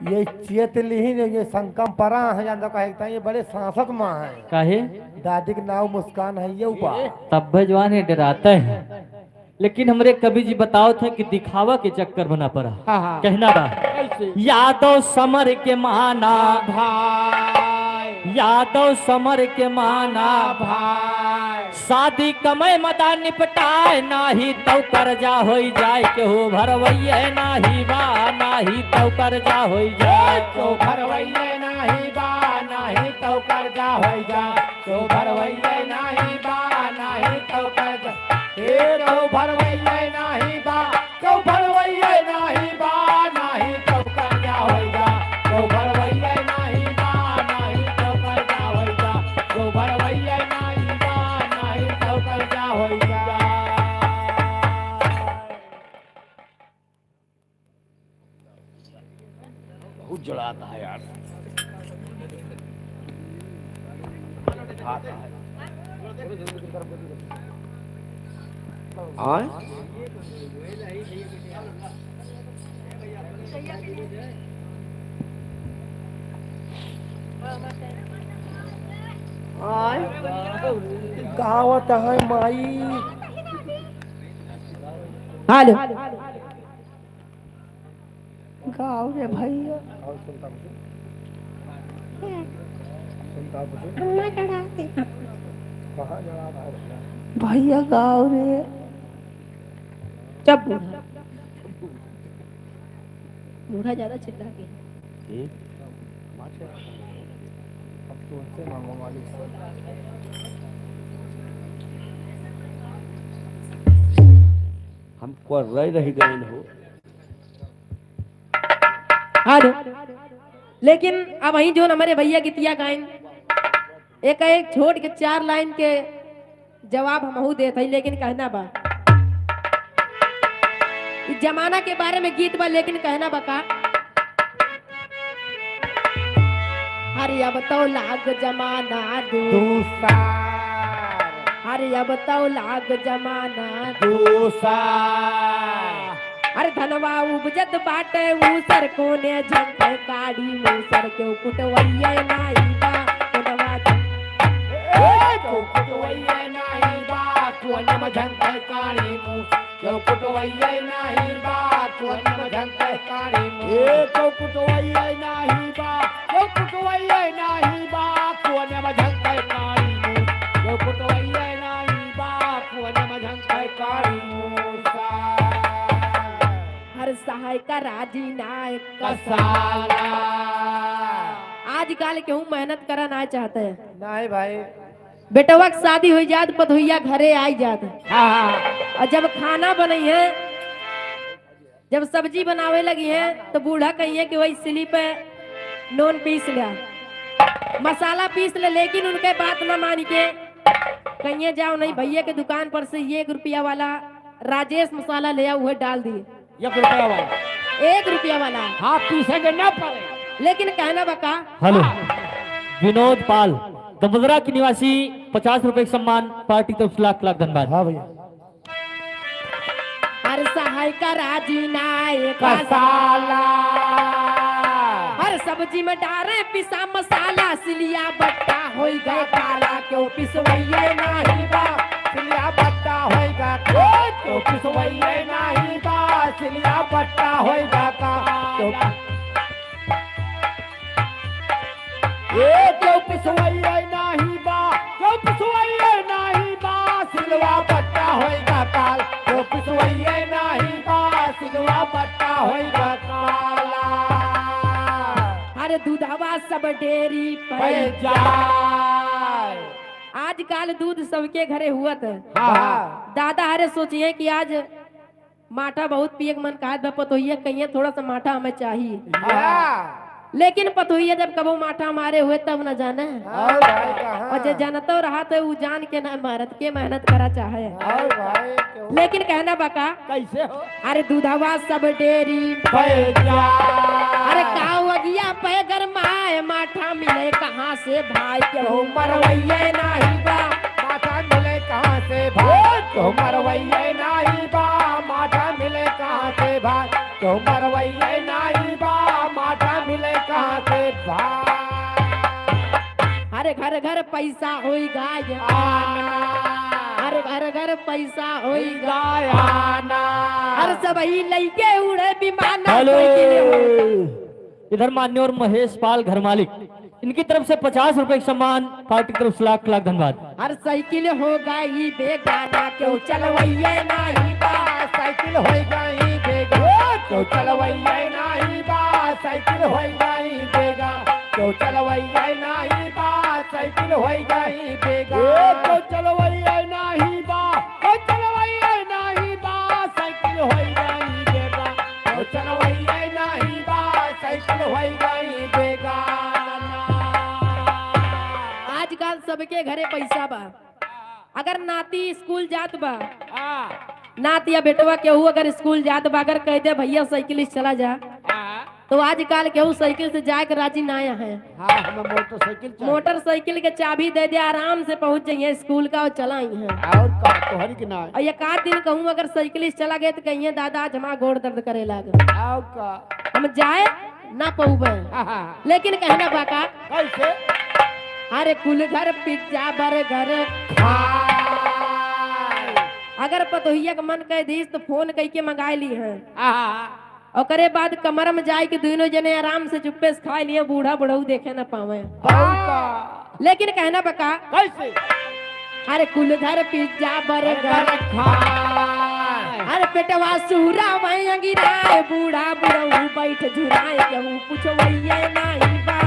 ये चेत लिही ने, ये संकम परा है, जान तो कहे, ये बड़े सांसत माँ है। काहे? दादी के नाम मुस्कान है, ये ऊपर। तब भी जवान है, डराता है। लेकिन हमरे कवि जी बतावत है कि दिखावा के चक्कर बना पड़ा। हाँ, हाँ। कहना बा, कैसे? यादव समर के माना भाई। यादव समर के माना भाई। शादी कमय मदा निपटाए, नाही तौ कर्जा होई जाए, केहू भरवैये नाही बा, नाही तौ कर्जा होई जाए। केहू भरवैये नाही बा, नाही तौ कर्जा होई जाए। केहू भरवैये नाही बा, नाही तौ कर्जा। ए, केहू भरवैये नाही बा, केहू भरवैये नाही बा, नाही तौ कर्जा होई जा। केहू भरवैये नाही बा, नाही तौ कर्जा होई जा। केहू भरवैये नाही बा, नाही तौ कर्जा होई जा। बहुत जड़ात है यार। आय? आय? गावत है माई। हेलो। गाओ रे भैया। अम्मा चढ़ा दे। भैया गाओ रे। चुप बूढ़ा। बूढ़ा ज्यादा चिल्ला के। अब तो उनसे मांगो मालिक से। हम कर रह गए हो। हेलो। लेकिन अब वहीं जो हमरे भैया गीतिया गाइन, एक, एक छोट के चार लाइन के जवाब हमहू देत हई, लेकिन कहना बा, ई जमाना के बारे में गीत बा, लेकिन कहना बा का? अरे अब तो लाग जमाना दूसर। अरे अब तो लाग जमाना दूसर। अरे धनवा उपजत बाटे ऊसर, कोने झंखै काढ़ी मूसर, केहू कुटवैये नाही बा, कोनवा झं- ए, केहू कुटवैये नाही बा, कोने में झंखै काढ़ी मूसर। केहू कुटवैये नाही बा, कोने में झंखै काढ़ी मूसर। ए, केहू कुटवैये नाही बा, केहू कुटवैये नाही बा, कोने में झंखै काढ़ी मूसर। केहू कुटवैये नाही बा, कोने में झंखै काढ़ी मूसर। हर सहाय का राजी नाय कसाला। आजकल केहू मेहनत करा ना चाहते। नहीं भाई। बेटवा के शादी हुई जात, पतोहिया घरे आई जात। हाँ, हाँ। और जब खाना बनई है, जब सब्जी बनावे लगी है, तो बूढ़ा कहिए कि वही सिली पे नून पीस ले, मसाला पीस ले, लेकिन उनके बात ना मानी के कहिए, "जाओ नहीं भैया के दुकान पर से ये एक रुपया वाला राजेश मसाला ले आओ, वह डाल दिए।" एक रुपया वाला। एक रुपया वाला। हाँ, पीसे के ना पड़े। लेकिन कहना बा का? हेलो, हाँ। विनोद पाल, दमोदरा के निवासी, पचास रुपए के सम्मान, पार्टी तरफ से लाख लाख धन्यवाद। हाँ भैया। हर सहाय का राजी नाय कसाला। हर सब्जी में डारे पिसा मसाला, सिलिया बट्टा होई गा काला, केहू पिसवैये नाही बा, सिलिया बट्टा होई गा काला, केहू पिसवैये नाही बा, सिलिया बट्टा होई गा काला। ए, केहू पिसवैये नाही बा, केहू पिसवैये नाही बा, सिलवा बट्टा होई गा काला, केहू पिसवैये नाही बा, सिलवा बट्टा होई गा काला। अरे दूधवा सब डेरी पे पे जाए। आजकल दूध सबके घरे हुअत है। हाँ, हाँ। दादा हरे सोचिए कि आज माठा बहुत पिए के मन कहत बा, पतोहिया कहिए थोड़ा सा माठा हमें चाही। या। लेकिन पतोहिया जब कबो माठा मारे हुए तब न जाने। हाँ भाई, कहाँ? और जे जानतो रहा तो उ जान के ना मारत, के मेहनत करा चाहे। हाँ भाई, क्यों? लेकिन कहना बका, कैसे हो? अरे दूधवा सब डेरी। भैया। अरे काऊ अगिया पे गरमाए, माठा मिले कहाँ से भाई? केहू मरवैये नाही बा। माठा मिले कहाँ से भाई? केहू मरवैये नाही बा। माठा मिले कहाँ से भाई? केहू मरवैये नाही बा। माठा मिले कहाँ से भाई? अरे घर घर पैसा होई गाय आना। अरे घर घर पैसा होई गाय आना। अरे सबही लइके उड़े विमान। हेलो। इधर मान्यवर महेश पाल घर मालिक, इनकी तरफ से पचास रुपए का सम्मान, पार्टी की तरफ से लाख लाख धन्यवाद। अरे साइकिल हो गई बेगाना, केहू चलवैये नाही बा। साइकिल हो गई बेगाना, केहू चलवैये नाही बा। साइकिल हो गई बेगाना, केहू चलवैये नाही बा। साइकिल हो गई बेगाना, केहू चलवैये नाही बा। केहू चलवैये नाही बा। साइकिल हो गई बेगाना, केहू चलवैये नाही बा। साइकिल हो गई बेगाना। आजकल सबके घरे पैसा बा। अगर नाती स्कूल जात बा, हाँ। नात या बेटवा केहू अगर स्कूल जात बा, अगर कह दे, "भैया, साइकिल से चला जा," हाँ। तो आजकल केहू साइकिल से जाए के राजी ना है। हाँ, हमें मोटरसाइकिल चाहिए। मोटरसाइकिल के चाबी दे दे, आराम से पहुँच जाइए स्कूल का और चला आई है। और का, तोहरी के ना है। और एक आध दिन कहूँ अगर साइकिल से चला गए तो कहिए, "दादा, आज हमारा गोड़ दर्द करे लागे।" और का। हम जाए ना पउबे। हाँ, हाँ। लेकिन कहना बा का? कैसे? अरे कुल घर पिज्जा बर्गर खाए। अगर पतोहिया के मन कह दीस तो फोन कइके मंगाए ली है। हाँ, हाँ। ओकरे बाद कमरा में जाए के दुनो जने आराम से चुप्पे से खाए लिए, बूढ़ा बुढ़ऊ देखे ना पावे। और का? लेकिन कहना बा का? कैसे? अरे कुल घर पिज्जा बर्गर बर्गर खाए। अरे पेटवा सूरा वहीं अंगिराए, बूढ़ा बुढ़ऊ बैठ झुराए, केहू पुछवैये नाही बा।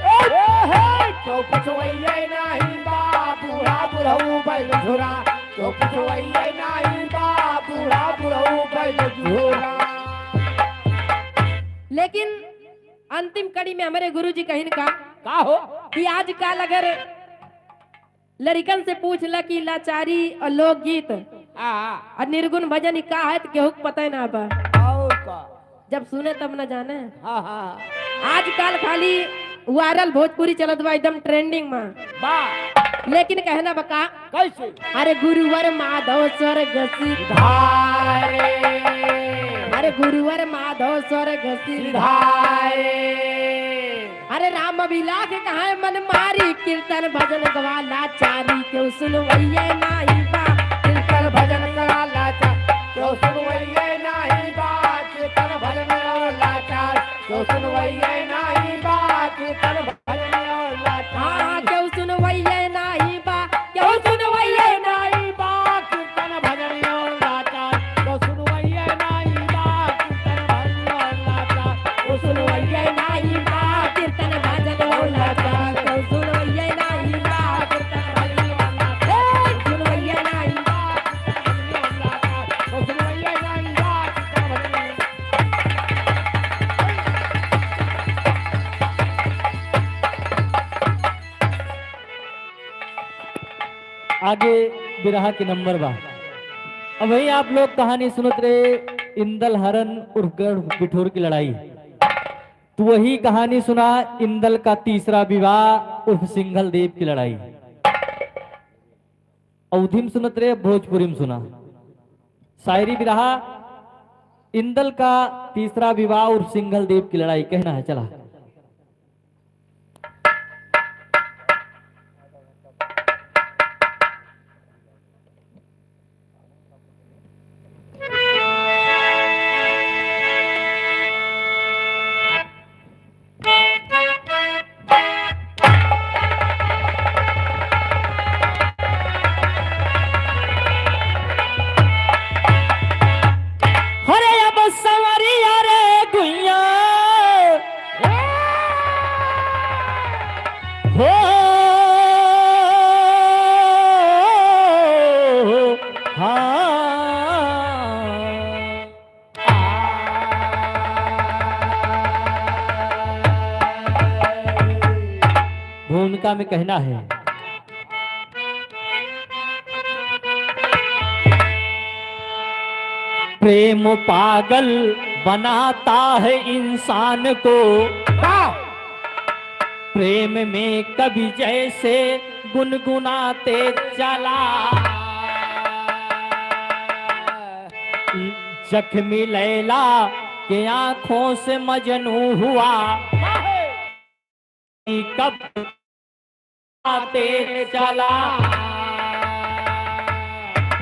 ए, हे, केहू पुछवैये नाही बा, बूढ़ा बुढ़ऊ बैठ झुरा, केहू पुछवैये नाही बा, बूढ़ा बुढ़ऊ बैठ झुरा। लेकिन अंतिम कड़ी में हमरे गुरुजी कहिन का, का हो? कि आजकल अगर लड़िकन से पूछ ला कि लाचारी और लोकगीत हाँ। और निर्गुण भजन ई का है, तो केहू के पता ही ना बा। और का? जब सुने तब ना जाने। हाँ, हाँ। आजकल खाली वायरल भोजपुरी चलत बा, एकदम ट्रेंडिंग में। बा। लेकिन कहना बा का? कैसे? अरे गुरुवर माधव स्वर्ग सिधारे। अरे गुरुवर माधव स्वर्ग सिधारे। अरे राम विलास कहाँ मन मारी, कीर्तन भजन गवाला चारी, केहू सुनवैये नाही बा। कीर्तन भजन गवाला चारी, केहू सुनवैये नाही बा। कीर्तन भजन गवाला चारी, केहू सुनवैये नाही बा। कीर्तन भजन गवाला चारी। हाँ, केहू सुनवैये नाही बा। केहू सुनवैये नाही बा। कीर्तन भजन और लाचार, केहू सुनवैये नाही बा। कीर्तन भजन और लाचार, केहू सुनवैये नाही बा। कीर्तन भजन और लाचार, केहू सुनवैये नाही बा। कीर्तन भजन और लाचार, केहू सुनवैये नाही बा। कीर्तन भजन और लाचार, केहू सुनवैये नाही बा। कीर्तन भजन और आगे बिरहा के नंबर बा। अबहीं आप लोग कहानी सुनत रहे इंदल हरन उर्फ गढ़ बिठूर की लड़ाई। तो वही कहानी सुना इंदल का तीसरा विवाह उर्फ सिंघल देव की लड़ाई। अवधी में सुनत रहे, भोजपुरी में सुना। शायरी बिरहा इंदल का तीसरा विवाह उर्फ सिंघल देव की लड़ाई कहना है, चला। अरे अब संवरिया रे गुइया, का में कहना है। प्रेम पागल बनाता है इंसान को। वाह! प्रेम में कवि जैसे गुनगुनाते चला। जख्मी लैला के आंखों से मजनू हुआ। कब आते चला।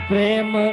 प्रेम